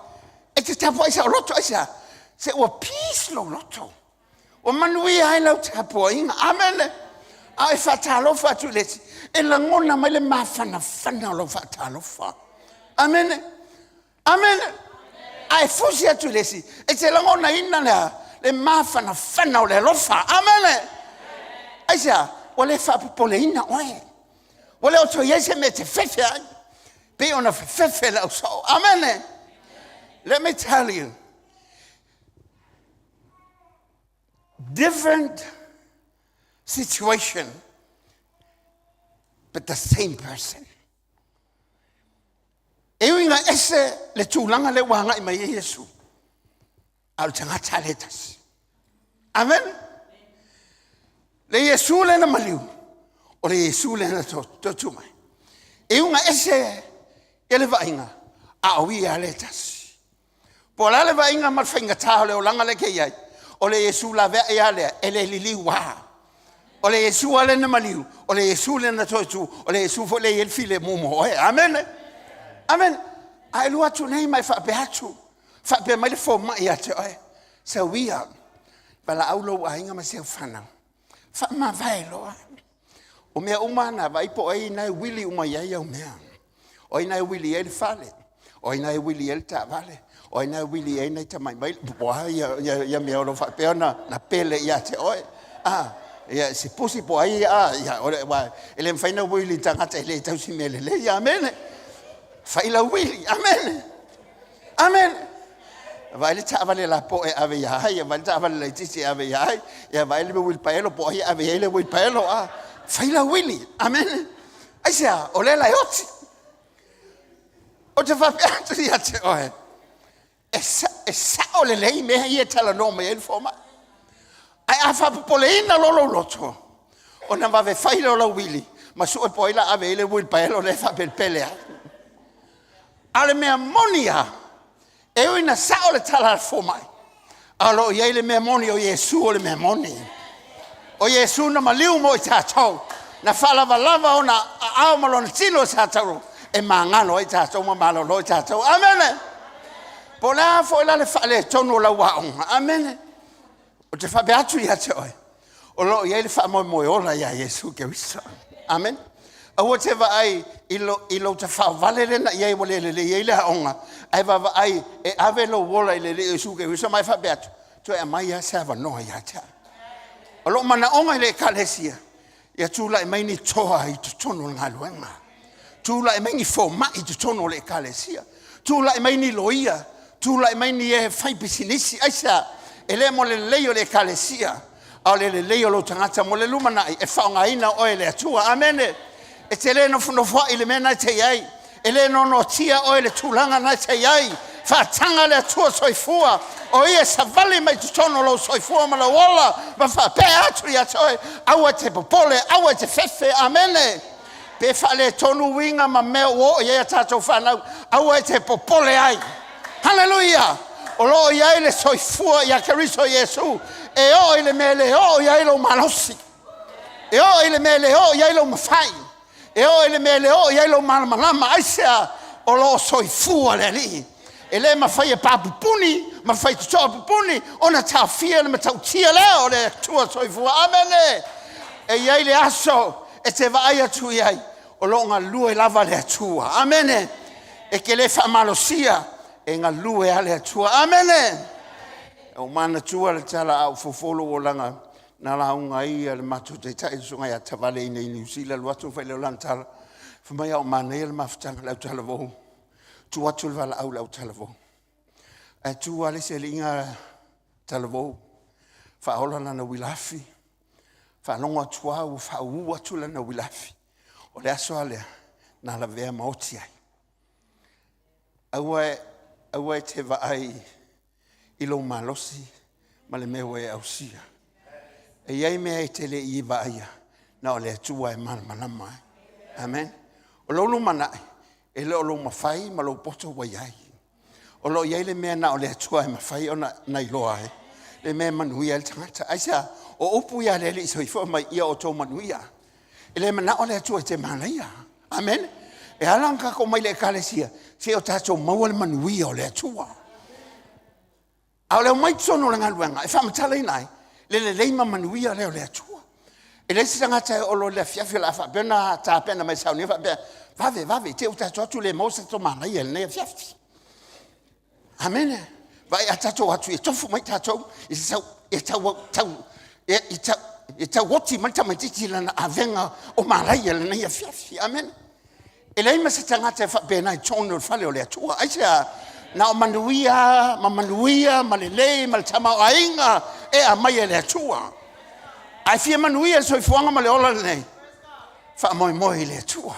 E te tapuai saoloto, aisea? Se ua peace lou loto. Ua manuia ai lau tapuaiga. Amene. A e faatalofa atu i le isi, e lagona mai le mafanafana o lau faatalofa. Amene. Amene. A e fusi atu i le isi, e te lagonaina le, le mafanafana o le alofa. Amene. Aisea? Ua le faapopoleina oe. Ua le o toe i ai se mea e te fefe ai. Pei ona fefefe le ausoo. Amene. Let me tell you, different situation, but the same person. E ui ina ese le tulaga lea ua agai mai ai Iesu, a o le tagata le tasi. Amen. Le Iesu lea na maliu, o le Iesu lea na totu mai. E uga ese ia le vaaiga, a o ia le tasi. Po o le a le vaaiga ma le faigata o le olaga lea e te i ai, o le Iesu laveai lava lea, e le liliu lava. O le Iesu lava lea na maliu, o le Iesu lea na toe tu, o le Iesu foi lea e i ai le filemu mo oe. Amene. Amene. A e alu atu nei ma e faapea atu, faapea mai le fomai ia te oe, sau ia, valaau lou aiga ma si au fanau. Faamavae loa. O mea uma na vaai po o ai na e uili uma i ai au mea. O ai na e uili ai le fale. O ai na e uili ai le taavale. O ai na e uili ai nai tamai maile. Po o a ia, ia, ia mea o lo o faapea ona na pele ia te oe. Ah, ia, se pusi po o ai, ah, ia, o le, wa, e le mafai na uili tagata e le tausi mea lelei. Amene. Fai lau uili. Amene. Amene. Vaai le taavale lapoa e ave ia ai, vaai le taavale laitiiti e ave ia ai, ia vaai le uilipaelo po o ai e ave i ai le uilipaelo, a fai lau uili. Amene. Aisea, o lea la e oti. Ou te faapea atu ia te oe, e, sa, e sao lelei mea ia e talanoa mai ai le fomai. Ae a faapopoleina loa lou loto, ona vave fai lea o lau uili, ma sue po o ai la ave i ai le uilipaelo lea e faapelepele ai. A o le mea moni lava, E ui ina sao le tala a le fomai, a o lo o i ai le mea moni o Iesu o le mea moni. O Iesu na maliu mo i tatou, na faalavalava ona aao ma lona tino sa tauro, e magalo ai tatou ma malolo ai tatou. Amene! Po o le a foi la le faaletonu o lau aoga, amene, ou te faapea atu ia te oe, o lo o i ai le faamoemoe ola ia Iesu Keriso. Amene. Aua te vaai i lou tafaovale lea na i ai ua le lelei ai le aoga, ae vaavaai e ave lou ola i le Alii o Iesu Keriso ma e faapea atu, toe aumai lava se avanoa ia te au. O lou manaoga i le Ekalesia, ia tulai mai ni toa i totonu o le galuega, tulai mai ni fomai i totonu o le Ekalesia, tulai mai ni loia, tulai mai ni e faipisinisi. Aisea? E le mo le lelei o le Ekalesia, a o le lelei o lou tagata mo le lumanai e faaaogaina oe e le Atua. Amene. E te le nofonofoai i le mea lena e te i ai, e le noanoatia oe i le tulaga lena e te i ai. Faataga le Atua Soifua o Ia e savali mai totonu o lou soifua ma lou ola ma faapea atu ia te oe, aua e te popole, aua e te fefe. Amene. Pe faaletonu uiga ma mea ua oo i ai a tatou fanau, aua e te popole ai. Haleluia! O lo o i ai le soifua ia Keriso Iesu e oo i le mea e le oo i ai lou malosi, e oo i le mea e le oo i ai lou mafai, e oo i le mea e le oo i ai lou malamalama. Aisea? O lo o soifua le Alii. E le mafai e pa pupuni ma faitotoa pupuni ona taofia le matautia lea o le Atua soifua. Amene. E i ai le aso e te vaai atu i ai, o lo o galue lava le Atua. Amene. E te le faamalosia, e galue lava le Atua. Amene. Ua ou manatua le tala a o fofo lou olaga na lauga ai le matou taitai le susuga ia Tavale i inei i Niu Sila, alu atu ona fai lea o lana tala, fai mai a o manaia le mafutaga i le autalavou, tuu atu le valaau i le autalavou. Ae tu lava le isi alii talavou, faaola lana uila afi, faalogo atu lava ua faauu atu lana uila afi. O le aso lava lea na lavea ma oti ai. Aua, aua e te vaai i lou malosi ma le mea ua e ausia. E i ai mea e te le i vaaia, na o le Atua e malamalama ai. Amen. O lou lumanai, e le o lou mafai ma lou poto ua i ai. O lo o i ai le mea na o le Atua e mafai ona iloa ai, le mea e manuia ai le tagata. Aisea? O upu ia a le Alii Soifua mai, ia outou manuia. E le manao le Atua e te manaia. Amene. E ala ona tatou omai i le Ekalesia, se i o tatou maua le manuia o le Atua. A o le omai i totonu o le galuega e faamatalaina ai le lelei ma manuia lea o le Atua. E leai se tagata e oo loa i le afiafi o le a faapea ona tapena mai e saunia faapea, vave, vave, te i ua tatou o atu le maua se tatou manaia i lenei afiafi. Amene. Vaai a tatou o atu e tofu mai tatou i se sau e tau tau e, e tau e tau oti mai le tamaitiiti i lana avega o malaia i lenei afiafi. Amene. E leai ma se tagata e faapena i totonu o le fale o le Atua. Aisea? Na o manuia ma manuia ma lelei ma le tamaoaiga e aumai e le Atua. A e fia manuia le soifuaga ma le ola lenei, faamoemoe i le Atua.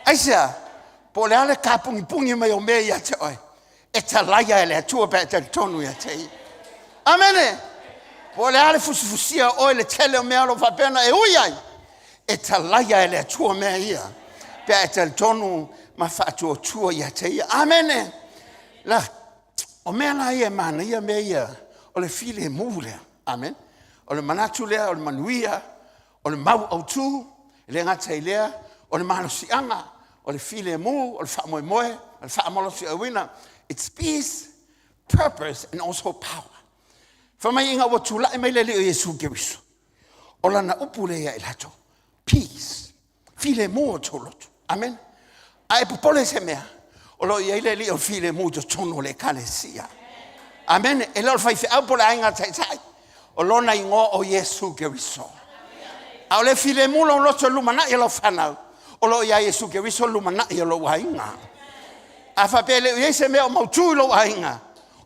Aisea? Po o le a le tapunipuni mai o mea ia te oe, e talaia e le Atua pe a e talitonu ia te Ia. Amene! Po o le a le fusifusia o oe i le tele o mea o lo o faapea ona e ui ai, e talaia e le Atua mea ia pe a e talitonu ma faatuatua ia te Ia. Amene! La, o mea la ia e manaia mea ia o le filemu lea. Amene. O le manatu lea o le manuia, o le mau autu, e le gata i lea, o le malosiaga, o le filemu, o le faamoemoe, o le faamalosiauina. It's peace, purpose and also power. Fai mai ina ua tulai mai le Alii o Iesu Keriso, o lana upu lea ia i latou, peace, filemu o tou loto. Amen. A e popole se mea, o lo o i ai le Alii o le filemu i totonu o le Ekalesia. Amen. E le o le faifeau po o le aiga taitai, o lona igoa o Iesu Keriso. A o le filemu lou loto i le lumanai o lau fanau, o lo o ia Iesu Keriso le lumanai o lou aiga. A faapea e le o i ai se mea o mautu i lou aiga,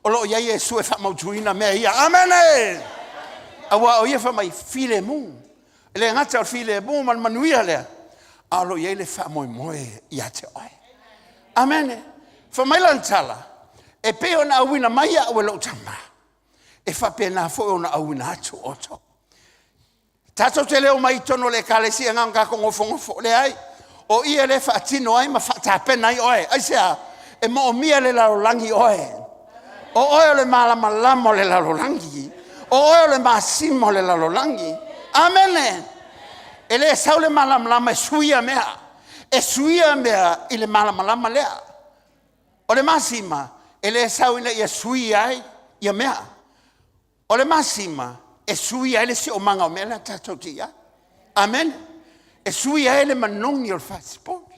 o lo o i ai Iesu e faamautuina mea ia. Amene! Aua o ia fai mai, filemu. E le gata o le filemu ma le manuia lea, a o lo o i ai le faamoemoe ia te oe. Amene. Fai mai lana tala, e pei ona auina mai au e lou tama, e faapena foi ona auina atu outou. Tatou te le omai i totonu o le Ekalesia na ona tatou nofonofo, leai. O ia lea e faatino ai ma faatapena ai oe. Aisea? E moomia e le lalolagi oe. O oe o le malamalama o le lalolagi. O oe o le masima o le lalolagi. Amene. E le sau le malamalama e suia mea. E suia mea i le malamalama lea. O le masima, e le sau ina ia suia ai ia mea. O le masima, e suia ai le siomaga o mea la tatou te i ai. Amene. E suia ai le manogi o le fasipovi.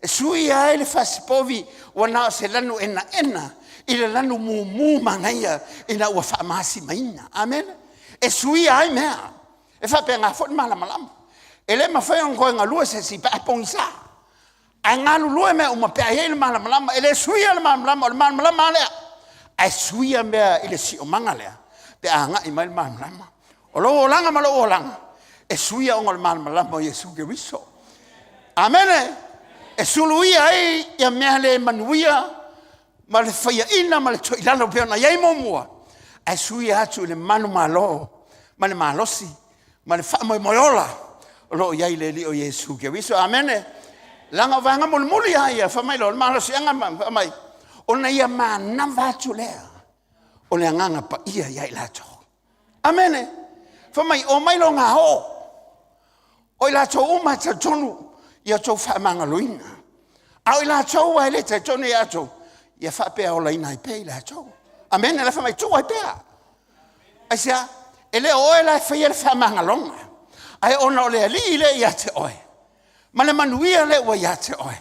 E suia ai le fasipovi ua na o se lanu enaena i le lanu mumu manaia ina ua faamasimaina. Amene. E suia ai mea. E faapena foi le malamalama. E le mafai ona toe galue se isi pe a pogisa. Ae galulue mea uma pe a i ai le malamalama. E le suia le malamalama, o le malamalama lava lea. Ae suia mea i le siomaga lea pe a agai mai le malamalama. O lou olaga ma lou olaga, e suia ona o le malamalama o Iesu Keriso. Amene! E suluia ai ia mea le manuia ma le faiaina ma le toilalo pei ona i ai muamua, ae suia atu i le manumalo ma le malosi ma le faamoemoe ola o lo o i ai le Alii o Iesu Keriso. Amene. Leaga o vaega mulimuli lava ia, fai mai loa, o le malosiaga fai mai, ona ia manava atu lea o le Agaga Paia ia i latou. Amene. Fai mai, omai loga oo. O i latou uma e talitonu ia outou faamagaloina. A o i latou e le talitonu ia outou, ia faapeaolaina ai pea i latou. Amene. La fai mai, tuu ai pea. Aisea? E le o oe la e faia le faamagaloga, ae ona o le Alii lea ia te oe, ma le manuia lea ua ia te oe,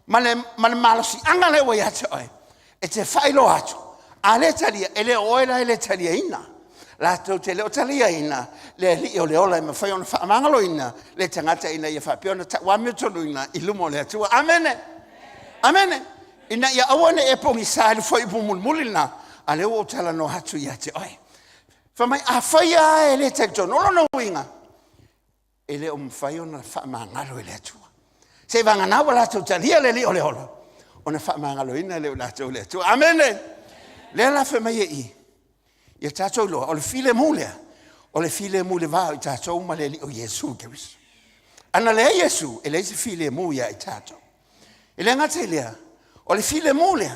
ma le malosiaga lea ua ia te oe, e te faailoa atu, a le talia, e le o oe la e le taliaina. Latou te le o taliaina le Alii o le ola e mafai ona faamagaloina le tagata ina ia faapea ona tauamiotonuina i luma o le Atua. Amene. Amene. Ina ia aua ne i e pogisa i le fuaiupu mulimuli lena, a lea ua ou talanoa atu ia te oe. Fai mai, afai lava e le talitonu, o lona uiga, e le o mafai ona faamagalo e le Atua. Seivagana ua latou talia le Alii o le ola, ona faamagaloina lea o latou e le Atua. Amene! Lea la fai mai e i, ia tatou iloa, o le filemu lea, o le filemu i le va o i tatou ma le Alii o Iesu Keriso. Ana leai Iesu, e leai se filemu ia i tatou. E le gata i lea, o le filemu lea,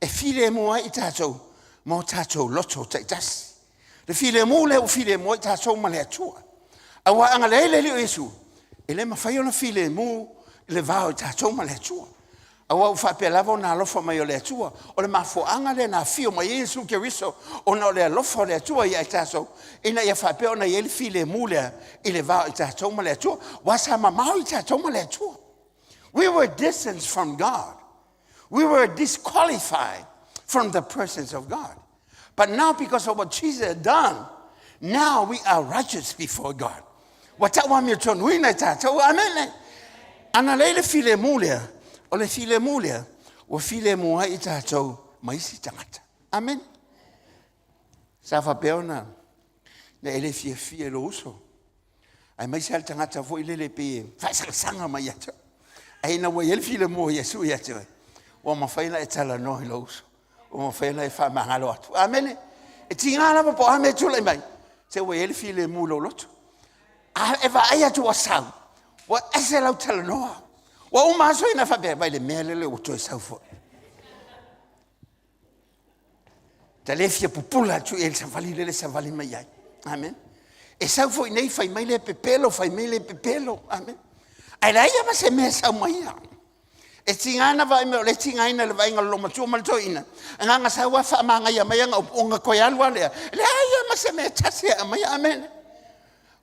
e filemu ai i tatou ma o tatou loto taitasi. Le filemu lea ua filemu ai tatou ma le Atua. Aua a na leai le Alii o Iesu, e le mafai ona filemu le va o tatou ma le Atua. Aua ua faapea lava ona alofa mai o le Atua. O le mafuaaga lea na afio mai ai Iesu Keriso, ona o le alofa o le Atua ia i tatou, ina ia faapea ona i ai le filemu lea i le va o tatou ma le Atua. Aua sa mamao i tatou ma le Atua. We were distant from God. We were disqualified from the presence of God. But now because of what Jesus had done, now we are righteous before God. Ua tauamiotonuina i tatou. Amene. Ana leai le filemu lea, o le filemu lea, ua filemu ai i tatou ma isi tagata. Amene. Sa faapea ona na e le fiafia i lou uso. Aemaise lava le tagata foi lele pei e faasagasanga mai ia te oe. Ae ina ua i ai le filemu o Iesu ia te oe, ua mafai ona e talanoa i lou uso. Ua mafai ona e faamagalo atu. Amene. E tiga lava po o a mea e tulai mai, se ua i ai le filemu i lou loto. A e vaai atu ua sau, ua ese lau talanoa. Ua uma aso ina faapea, vai le mea lele ua toe sau foi. Ta le fia pupula atu i ai le savali lele savali mai ai. Amen. E sau foi nei, fai mai le pepelo, fai mai le pepelo. Amen. Ae leai lava se mea e sau mai ia. E tiga na vaai mai o le tigaina le vaaiga o le loomatua ma le toeaina. Agaga sau a faamagaia mai ana upu, ona toe alu lava lea. E leai lava ma se mea e tasi e aumai. Amen.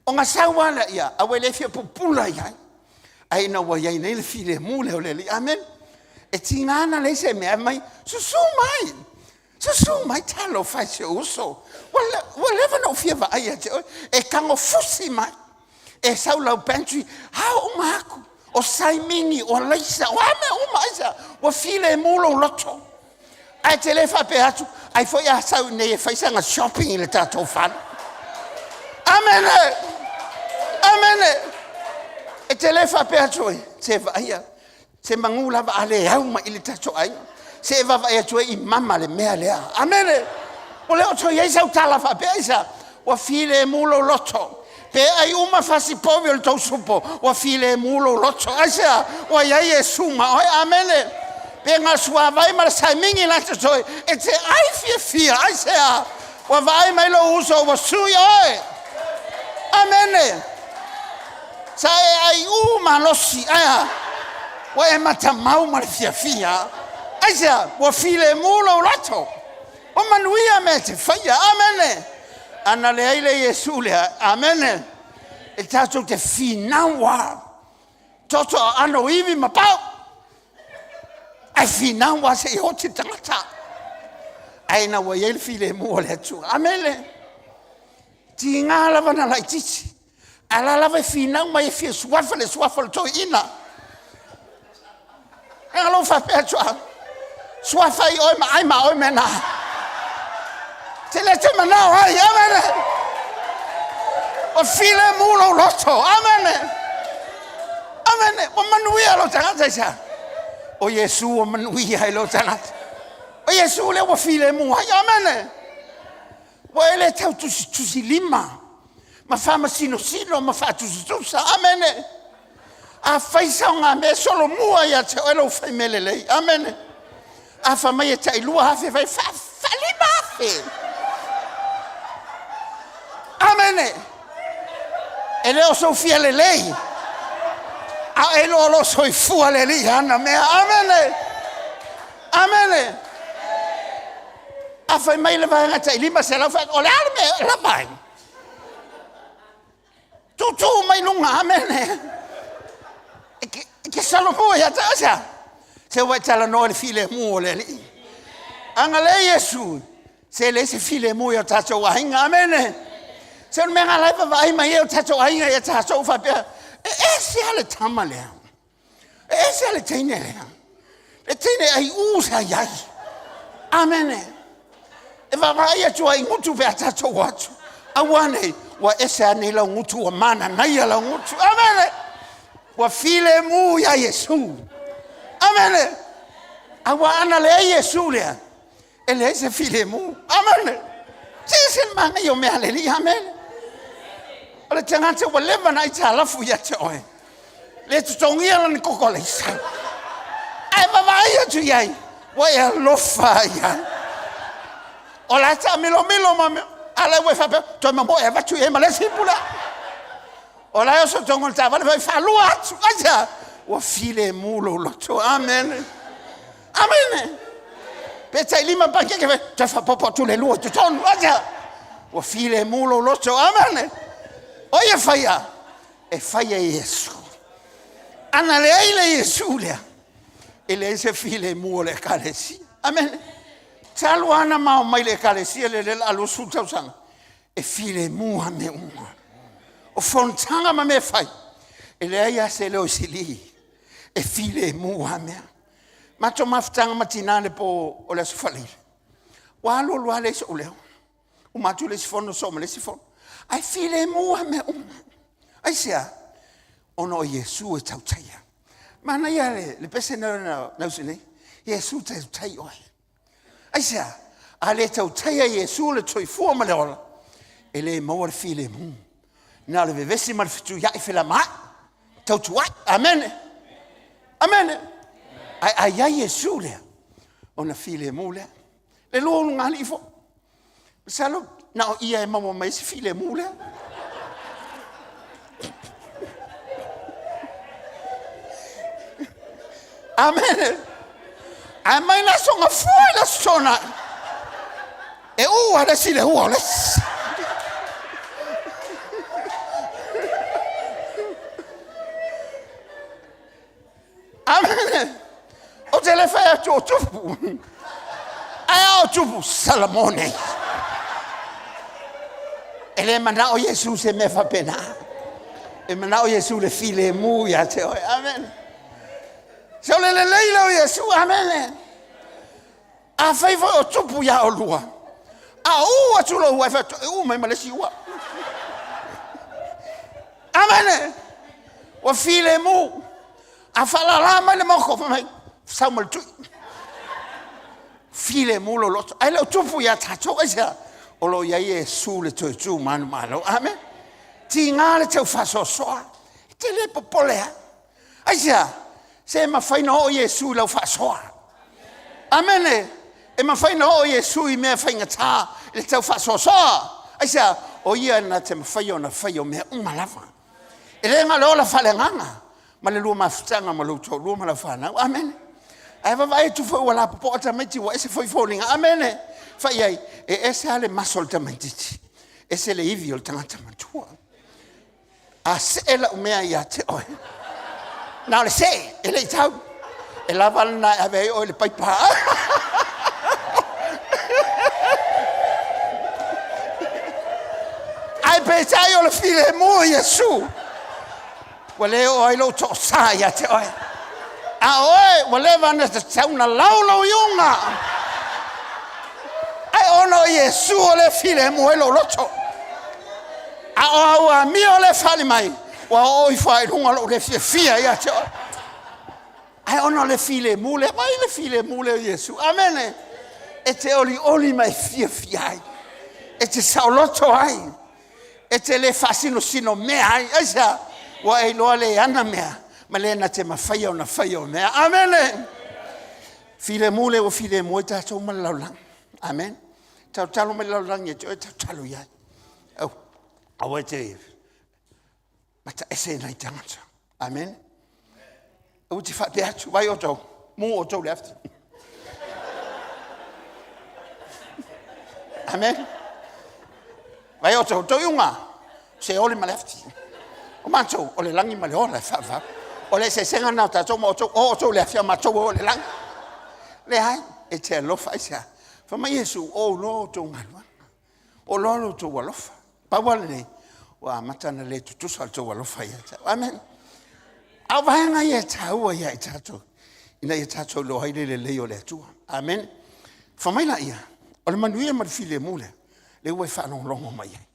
Ona sau lava lea, ia, aua e le fia pupula i ai. Ae ina ua i ai nei le filemu lea o le Alii. Amen. E tiga na leai se mea, mai, susu mai, susu mai talofa e si ou uso. Ua leva ona ou fia vaai ia te oe. E tago fusi mai. E sau lau pantry, ao uma aku. O saimini, o alaisa, o a mea uma aisa. Ua filemu lou loto. Ae te le faapea atu, ai foi a sau i nei e fai sana shopping i le tatou fale. Amene! Amene! E te le faapea atu ai, se vaaia, se manu lava a le au mai i le tatou aiga. Se e vaavaai atu ai i mama le mea lea. Amene! Ua le o toe i ai sau tala faapea aisea? Ua filemu lou loto. Pe ai uma fasipovi o le tou supo, ua filemu lou loto. Aisea? Ua i ai Iesu ma oe. Amene. Pe na o le suavai ma le saimigi la e totoe, e te ai fiafia. Aisea? Ua vaai mai lou uso ua sui oe. Amene. Sa e aiu malosi, ae a? Ua e matamau ma le fiafia. Aisea? Ua filemu lou loto. Ua manuia mea e te faia. Amene. Ana leai le Iesu lea, amene, e tatou te finau lava. Toto aano ivi ma pau. Ae finau lava seia oti le tagata. Ae ina ua i ai le filemu o le Atua. Amene. Tiga lava na laitiiti. A la lava e finau mai e fia suafa le suafa o le toeaina. E lou faapea atu a, suafa ai oe ma ai ma oe mea na. Te le te manao ai, amene. Ua filemu lou loto, amene. Amene, ua manuia lou tagata i sea. O Iesu ua manuia ai lou tagata. O Iesu lea ua filemu ai, amene. Ua e le tau tusitusilima ma faamasinosino ma faatusatusa. Amene. A fai saogamea e solomua ia te oe lou fai mea lelei. Amene. A fai mai e tai 2,000, fai faa 5,000. Amene. E le o sou fia lelei, a e iloa lou soifua le Alii i ana mea. Amene. Amene. A fai mai le vaega tai 500, fai atu, o le a le mea e lava ai? Tuutuu mai luga, amene. E ke solomua ia te oe sea. Se ua e talanoa i le filemu o le Alii. Agalelei Iesu, se leai se filemu i o tatou aiga, amene. Se o le mea lena la e vaavaai mai ai o tatou aiga ia tatou faapea, e ese lava le tama lea. E ese le teine lea. Le teine aiu sa i ai. Amene. E vaavaai atu ai gutu pe a tatou o atu. Aua nei, ua ese a nei lau gutu, ua mananaia lau gutu. Amene. Ua filemu ia Iesu. Amene. Aua ana leai Iesu lea, e leai se filemu. Amene. Se ese le manaia o mea a le Alii. Amene. O le tagata ua leva na aitalafu ia te oe. Le totogia lana koko alaisa. Ae vaavaai atu i ai, ua e alofa i ai. O la e taamilomilo ma mea. A la ua e faapea, toe mamoe avatu i ai ma le isi ipu lea. O la e oso tonu le taavale fai faalua atu. Aisea? Ua filemu lou loto. Amene. Amene. Pe tai lima pakeke fai, toe faaopoopo atu le lua i totonu. Aisea? Ua filemu lou loto. Amene. O ia faia, e faia e Iesu. Ana leai le Iesu lea, e leai se filemu o le ekalesia. Amene. Talu lava ona mao mai le ekalesia lea lea o le a 20 tausaga, e filemu lava mea uma. O fonotaga ma mea e fai, e leai lava se leo e sili, e filemu lava mea. Matou mafutaga ma tina i le po o le Aso Faraile, ua alu alu lava leai sou leo. Uma atu le isi fono, soo ma le isi fono. Ae filemu lava mea uma. Aisea? Ona o Iesu e tautaia. Manaia le, le pese na, na, na usi nei. Iesu tautai oe. Aisea? A le tautaia Iesu le soifua ma le ola, e le maua le filemu. Na o le vevesi ma le fetuiai felamaai. Tautuai. Amene. Amene. Ae a i ai Iesu lea, ona filemu lea. Le lua ulugalii foi. Masalo na o ia e maua mai se filemu lea. Amene. Ae mai le aso gafua i le aso Toonai. E ū a le isi le ua o le isi. Amene. Ou te le fai atu o tupu. Ae a o tupu, Salamone. E le manao Iesu se mea faapena. E manao Iesu le filemu ia te oe. Amene. Se o le lelei lea o Iesu. Amene. Afai foi o tupu ia olua, a ū atu lou ua e fai atu, e ū mai ma le isi ua. Amene. Ua filemu. A faalala mai le moko, fai mai, sau ma le tui. Filemu lou loto. Ae le o tupu ia tatou, aisea? O lo o i ai Iesu le toe tu manumalo. Amen. Tiga le tau faasoasoa. E te le popole lava. Aisea? Se mafai na oo Iesu i lau faasoa. Amene. E mafai ona oo Iesu i mea faigata i le tau faasoasoa. Aisea? O ia na te mafai ona faia o mea uma lava. E le na o le ola faaleagaga ma le lua mafutaga ma lou toalua ma lau fanau. Amene. Ae vaavaai atu foi ua lapopoa tamaiti ua ese foi foliga. Amene. Fai ai, e ese lava le maso o le tamaitiiti, ese le ivi o le tagata matua. A see lau mea ia te oe, na o le see, e le i tau. E lava lena e ave ai oe i le paipa. Ae peitai o le filemu o Iesu, ua le oo ai lou toosā ia te oe. A o oe, ua leva ona tatau ona lau lou iuga. Ae ona o Iesu o lea e filemu ai lou loto. A o au amio lea e fali mai, ua oo ifo lava i luga lou le fiafia ia te oe. Ae ona o le filemu lea, vai le filemu lea o Iesu. Amene. E te olioli ma e fiafia ai. E te saoloto ai. E te le faasinosino mea ai. Aisea? Ua e iloa le ana mea ma le na te mafaia ona faia o mea. Amene. Filemu lea ua filemu ai tatou ma le lalolagi. Amen. Tautalo mai le lalolagi e te oe tautalo i ai. Au, aua e te mataese i nai tagata. Amen. Aua te faapea atu, vai outou, mu outou le afti. Amen. Vai outou, outou iuga, se oli ma le afti. O matou, o le lagi ma le ola e faavavau. O le eseesega lena o tatou ma outou, o outou le afi, a matou o le lagi. Leai, e te alofa aisea. Fai mai Iesu, o ou loa outou galuega. O loa lo outou alofa. Pau lava lenei, ua amata ona le tutusa le tou alofa ia te au. Amen. A o vaega ia e taua ia i tatou, ina ia tatou iloa ai le lelei o le Atua. Amen. Fai mai laia, o le manuia ma le filemu lea, lea ua e faalogologo mai ai.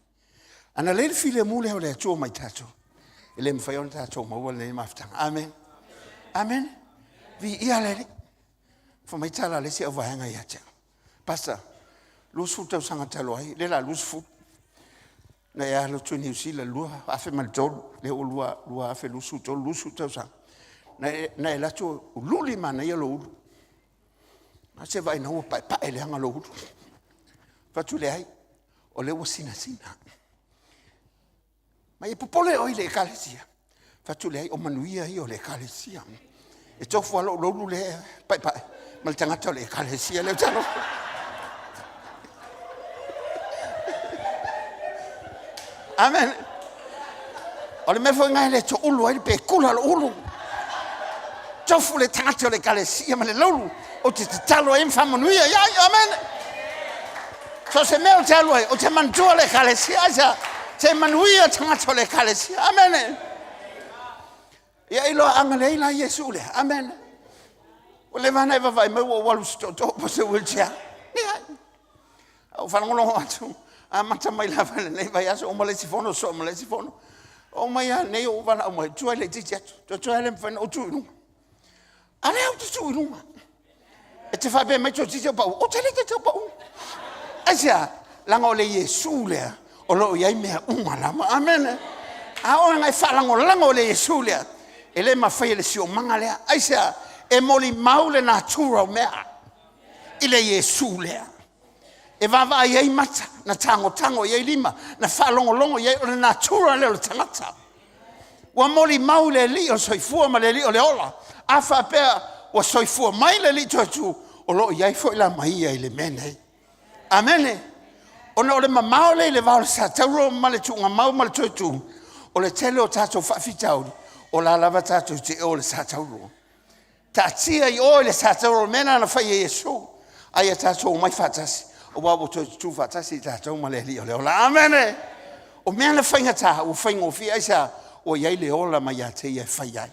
Ana leai le filemu lea o le Atua mai tatou, e le mafai ona tatou maua lenei mafutaga. Amen. Amen. Viia le Alii. Fai mai tala a le isi auvaega ia te au. Pastor, 20 tausaga talu ai, lea la 20, na e alu atu i Niu Sila 2003, lea ua 2023, 20 tausaga. Na e, na e alu atu ululi manaia lou ulu. A se vaai na ua paepae leaga lou ulu. Fatu leai, o lea ua sinasina. Ma e popole oe i le ekalesia. Fatu leai, o manuia ia o le ekalesia. E tofu lava lou loulu lea paepae ma le tagata o le ekalesia lea ou te alofa. Amen. O le mea foi lena e le toulu ai le pekula o lou ulu. Tofu le tagata o le ekalesia ma le loulu ou te tatalo ai ma faamanuia ia ai. Amen. So se mea ou te alu ai, ou te manatua le ekalesia. Aisea? Se manuia tagata o le ekalesia. Amen. Ia iloa agalelei la Iesu lea. Amen. Ua leva ona e vaavaai mai ua ou alu i se tootoo po o se wheelchair. Leai. A ou faalogologo atu, amata mai lava i lenei vaiaso, uma le isi fono, soo ma le isi fono. Oo mai lava nei ou valaau mai, tuai laitiiti atu. Toe toe lava le mafai ona ou tu i luga. A lea ou te tu i luga. E te faapea mai toeitiiti ou pau. Ou te le toeitiiti ou pau. Aisea? Leaga o le Iesu lea o lo o i ai mea uma lava. Amene. A oo ina e faalagolago i le Iesu lea, e le mafai e le siomaga lea. Aisea? E molimau le natura o mea i le Iesu lea. E vaavaai ai mata, na tagotago i ai lima, na faalogologo i ai, o le natura lea o le tagata. Ua molimau le Alii o le soifua ma le Alii o le ola. A faapea ua soifua mai le Alii toetu, o lo o i ai foi la ma ia i le mea nei. Amene. Ona o le mamao lea i le va o le satauro ma le tuugamau ma le toetu, o le tele o tatou faafitauli, o la lava tatou te o i le satauro. Taatia i o i le satauro o le mea lena na fai e Iesu, a ia tatou omai faatasi, aua ua toe tutu faatasi i tatou ma le Alii o le ola. Amene! O mea na faigata, ua faigofie, aisea? Ua i ai le ola mai ia te ia e fai ai.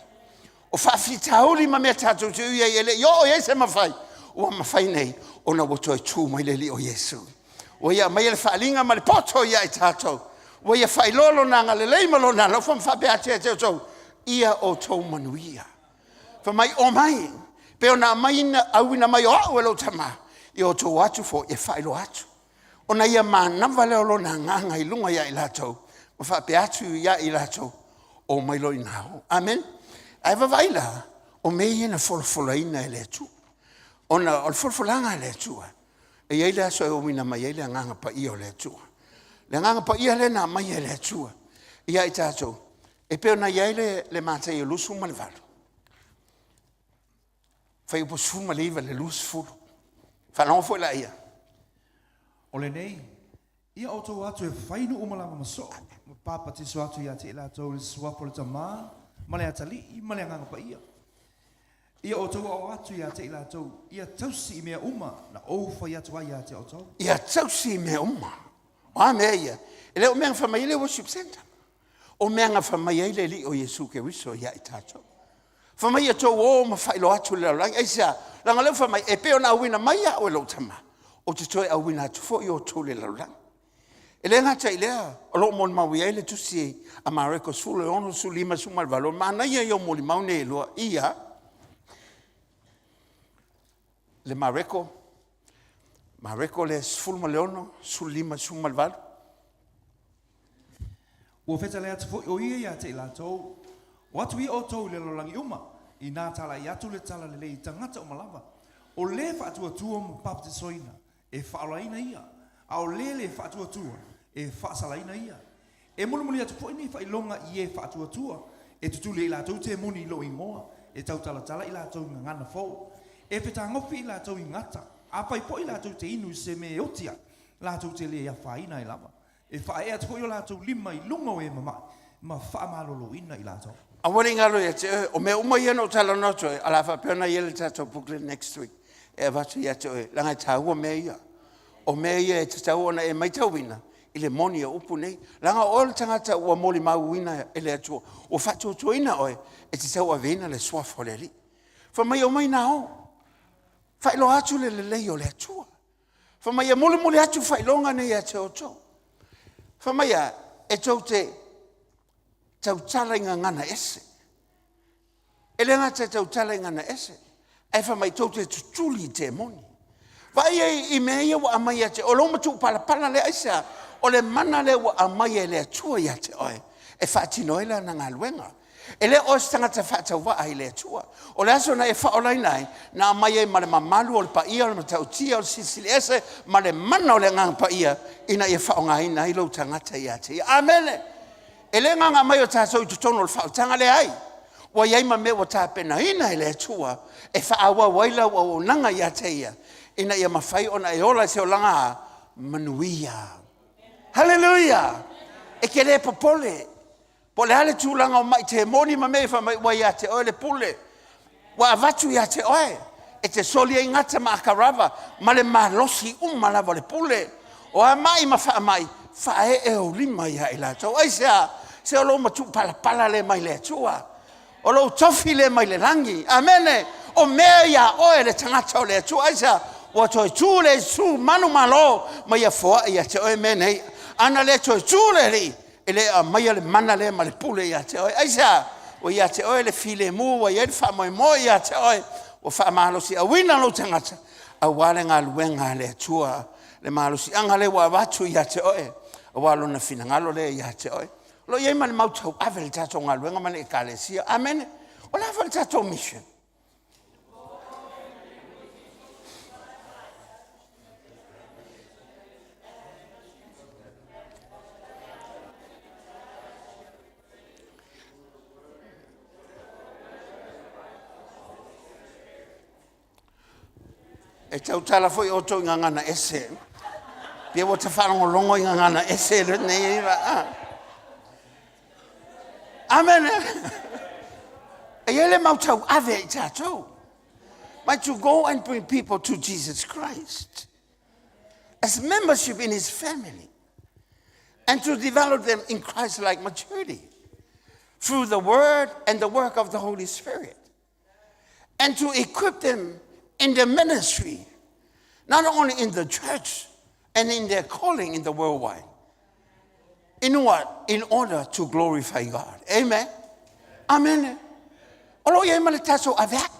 O faafitauli ma mea tatou te ui ai e le i oo i ai se mafai, ua mafai nei ona ua toe tu mai le Alii o Iesu. Ua ia aumaia le faaaliga ma le poto ia i tatou. Ua ia faailoa lona agalelei ma lona alofa ma faapea atu ia te outou, ia outou manuia. Fai mai, Omai, pei ona aumaina, auina mai o au e lou Tama, ia outou o atu foi e faailoa atu. Ona ia manava lea o lona agaga i luga ia i latou, ma faapea atu ia i latou, Omai loa ina o. Amen. Ae vaavaai la, o mea ia na folafolaina e le Atua. Ona o le folafolaga a le Atua, e i ai le aso e auina mai ai le Agaga Paia o le Atua. Le Agaga Paia lea na aumai e le Atua ia i tatou, e pei ona i ai le Mataio 28, fuaiupu 19 i le 20. Faalogo foi laia. O lenei, ia outou o atu e fai nuu uma lava ma soo, ma papatiso atu ia te i latou i le suafa o le Tama, ma le Atalii, ma le Agaga Paia. Ia outou aoao atu ia te i latou, ia tausi i mea uma na ou fai atu ai ia te outou. Ia tausi i mea uma. O a mea ia? E le o mea na fai mai ai le worship center. O mea na fai mai ai le Alii o Iesu Keriso ia i tatou. Fai mai ia outou o ma faailoa atu i le lalolagi. Aisea? Leaga o lea ua fai mai, e pei ona auina mai au e lou Tama, ou te toe auina atu foi outou i le lalolagi. E le gata i lea, o lo o molimau i ai le tusi a Mareko 16, 58, o le manaia ia o molimau nei e lua, ia le Mareko, Mareko le 16, 15, 18. Ua fetalai atu foi o ia ia te i latou, O atu ia outou i le lalolagi uma, inā talai atu le tala lelei i tagata uma lava. O le faatuatua ma papatisoina, e faaolaina ia, a o le le faatuatua, e faasalaina ia. E mulimuli atu foi nei faailoga i e faatuatua, e tutuli ai latou temoni i lou igoa, e tautalatala i latou i gagana fou, e fetagofi i latou i gata, afai foi latou te inu i se mea e oti ai, latou te le afaina ai lava. E faaee atu foi o latou lima i luga o e mama'i, ma faamaloloina i latou. Aua ne i galo ia te oe, o mea uma ia na ou talanoa atu ai, o le a faapea ona i ai le tatou booklet next week e avatu ia te oe, leaga e taua mea ia. O mea ia e tatau ona e matauina i le moni o upu nei. Leaga o oe o le tagata ua molimauina e le Atua, ua faatuatuaina oe e te tauaveina le suafa o le Alii. Fai mai, omai ina o, faailoa atu le lelei o le Atua. Fai mai e mulimuli atu faailoga nei ia te outou. Fai mai a, e tou te tautala i gagana ese. E le gata e tautala i gagana ese, ae fai mai tou te tutuli i temoni. Vaai ai i mea ia ua aumai ia te oe, o lou matupalapala lea, aisea? O le mana lea ua aumai e le Atua ia te oe e faatino ai lana galuega. E le o oe o se tagata faatauvaa i le Atua. O le aso na e faaolaina ai, na aumai ai ma le mamalu o le paia o le matautia o le Silisili Ese ma le mana o le Agaga Paia ina ia faaaogaina ai lou tagata ia te Ia. Amene! E le na ona aumai o tatou i totonu o le faaolataga, leai. Ua i ai ma mea ua tapenaina e le Atua e faaauau ai lau auaunaga ia te Ia, ina ia mafai ona e ola i se olaga manuia. Haleluia! E te le popole Po o le a le tulaga o mai temoni ma mea ia, fai mai ua ia te oe le pule. Ua avatu ia te oe e te soli ai gata ma akarava ma le malosi uma lava o le pule. O a mai ma faamai, faaee ou lima ia i latou. Aisea? Se o lou matuupalapala lea mai le Atua. O lou tofi lea mai le lagi. Amene. O mea ia oe le tagata o le Atua. Aisea? Ua toe tu le Iesu manumalo ma ia foai ia te oe mea nei. Ana le toe tu le Alii, e le aumaia le mana lea ma le pule ia te oe. Aisea? Ua ia te oe le filemu, ua i ai le faamoemoe ia te oe, ua faamalosiauina lou tagata aua le galuega a le Atua, le malosiaga lea ua avatu ia te oe, aua lona finagalo lea ia te oe. O lo o i ai ma le mau tauave i le tatou galuega ma le Ekalesia. Amene. O le a foi le tatou mission? E tautala foi outou i gagana ese. Pei ua ta faalogologo i gagana ese lenei. Amene. E i ai le mau tauave i tatou. But to go and bring people to Jesus Christ as membership in his family and to develop them in Christ-like maturity through the word and the work of the Holy Spirit and to equip them in their ministry, not only in the church and in their calling in the worldwide. In what? In order to glorify God. Amen. Amen. O lo o i ai ma le tatou avea'i.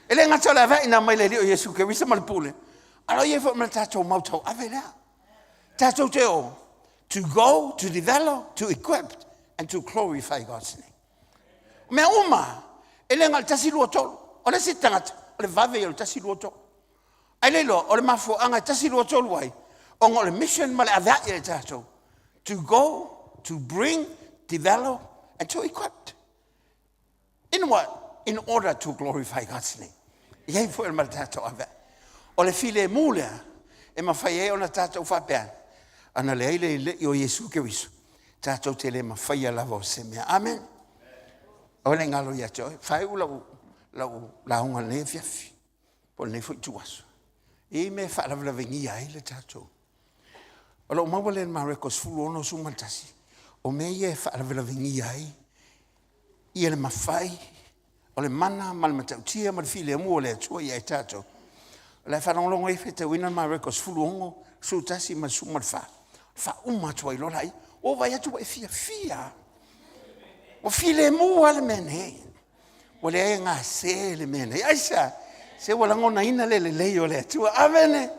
E le gata o le avea'i na aumai le Alii o Iesu Keriso ma le pule, a o lo o i ai foi ma le tatou mau tauave lea. Tatou te o to go, to develop, to equip and to glorify God's name. O mea uma, e le na o le 1, 2, 3. O le isi tagata, O le vave ia o le 1, 2, 3. Ae le iloa, o le mafuaaga e 1, 2, 3 ai, ona o le mission ma le avea'i a i tatou. To go, to bring, develop and to equip. In what? In order to glorify God's name. E i ai foi ma le tatou avea'i. O le filemu lea, e mafai ai ona tatou faapea, ana leai le le'i o Iesu Keriso, tatou te le mafaia lava o se mea. Amen. Aua ne i galo ia te oe. Faaiu lau, lau lauga i lenei afiafi, po o lenei foi ituaso. E i ai mea e faalavelavegia ai le tatou. O lo o maua lea i le Mareko 16, 11, o mea ia e faalavelavegia ai ia le mafai o le mana ma le matautia ma le filemu o le Atua ia i tatou. O le a faalogologo ai faitauina le Mareko 16, 11 ma le 14. Faauma atu ai loa laia. Ua ou vaai atu ua e fiafia lava. Ua filemu lava le mea nei. Ua leai e gase le mea nei. Aisea? Se ua lagonaina le lelei o le Atua. Amene.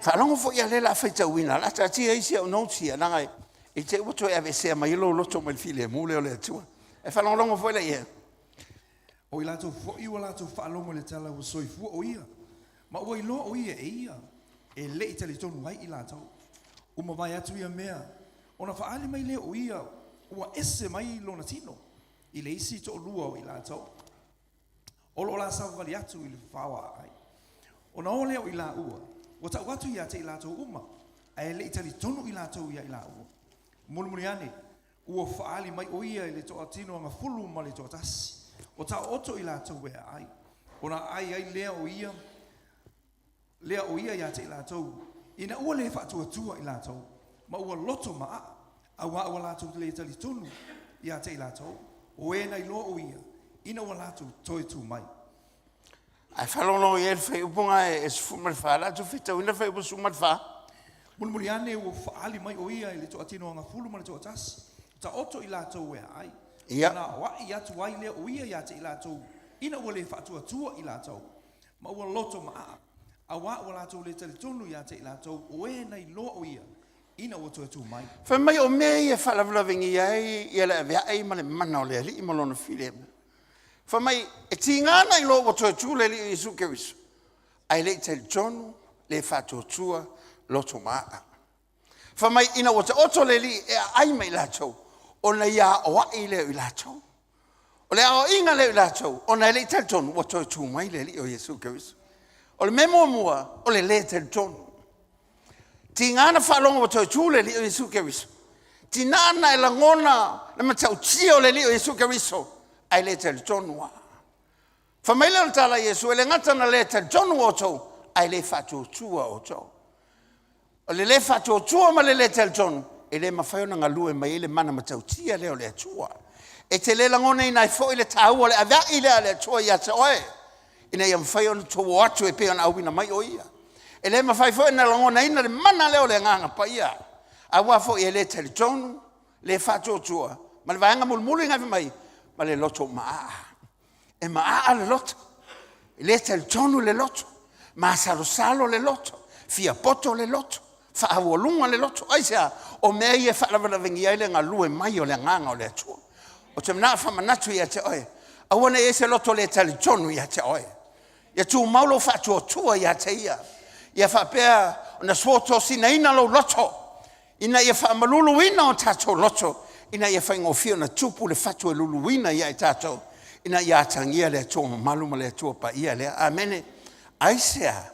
Faalogo foi ia lea o le a faitauina. O le a taatia isi au notes ia, leaga i te i ua toe aveesea mai ai lou loto mai le filemu lea o le Atua. E faalogologo foi lea i ai. O i latou foi ua latou faalogo i le tala ua soifua o ia, ma ua iloa o ia e ia, e le i talitonu ai i latou. Ua mavae atu ia mea, ona faaali mai lea o ia ua ese mai lona tino i le isi toalua o i latou o lo o la savavali atu i le fafao aai. Ona o lea o i laua, ua tau atu ia te i latou uma, ae le i talitonu i latou ia i laua. Mulimuli ane, ua faaali mai o ia i le toatino agafulu ma le toatasi, o taooto i latou e aai. Ona aai ai lea o ia, lea o ia ia te i latou, ina ua le faatuatua i latou, ma ua loto maaa, auā ua latou le talitonu ia te i latou, o e na iloa o ia, ina ua latou toe tu mai. Ae faalogologo i ai le fuaiupu lena e 14, o le a tou faitauina le fuaiupu 14. Mulimuli ane ua faaali mai o ia i le toatino agafulu ma le toatasi, taoto i latou e aai. Ia. Ona aoai atu ai lea o ia ia te i latou, ina ua le faatuatua i latou, ma ua loto maaa, auā ua latou le talitonu ia te i latou o e na iloa o ia, ina ua toe tu mai. Fai mai o mea ia e faalavelavegia ai ia le avea'i ma le mana o le Alii ma Lona filemu. Fai mai, e tiga ona iloa ua toe tu le Alii o Iesu Keriso, ae le i talitonu, le faatuatua, loto maaa. Fai mai, ina ua taoto le Alii e aai ma i latou, ona ia aoai lea o i latou. O le aoaiga lea o i latou, ona e le i talitonu, ua toe tu mai le Alii o Iesu Keriso. O le mea muamua, o le le talitonu. Tiga na faalogo ua toe tu le Alii o Iesu Keriso. Tina na e lagona le matautia o le Alii o Iesu Keriso, ae le talitonu lava. Fai mai lea o le tala a Iesu, e le gata na le talitonu outou, ae le faatuatua outou. O le le faatuatua ma le le talitonu, e le mafai ona galue mai ai le mana matautia lea o le Atua. E te le lagonaina ai foi le taua o le aveai lea a le Atua ia te oe, ina ia mafai ona tou o atu e pei ona auina mai o Ia. E le mafai foi ona lagonaina le mana lea o le Agaga Paia, aua foi e le talitonu, le faatuatua, ma le vaega mulimuli na fai mai, ma le loto maaa. E maaa le loto, e le talitonu le loto, masalosalo le loto, fiapoto le loto, faaaualuga le loto. Aisea? O mea ia e faalavelavegia ai le galue mai o le Agaga o le Atua. Ou te manao e faamanatu ia te oe, aua ne i i ai se loto le talitonu ia te oe. Ia tumau lou faatuatua ia te Ia. Ia faapea ona suotosinaina lou loto ina ia faamaluluina o tatou loto, ina ia faigofie ona tupu le fatu e luluina ia i tatou, ina ia atagia le Atua mamalu ma le Atua paia lea. Amene. Aisea?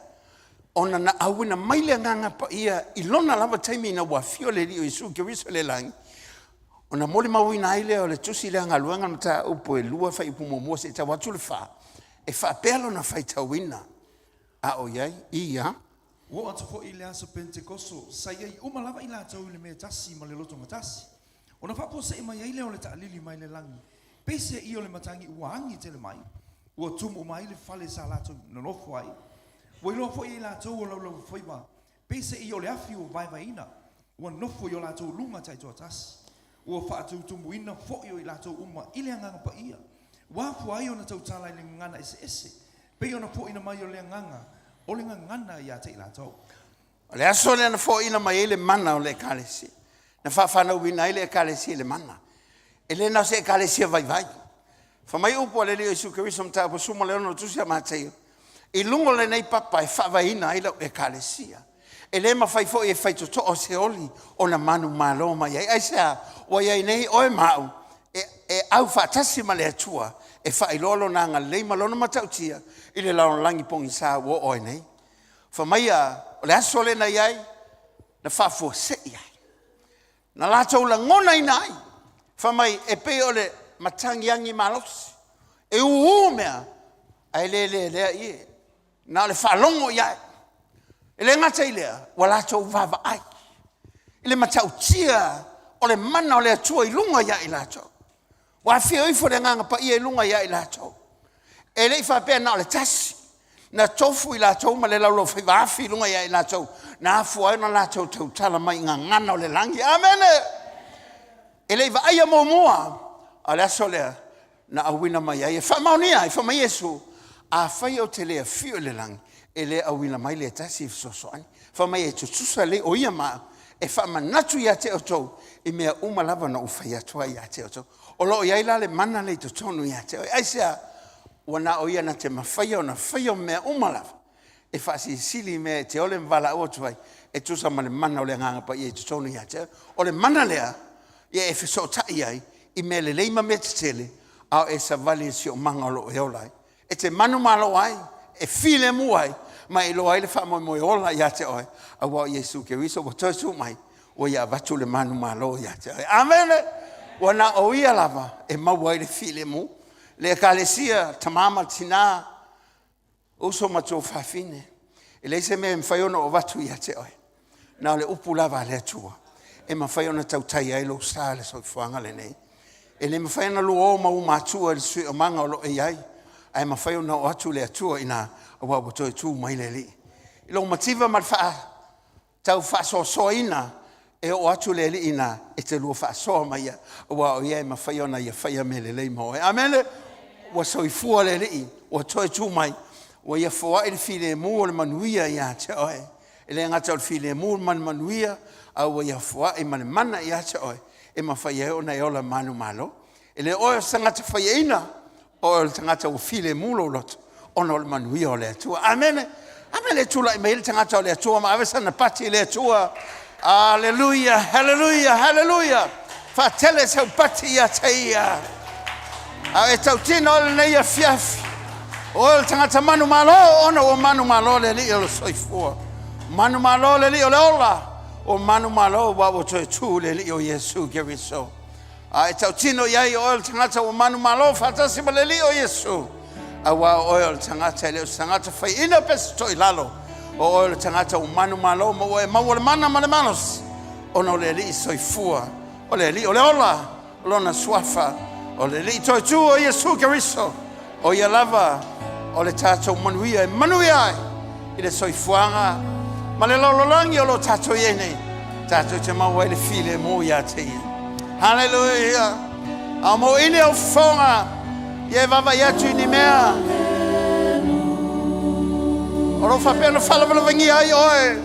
Ona na auina mai le Agaga Paia i lona lava taimi ina ua afio le Alii o Iesu Keriso i le lagi, ona molimauina ai lea o le tusi lea Galuega Mataupu e 2 fuaiupu muamua seia tau atu le 4, e faapea lona faitauina, a o i ai, ia. Ua oo atu foi i le aso Penetekoso, sa i ai uma lava i latou i le mea tasi ma le lotogatasi. Ona faafuasei mai ai lea o le taalili mai le lagi, peiseai o le matagi ua agi tele mai, ua tumu uma ai le fale sa latou nonofo ai. Ua iloa foi e i latou o laulaufaiva, peiseai o le afi ua vaevaeina, ua nofo i o latou luga taitoatasi. Ua faatutumuina foi o i latou uma i le Agaga Paia, ua afua ai ona tautala i le gagana eseese, pei ona foaiina mai o le Agaga o le gagana ia te i latou. O le aso lea na foaiina mai ai le mana o le Ekalesia, na faafanauina ai le Ekalesia i le mana. E le na o se Ekalesia vaivai. Fai mai upu a le Alii o Iesu Keriso, Mataupu 16 o le Tusi a Mataio, I luga o lenei papa e faavaeina ai lau Ekalesia. E le mafai foi e faitotoa o se oli ona manumalo mai ai. Aisea? Ua i ai nei oe ma au e, e au faatasi ma le Atua e faailoa lona agalelei ma lona matautia i le lalolagi pogisa ua oo ai nei. Fai mai o le aso lea na i ai, na faafuasei ai. Na latou lagonaina ai, fai mai e pei o le matagi agi malosi, e ū mea ae le lelea ie, na o le faalogo i ai. E le gata i lea, ua latou vaavaai i le matautia o le mana o le Atua i luga ia i latou. Ua afio ifo le Agaga Paia i luga ia i latou. E le i faapea na o le tasi, na tofu i latou ma le laulaufaiva afi i luga ia i latou, na afua ai ona latou tautala mai i gagana o le lagi. Amene! E le i vaaia muamua, a o le aso lea na auina mai ai e faamaonia ai, fai mai Iesu, afai ou te le afio i le lagi, e le auina mai le tasi e fesoasoani. Fai mai e tutusa lelei o ia ma au e faamanatu ia te outou i mea uma lava na ou fai atu ai ia te outou. O lo o i ai la le mana lea i totonu ia te oe. Aisea? Ua na o ia na te mafaia ona faia mea uma lava e faasilisili i mea e te ole ma valaau atu ai e tusa ma le mana o le Agaga Paia i totonu ia te oe. O le mana lea ia e fesootai ai i mea lelei ma mea tetele, a o e savali i le siosiomaga o lo o e ola ai. E te manumalo ai, e filemu ai, ma e iloa ai le faamoemoe ola ia te oe, aua o Iesu Keriso ua toe tu mai, ua ia avatu le manumalo ia te oe. Amene! Ua na o ia lava e maua ai le filemu. Le Ekalesia, tama ma tina, uso ma tuafafine, e leai se mea e mafai ona ou avatu ia te oe, na o le upu lava a le Atua e mafai ona tautai ai lou sa i le soifuaga lenei. E le mafai ona lua o ma u matua i le siosiomaga o lo o i ai, ae mafai ona oo atu le Atua i ina, aua ua toe tu mai le Alii. I lou mativa ma le tau faasoasoaina e oo atu le Alii i ina, e te lua faasoa ma ia, aua o ia e mafai ona ia faia mea lelei mo oe. Amene! Ua soifua le Alii, ua toe tu mai, ua ia foai le filemu o le manuia ia te oe. E le gata o le filemu ma le manuia, a ua ia foai ma le mana ia te oe, e mafai ai ona e ola manumalo. E le o oe o se tagata faiaina, o oe o le tagata ua filemu lou loto ona o le manuia o le Atua. Amene. A mea le tulai mai ai le tagata o le Atua ma ave sana pati i le Atua. Aleluia, haleluia, haleluia. Faatele sau pati ia te ia. A e tautino o lenei afiafi. O oe o le tagata manumalo ona ua manumalo le Alii o le soifua. Manumalo le Alii o le ola. Ua manumalo aua ua toe tu le Alii o Iesu Keriso. A e tautino i ai o oe o le tagata ua manumalo faatasi ma le Alii o Iesu, aua o oe o le tagata e le o se tagata faiaina pe se toilalo, o oe o le tagata ua manumalo ma ua e maua le mana ma le malosi ona o le Alii soifua, o le Alii o le ola, o lona suafa, o le Alii toe tu o Iesu Keriso, o ia lava o le tatou manuia e manuia ai i le soifuaga ma le lalolagi o lo o tatou i ai nei, tatou te maua ai le filemu ia te ia. Haleluia! A mo ini au fofoga, ia e vaavaai atu i ni mea o lo o faapea ona faalavelavagia ai oe.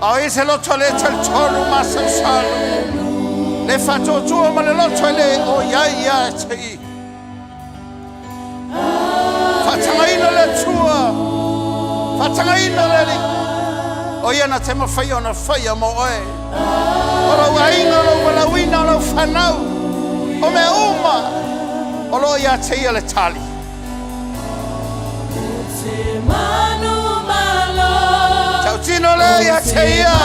A o i se loto le talitonu masalosalo, le faatuatua ma le loto e le o i ai ia te ia. Faatagaina le Atua, faatagaina le Alii, o ia na te mafai ona faia mo oe. O lou aiga, o lou valaauina, o lau fanau, o mea uma, o lo o ia te ia le tali. Tautino lea ia te ia.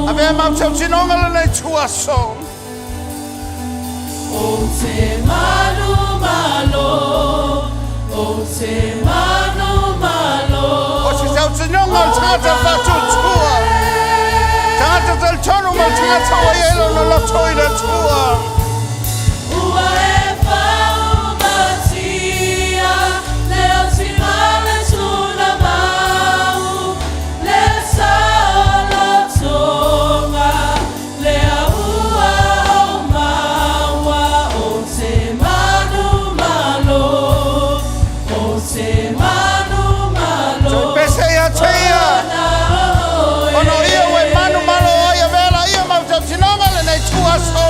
Avea mau tautinoga lenei tuaso. O te manu malo, o te manu malo. O se tautinoga o le tagata faatuatua, tagata talitonu ma le tagata ua i ai lona loto i le Atua. Ua e faumatia le otima le tuna mau, le saolotoga, le aua o maua o te manu malo, o te manu malo. Toe pese ia te ia. Ona oe. Ona o ia ua e manumalo ai, avea laia mau tautinoga lenei tuaso.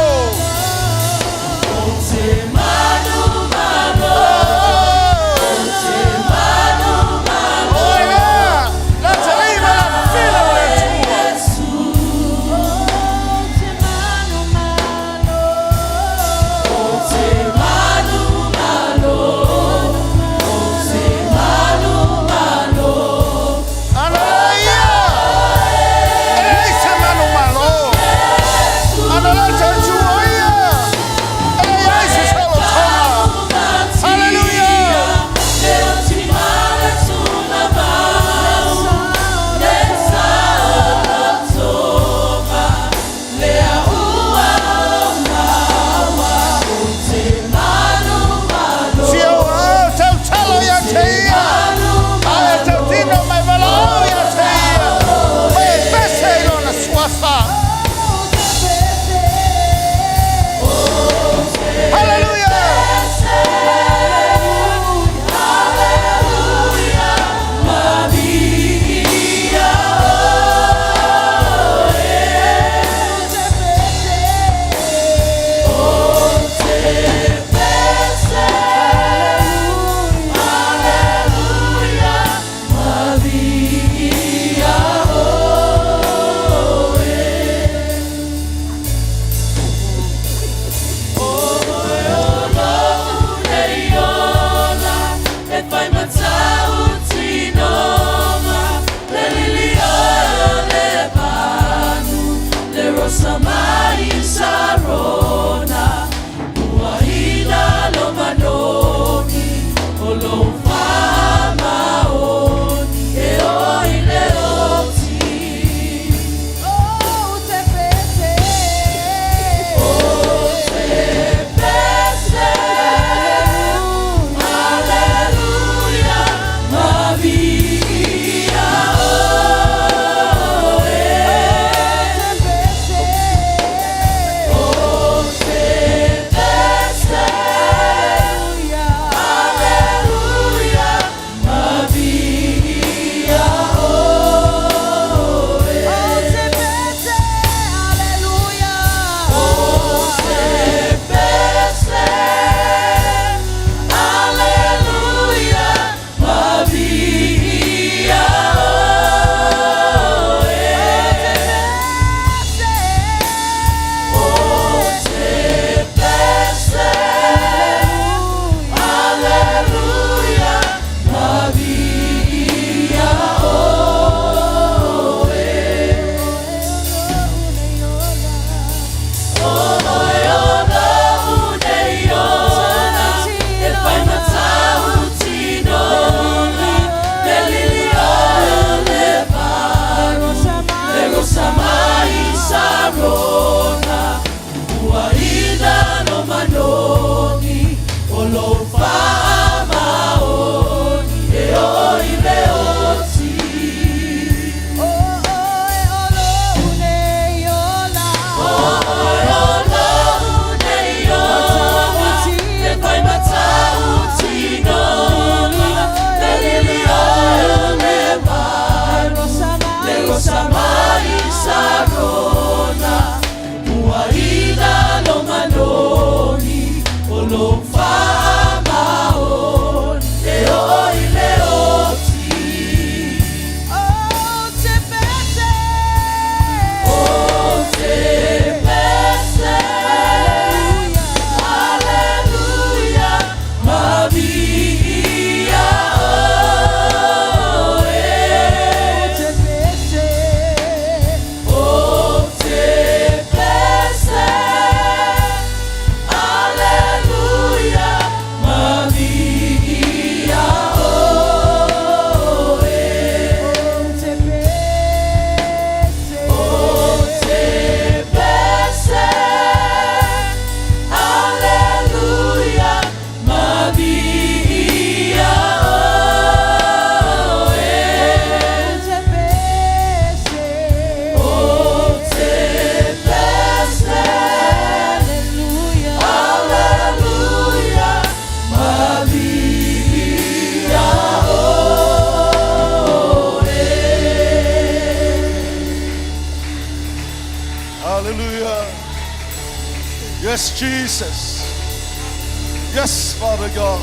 Yes, Jesus. Yes, Father God.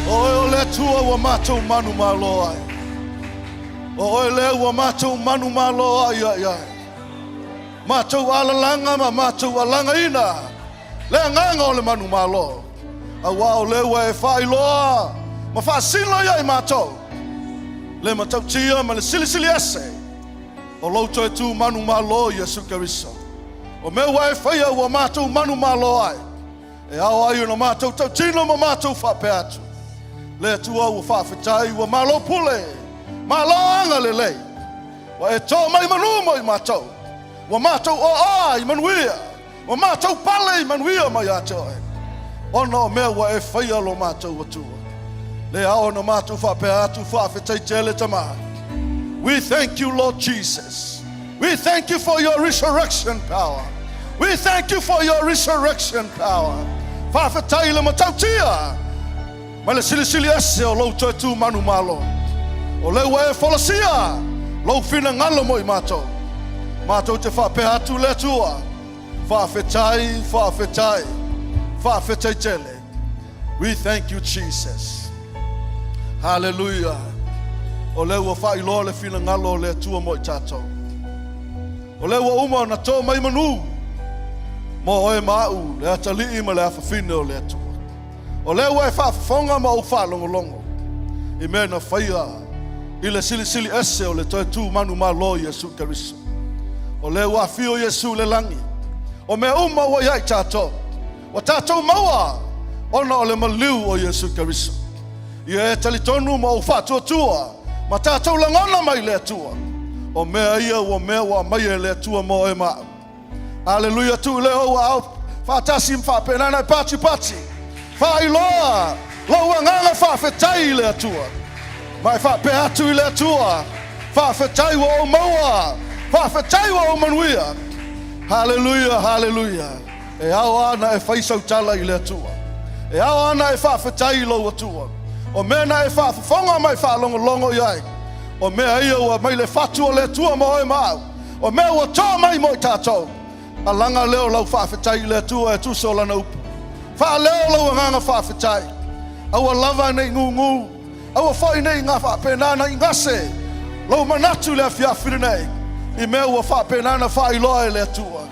O oe o le Atua ua matou manumalo ai. O oe lea ua matou manumalo ai ai ai. Matou alalaga ma matou alagaina le agaga o le manumalo. Auā o lea ua e faailoa ma faasino ia i matou le matautia ma le silisili ese o lou toe tu manumalo Iesu Keriso. O mea ua e faia ua matou manumalo ai, e ao ai ona matou tautino ma matou faapea atu, Le Atua ua faafetai, ua malo pule, malo agalelei, ua e too mai manu mo i matou, ua matou oaoa i manuia, ua matou pale i manuia mai ia te oe, ona o mea ua e faia lo matou Atua. Le ao ona matou faapea atu, faafetai tele Tama. We thank you, Lord Jesus. We thank you for your resurrection power. We thank you for your resurrection power. Faafetai i le matautia ma le silisili ese o lou toe tu manumalo. O lea ua e folasia lou finagalo mo i matou. Matou te faapea atu le Atua, faafetai, faafetai, faafetai tele. We thank you, Jesus. Hallelujah. O lea ua faailoa le finagalo o le Atua mo i tatou. O lea ua uma ona tō mai manu mo oe ma au le atalii ma le afafine o le Atua. O lea ua e faafofoga ma ou faalogologo i mea na faia i le silisili ese o le toe tu manumalo Iesu Keriso. O lea ua afio Iesu i le lagi. O mea uma ua ia i tatou. Ua tatou maua ona o le maliu o Iesu Keriso. Ia e talitonu ma ou faatuatua ma tatou lagona mai le Atua. O mea ia ua mea ua aumaia e le Atua mo oe ma au. Aleluia, tuu lea ou aao faatasi ma faapena ona e patipati. Faailoa lou agaga faafetai i le Atua. Ma e faapea atu i le Atua, faafetai ua ou maua, faafetai ua ou manuia. Haleluia, haleluia. E ao lava ona e fai sau tala i le Atua. E ao lava ona e faafetai i lou Atua. O mea na e faafofoga ma e faalogologo i ai, o mea ia ua mai le fatu o le Atua mo oe ma au. O mea ua toa mai mo i tatou. Alaga lea o lau faafetai i le Atua e tusa o Lana upu. Faaleo lou agaga faafetai. Aua lava ne i gūgū, aua foi ne i faapena ona igase lou manatu i le afiafi lenei i mea ua faapena ona faailoa e le Atua.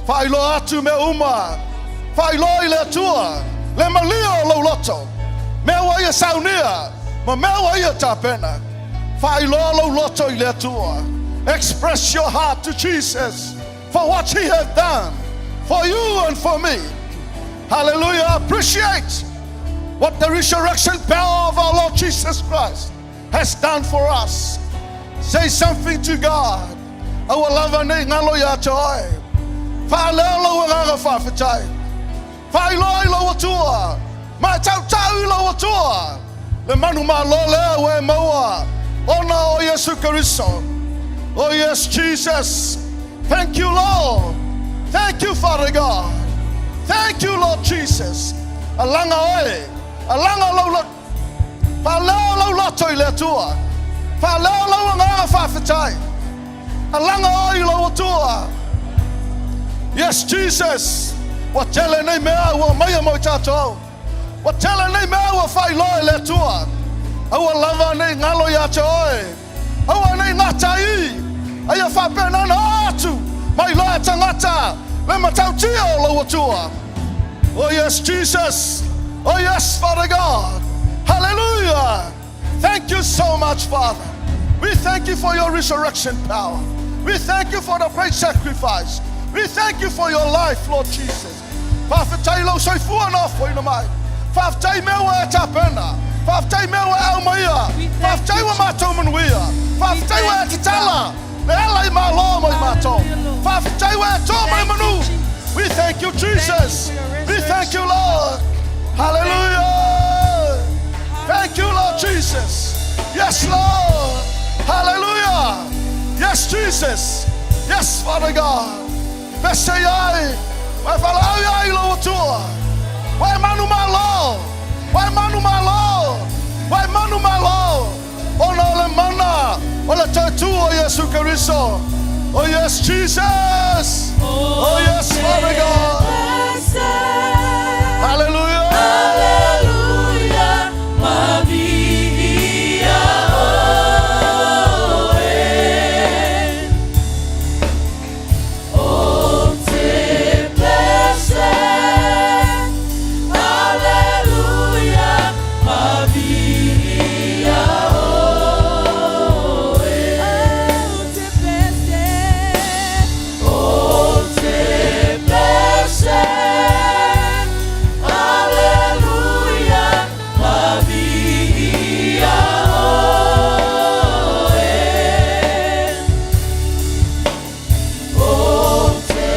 Faailoa atu mea uma, faailoa i le Atua le malia o lou loto, mea ua ia saunia ma mea ua ia tapena. Faailoa lou loto i le Atua. Express your heart to Jesus for what he hath done for you and for me. Hallelujah. Appreciate what the resurrection power of our Lord Jesus Christ has done for us. Say something to God. Aua lava ne i ngalo iā te oe. Faaleo lou agaga faafetai. Faailoa i lou Atua. Ma e tautau i lou Atua le manumalo lea ua e maua ona o Iesu Keriso. Oh yes, Jesus. Thank you, Lord. Thank you, Father God. Thank you, Lord Jesus. Alaga oe. Alaga lou Faaleo lou loto i le Atua. Faaleo lou agaga faafetai. Alaga oe i lou Atua. Yes, Jesus. Ua tele nei mea ua aumaia mo i tatou. Ua tele nei mea ua faailoa e le Atua. Aua lava ne i galo ia te oe. Aua ne i gata i. A ia faapena ona oo atu mai loa e tagata le matautia o lou Atua. Oh yes, Jesus. Oh yes, Father God. Hallelujah. Thank you so much, Father. We thank you for your resurrection power. We thank you for the great sacrifice. We thank you for your life, Lord Jesus. Faafetai lou soifua na ofoina mai. Faafetai mea ua e tapena. Faafetai mea ua e aumaia. Faafetai ua matou manuia. Faafetai ua e tatala le ala i malo mo i matou. Faafetai ua e tō mai manu. We thank you, Jesus. We thank you, Lord. Hallelujah. Thank you, Lord Jesus. Yes, Lord. Hallelujah. Yes, Jesus. Yes, Father God. Pese ai, ma e valaau ai i lou Atua. Ua e manumalo, ua e manumalo, ua e manumalo, ona o le mana o le toe tu o Iesu Keriso. Oh yes, Jesus! Oh, yes, Father God. Hallelujah. Hallelujah, maviia oe. O te blessed, hallelujah, maviia oe. O te blessed, o te blessed, hallelujah, maviia oe. O te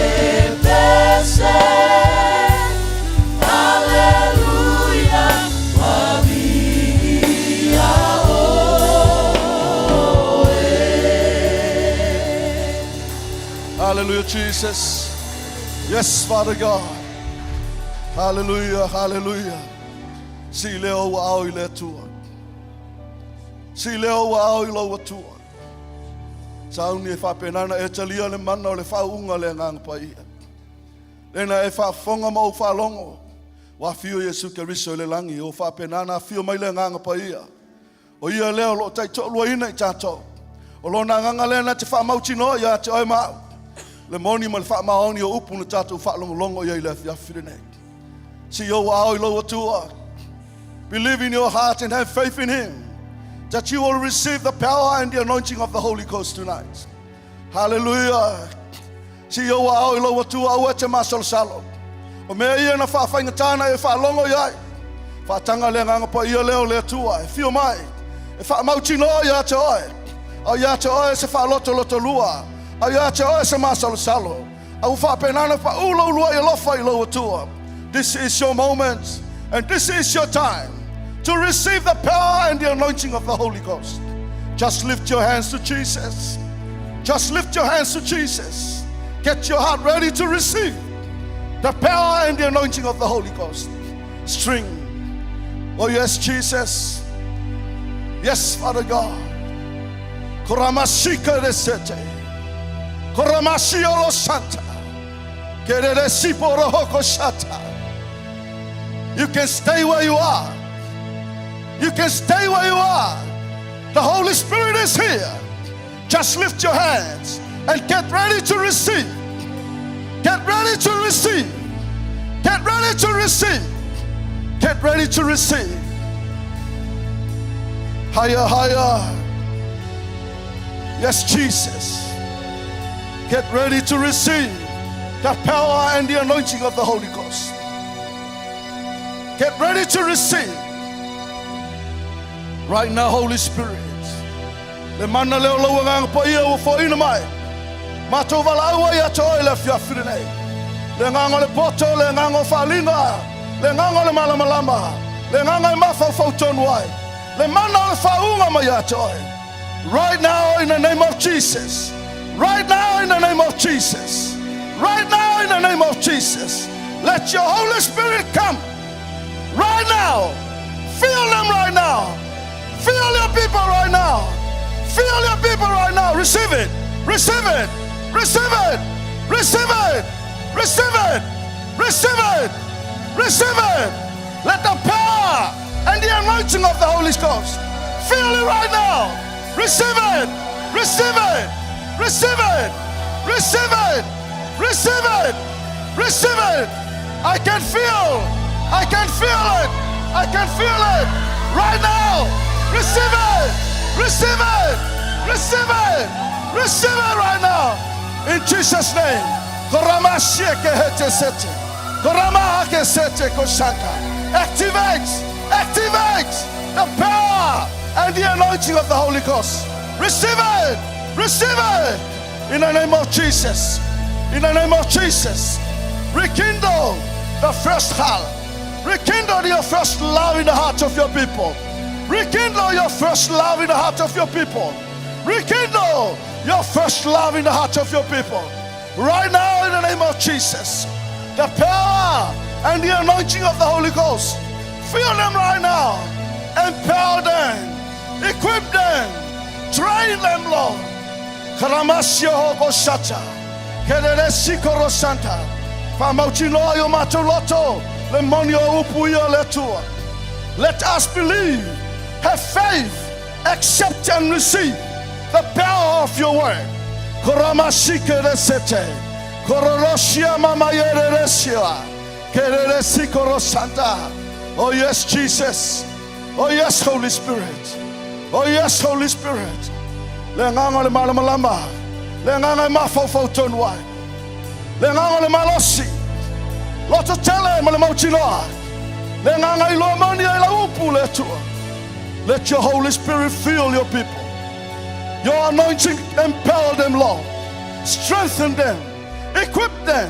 blessed, hallelujah, maviia Hallelujah, Jesus. Yes, Father God. Hallelujah, hallelujah. Si leo ua ao i le Atua. Si leo ua ao i lau Atua. Sauni e faapenana e talia le mana o le faauuga le agaga paia. Lena e faafofoga ma ou faalogo. Ua afio Iesu Keriso i le lagi, o faapenana afio mai le agaga paia. O ia lea o loo taitoaluaina i tatou. O lona agaga lea na te faamautinoa ia te oe ma au. Le moni ma le faamaoni o upu na tatou faalogologo i ai i le afiafi lenei. Si ou ao i lou Atua. Believe in your heart and have faith in Him that you will receive the power and the anointing of the Holy Ghost tonight. Hallelujah. Si ou ao i lou Atua aua e te masalosalo. O mea ia na faafaigata e faalogo i ai. Faataga le agaga paia lea o le Atua e fio mai. E faamautinoa ia te oe. Au ia te oe se faalotolotolua. Au ia te oe se masalosalo. Au faapenana pa ulo ulua i alofa i lou Atua. This is your moment and this is your time to receive the power and the anointing of the Holy Ghost. Just lift your hands to Jesus. Just lift your hands to Jesus. Get your heart ready to receive the power and the anointing of the Holy Ghost. String. Oh, yes, Jesus. Yes, Father God. Koramasika resete. Koramashio lo santa. Kereresipo rohoko shata. You can stay where you are. You can stay where you are. The Holy Spirit is here. Just lift your hands and get ready to receive. Get ready to receive. Get ready to receive. Get ready to receive. Higher, higher. Yes, Jesus. Get ready to receive the power and the anointing of the Holy Ghost. Get ready to receive. Right now, Holy Spirit. Le mana leo lau agaga paia ua foaina mai. Matou valaau ai ia te oe le afiafi lenei. Le agaga o le poto, le agaga o faaliga, le agaga o le malamalama, le agaga e mafaufau tonu ai. Le mana o le faauuga mai ia te oe. Right now, in the name of Jesus. Right now, in the name of Jesus. Right now, in the name of Jesus. Let your Holy Spirit come. Right now. Fill them right now. Fill your people right now. Fill your people right now. Receive it. Receive it. Receive it. Receive it. Receive it. Receive it. Receive it. Let the power and the anointing of the Holy Ghost fill it right now. Receive it. Receive it. Receive it. Receive it. Receive it. Receive it. I can feel. I can feel it. I can feel it right now. Receive it. Receive it. Receive it. Receive it right now. In Jesus' name. Korama sieke hete sete. Korama ake sete koshaka. Activate. Activate the power and the anointing of the Holy Ghost. Receive it. Receive it. In the name of Jesus. In the name of Jesus. Rekindle the first heart. Rekindle your first love in the heart of your people. Rekindle your first love in the heart of your people. Rekindle your first love in the heart of your people. Right now, in the name of Jesus, the power and the anointing of the Holy Ghost. Fill them right now. Empower them. Equip them. Train them, Lord. Karamasio shata. Kereresi koro santa. Faamautinoa i o matou loto le moni o upu ia a le Atua. Let us believe, have faith, accept and receive the power of your word. Korama sikeresete. Kororosia mamayereresia. Kereresi koro santa. Oh yes, Jesus. Oh yes, Holy Spirit. Oh yes, Holy Spirit. Le agaga o le malamalama. Le agaga e mafaufau tonu ai. Le agaga o le malosi. Loto tele ma le mautinoa. Le agaga i loa moni ai lau upu le Atua. Let your Holy Spirit fill your people. Your anointing empower them, Lord. Strengthen them. Equip them.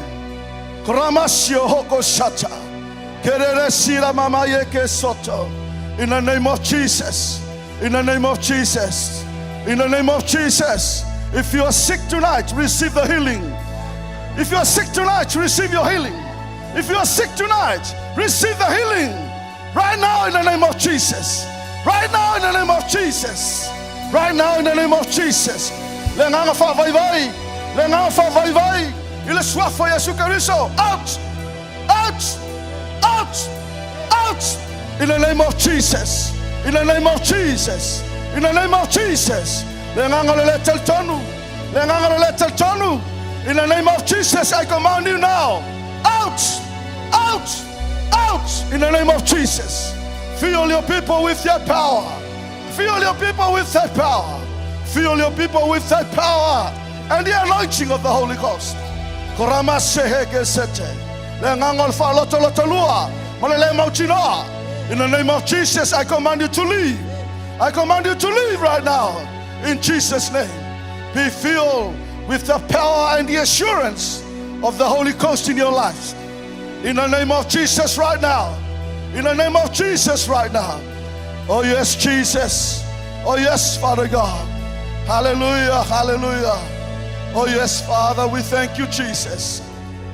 Koramasio hoko shata. Kerere sira mama yeke soto. In the name of Jesus. In the name of Jesus. In the name of Jesus. If you are sick tonight, receive the healing. If you are sick tonight, receive your healing. If you are sick tonight, receive the healing. Right now in the name of Jesus. Right now in the name of Jesus. Right now in the name of Jesus. Le agaga faavaivai, le agaga faavaivai i le suafa o Iesu Keriso. Out! Out! Out! Out! In the name of Jesus. In the name of Jesus. In the name of Jesus. Le agaga o le le talitonu. Le agaga o le le talitonu. In the name of Jesus, I command you now. Out! Out! Out! In the name of Jesus. Fill your people with your power. Fill your people with that power. Fill your people with that power and the anointing of the Holy Ghost. Korama seheke sete. Le agaga o le faalotolotolua ma le le mautinoa. In the name of Jesus, I command you to leave. I command you to leave right now. In Jesus' name. Be filled with the power and the assurance of the Holy Ghost in your life. In the name of Jesus right now. In the name of Jesus right now. Oh, yes, Jesus. Oh, yes, Father God. Hallelujah, hallelujah. Oh, yes, Father, we thank you, Jesus.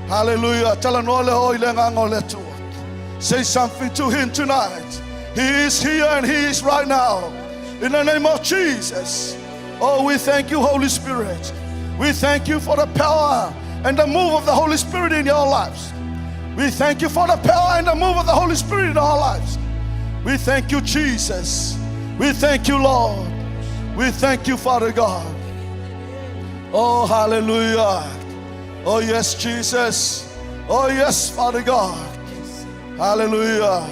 Hallelujah. Talanoa le hoi le agaga o le Atua. Say something to him tonight. He is here and he is right now. In the name of Jesus. Oh, we thank you, Holy Spirit. We thank you for the power and the move of the Holy Spirit in your lives. We thank you for the power and the move of the Holy Spirit in our lives. We thank you, Jesus. We thank you, Lord. We thank you, Father God. Oh, hallelujah. Oh, yes, Jesus. Oh, yes, Father God. Hallelujah.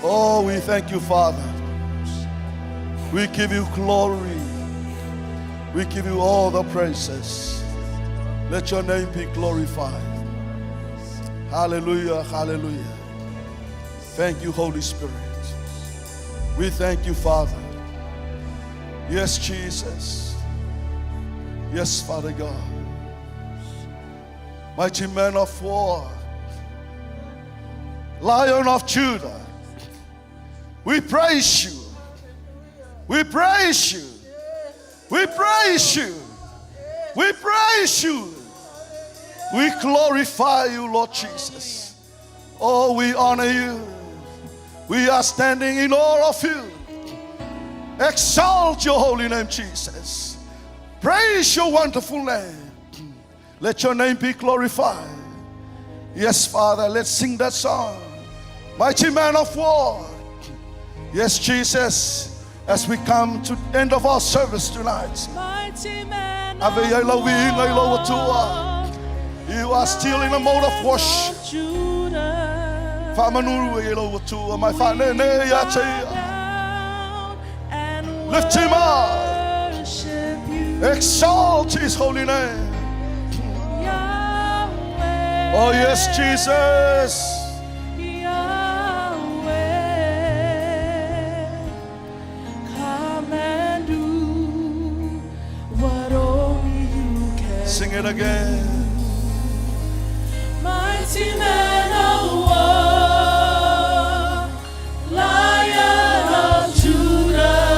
Oh, we thank you, Father. We give you glory. We give you all the praises. Let your name be glorified. Hallelujah, hallelujah. Thank you, Holy Spirit. We thank you, Father. Yes, Jesus. Yes, Father God. Mighty man of war, Lion of Judah, we praise you. We praise you. We praise you. We praise you. We glorify you, Lord Jesus. Oh, we honor you. We are standing in awe of you. Exalt your holy name, Jesus. Praise your wonderful name. Let your name be glorified. Yes, Father, let's sing that song. Mighty man of war. Yes, Jesus, as we come to the end of our service tonight. Mighty man Ave of ia lau viiga i lau Atua. war, You are still in a mode of Lion worship. of Judah, Faamanu e lau Atua, mai faaneenee we ia te bow ia. down and Lift him up. worship you, Exalt his holy name. Yahweh. Oh, yes, Jesus. Yahweh, come and do what only you can. Sing it again. Mighty man of war, Lion of Judah,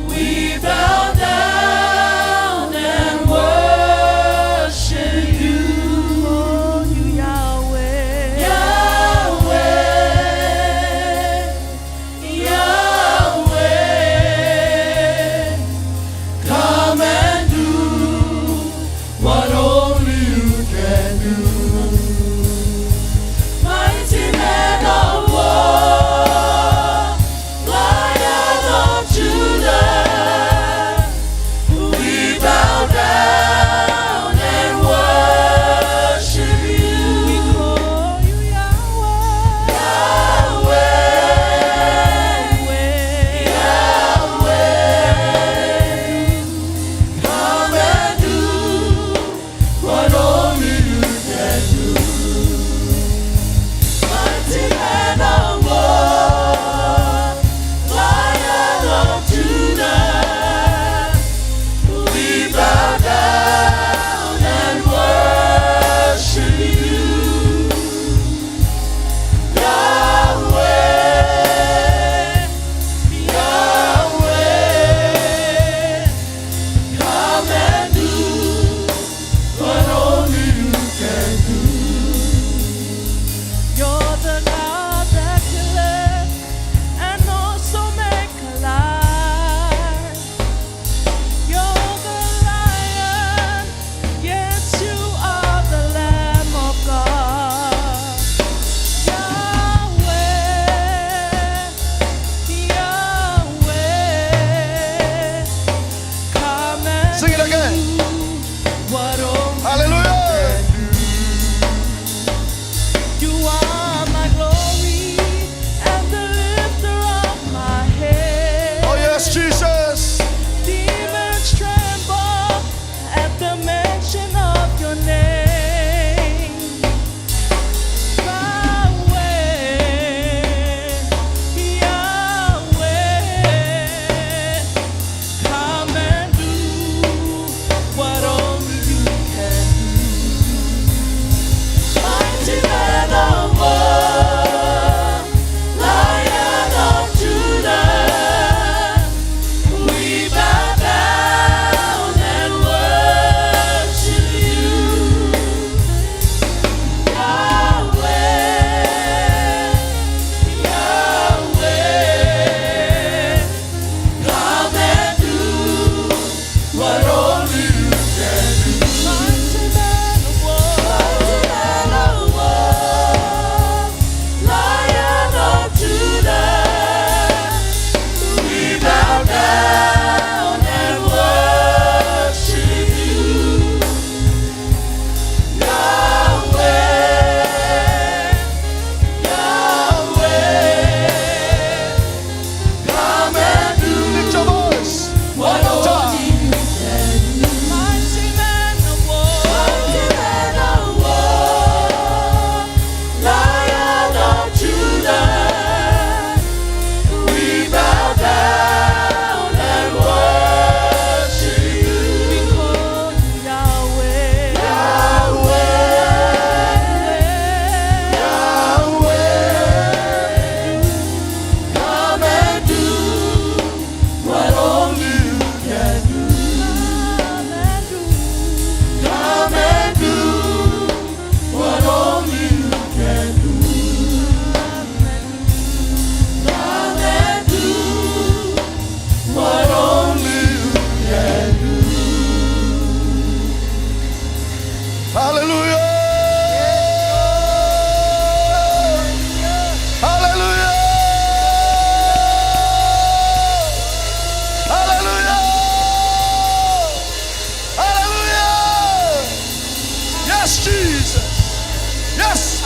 we bow down and worship you. Oh, you Yahweh, Yahweh, Yahweh, come and do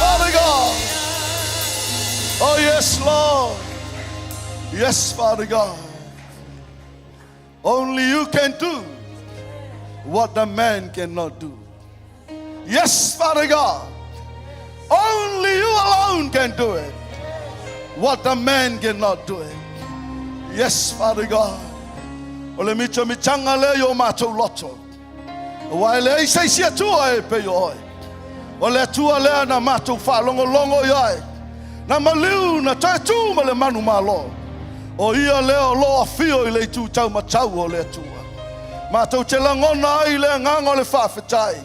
Father God. Oh, yes, Lord. Yes, Father God. Only you can do what the man cannot do. Yes, Father God. Only you alone can do it. What the man cannot do it. Yes, Father God. O le mitamitaga lea i o matou loto. Aua e leai se isi Atua e pei o oe. O le Atua lea na matou faalogologo i ai, na maliu, na toe tu ma le manumalo. O ia lea o lo o afio i le itu taumatau o le Atua. Matou te lagona ai le agaga o le faafetai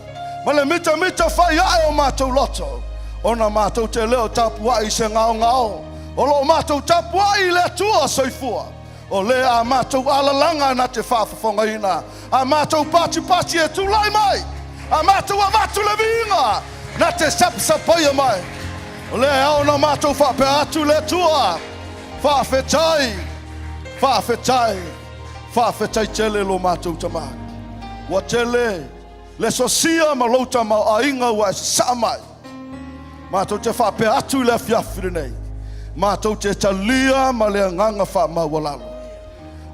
ma le mitamita fai ae o matou loto, ona matou te le o tapuai i se gaogao, o lo o matou tapuai i le Atua soifua, o le a matou alalaga na te faafofogaina, a matou patipati e tulai mai, a matou avatu le viiga na te sapasapaia mai. O lea e ao ona matou faapea atu i le Atua, Faafetai, faafetai, faafetai tele lo matou Tama. Ua tele le sosia ma lou tamaoaiga ua e sasaa mai. Matou te faapea atu i le afiafi lenei, matou te talia ma le agaga faamaualalo.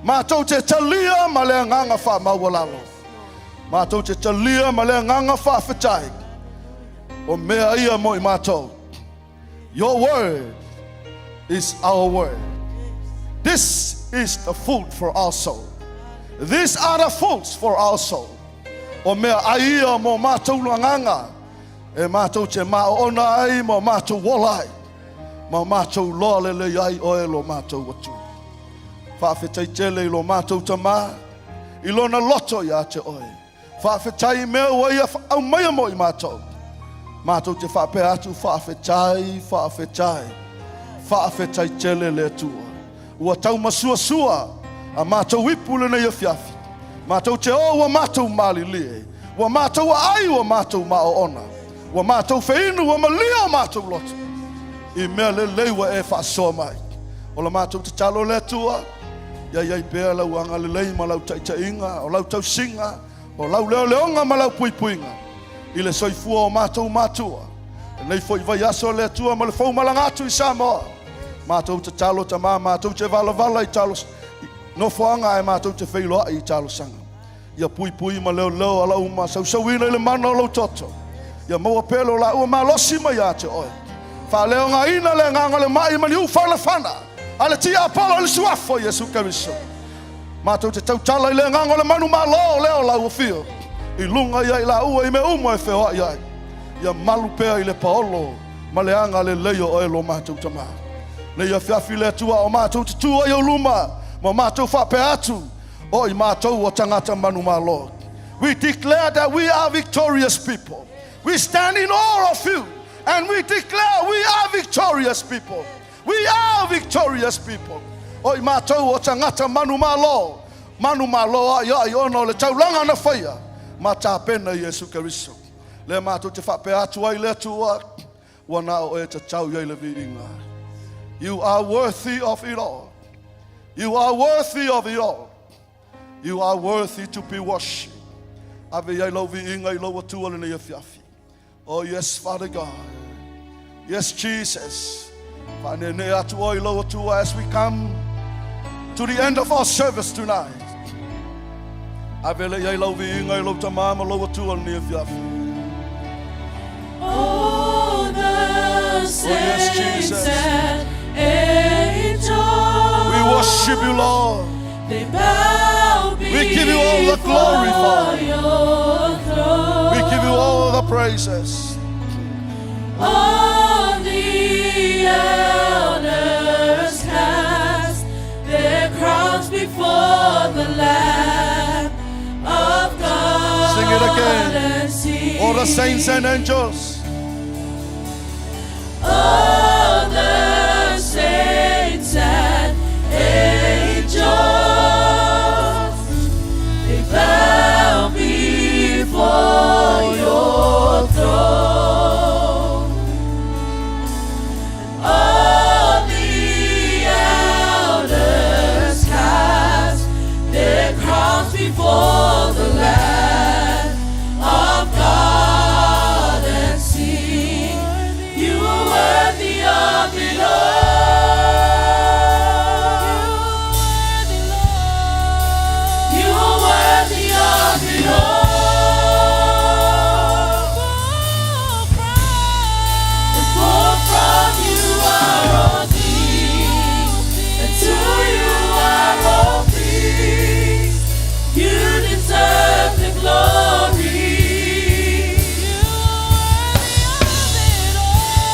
Matou te talia ma le agaga faamaualalo. Matou te talia ma le agaga faafetai. O mea ia mo i matou. Your word is our word. This is the food for our soul. These are the foods for our soul. O mea ai ia mo matou agaga e matou te maoona ai ma matou ola ai ma matou loa lelei ai oe lo matou Atua. Faafetai tele i lo matou Tama i lona loto ia te oe. Faafetai i mea ua ia aumaia mo i matou. Matou te faapea atu, faafetai, faafetai, faafetai tele le Atua. Ua taumasuasua a matou ipu lenei afiafi. Matou te o ua matou malilie, ua matou aai ua matou maoona, ua matou feinu ua malia o matou loto i mea lelei ua e faasoa mai. O la matou tatalo le Atua, ia i ai pea lau agalelei ma lau taitaiga, o lau tausiga, o lau leoleoga ma lau puipuiga i le soifua o matou matua. Lenei foi vaiaso le Atua ma le foumalaga atu i Samoa. Matou tatalo Tama, matou te valavala i talo, nofoaga ae matou te feiloai i talosaga. Ia puipui ma leoleo ala uma, sausauina i le mana o lou toto. Ia maua pea lo laua malosi mai ia te oe. Faaleogaina le agaga o le mai ma ni ufanafana a le tiapolo i le suafa o Iesu Keriso. Matou te tautala i le agaga o le manumalo lea o lau afio i luga ia i laua i mea uma e feoai ai. Ia malu pea i le paolo ma le agalelei o oe lo matou Tama. Nei afiafi le Atua o matou te tu ai i ou luma ma matou faapea atu, o i matou o tagata manumalo. We declare that we are victorious people. We stand in awe of you and we declare we are victorious people. We are victorious people. O i matou o tagata manumalo, manumalo ai ai ona o le taulaga na faia ma tapena i Iesu Keriso. Lea matou te faapea atu ai le Atua, ua na o e tatau i ai le viiga. You are worthy of it all. You are worthy of it all. You are worthy to be worshipped. Ave i ai lau viiga i lou Atua lenei afiafi. Oh yes, Father God. Yes, Jesus. Faaneenee atu oe i lou Atua as we come to the end of our service tonight. Ave le i ai lau viiga i lou Tama ma lou Atua lenei afiafi. Oh, the Oh yes, saints Jesus. and angels, We worship you, Lord. They bow We give you all the glory, before Father. your throne. We give you all the praises. All the elders cast their crowns before the Lamb of God. Sing it again. And sing. All the saints and angels. All the saints and angels, they bow before your throne. All the elders cast their crowns before the Lamb of God and of it all. For from you are all things, and to you are all things. You deserve the glory.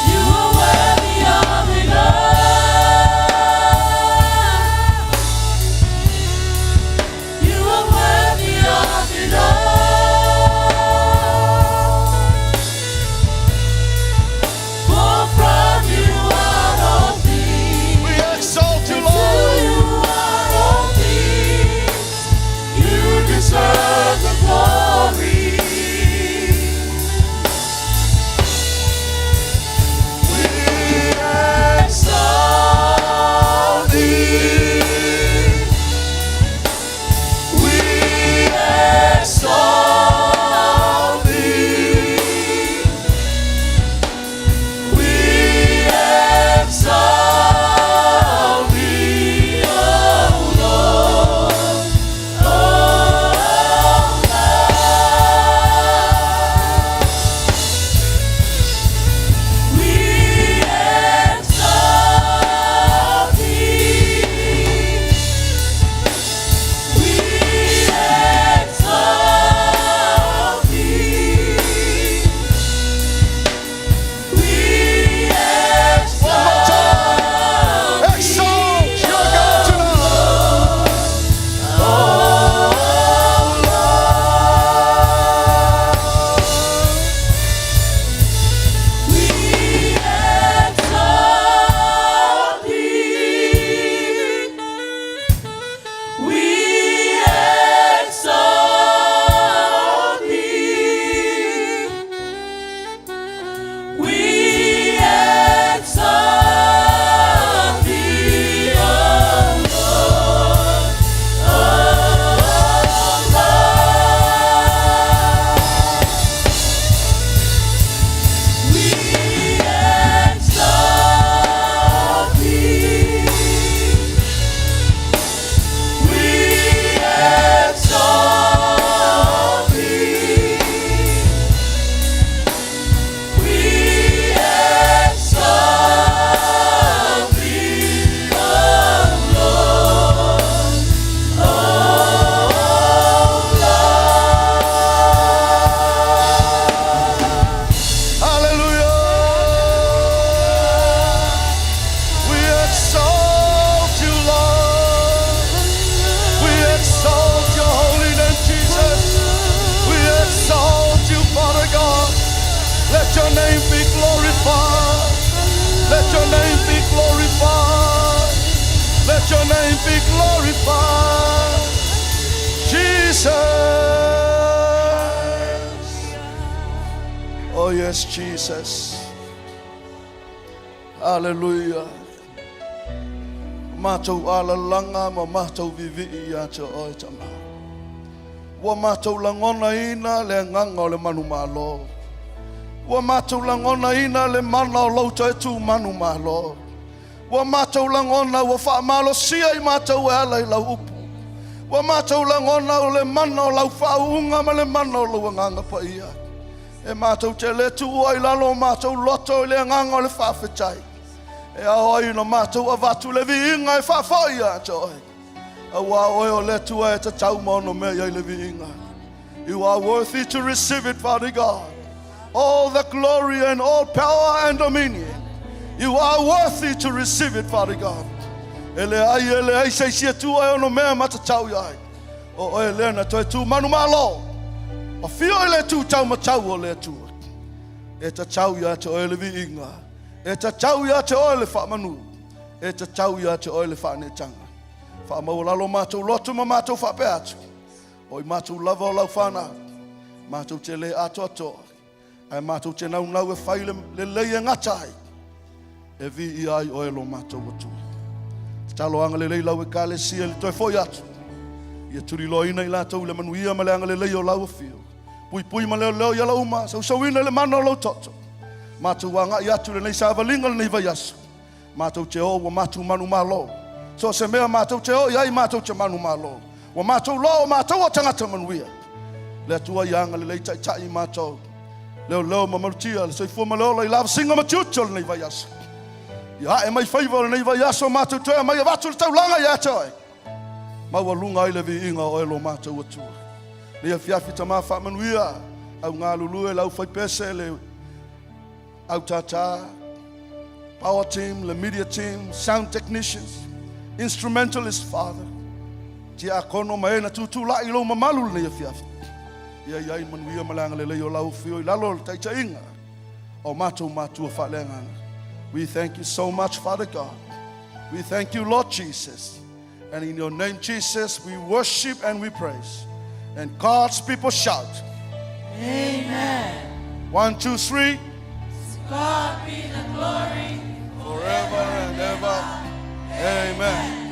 You are worthy of it all. You are worthy of it all. For from you are all things. We exalt you, To Lord. you are all things. You deserve the glory. We exalt thee. We exalt thee. We exalt thee, O Lord, O Lord. We exalt thee. We exalt thee. We One more time. exalt Exalt your God tonight. We exalt thee. We exalt thee. We exalt thee, O Lord, O Lord. We exalt thee. We exalt thee. We exalt thee, O Lord, O Lord. Hallelujah. We exalt you, Lord. We exalt your holy name, Jesus. We exalt you, Father God. Let your name be glorified. Let your name be glorified. Let your name be glorified. Jesus. Oh, yes, Jesus. Hallelujah. Mātou alalanga ma mātou vivi ia te oe tama. Ua mātou lagona ina le agaga o le manumalo. Ua mātou lagona ina le mana o lou toe tu manumalo. Ua mātou lagona ua faamalosia i mātou e ala i lau upu. Ua mātou lagona o le mana o lau faauuga ma le mana o lou agaga paia. E mātou te le tuua i lalo o mātou loto i le agaga o le faafetai. E ao ai ona mātou avatu le viiga e faafoi ia te oe. Auā oe o le Atua e tatau ma ono mea i ai le viiga. You are worthy to receive it, Father God. All the glory and all power and dominion. You are worthy to receive it, Father God. E leai, e leai se isi Atua e ono mea matatau i ai. O oe lea na toe tu manumalo. Afio i le tu tau matau o le Atua. E tatau ia te oe le viiga. E tatau ia te oe le faamanu. E tatau ia te oe le faaneetaga. Faamaualalo matou loto ma matou faapea atu. O i matou lava o lau fanau. Matou te le atoatoa. Ae matou te naunau e fai le lelei e gata ai. E viia ai oe lo matou Atua. Tatalo agalelei lau Ekalesia i le toe foi atu. Ia tuliloaina i latou i le manuia ma le agalelei o lau afio. Puipui ma leoleo i ala uma, sausauina i le mana o lou toto. Matou agai atu i lenei savaliga lenei vaiaso. Matou te o ua matou manumalo. So o se mea matou te o i ai matou te manumalo. Ua matou loa o matou o tagata manuia. Le Atua ia agalelei taitai i matou. Leoleo ma malutia le soifua ma le ola i lavasiga ma tiute o lenei vaiaso. Ia ae mai faiva o lenei vaiaso matou toe aumai avatu le taulaga ia te oe. Maualuga ai le viiga o oe lo matou Atua. Nei afiafi tama faamanuia au galulue le aufaipese le autātā, power team, le media team, sound technicians, instrumentalists, Father. Tiakono ma e na tutulai i lou mamalu lenei afiafi. Ia i ai manuia ma le agalelei o lau afio i lalo o le taitaiga o matou matua faaleagaga. We thank you so much, Father God. We thank you, Lord Jesus. And in your name, Jesus, we worship and we praise. And God's people shout. Amen. 1, 2, 3. To God be the glory Forever and ever. Amen.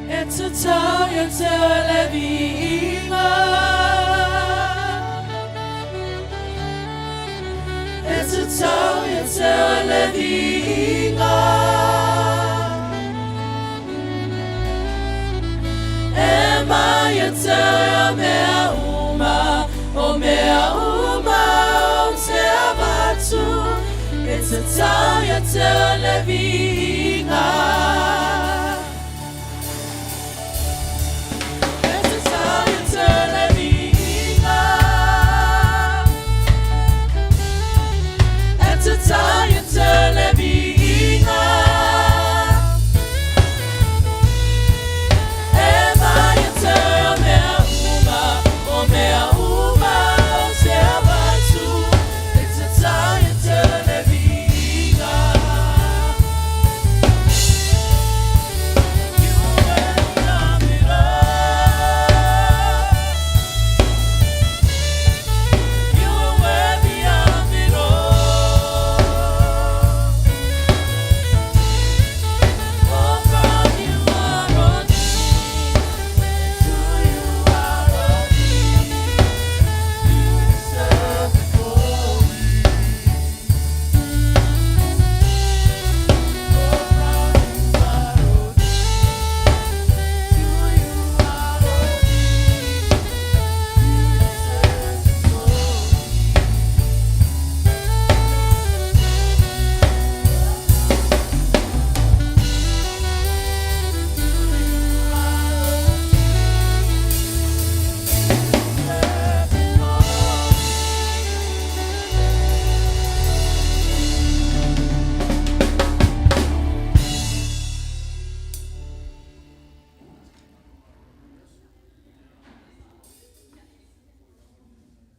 E tatau ia te oe le viiga. E tatau ia te oe le viiga. E mai ia te oe o mea uma, o mea uma ou te avatu. E tatau ia te oe.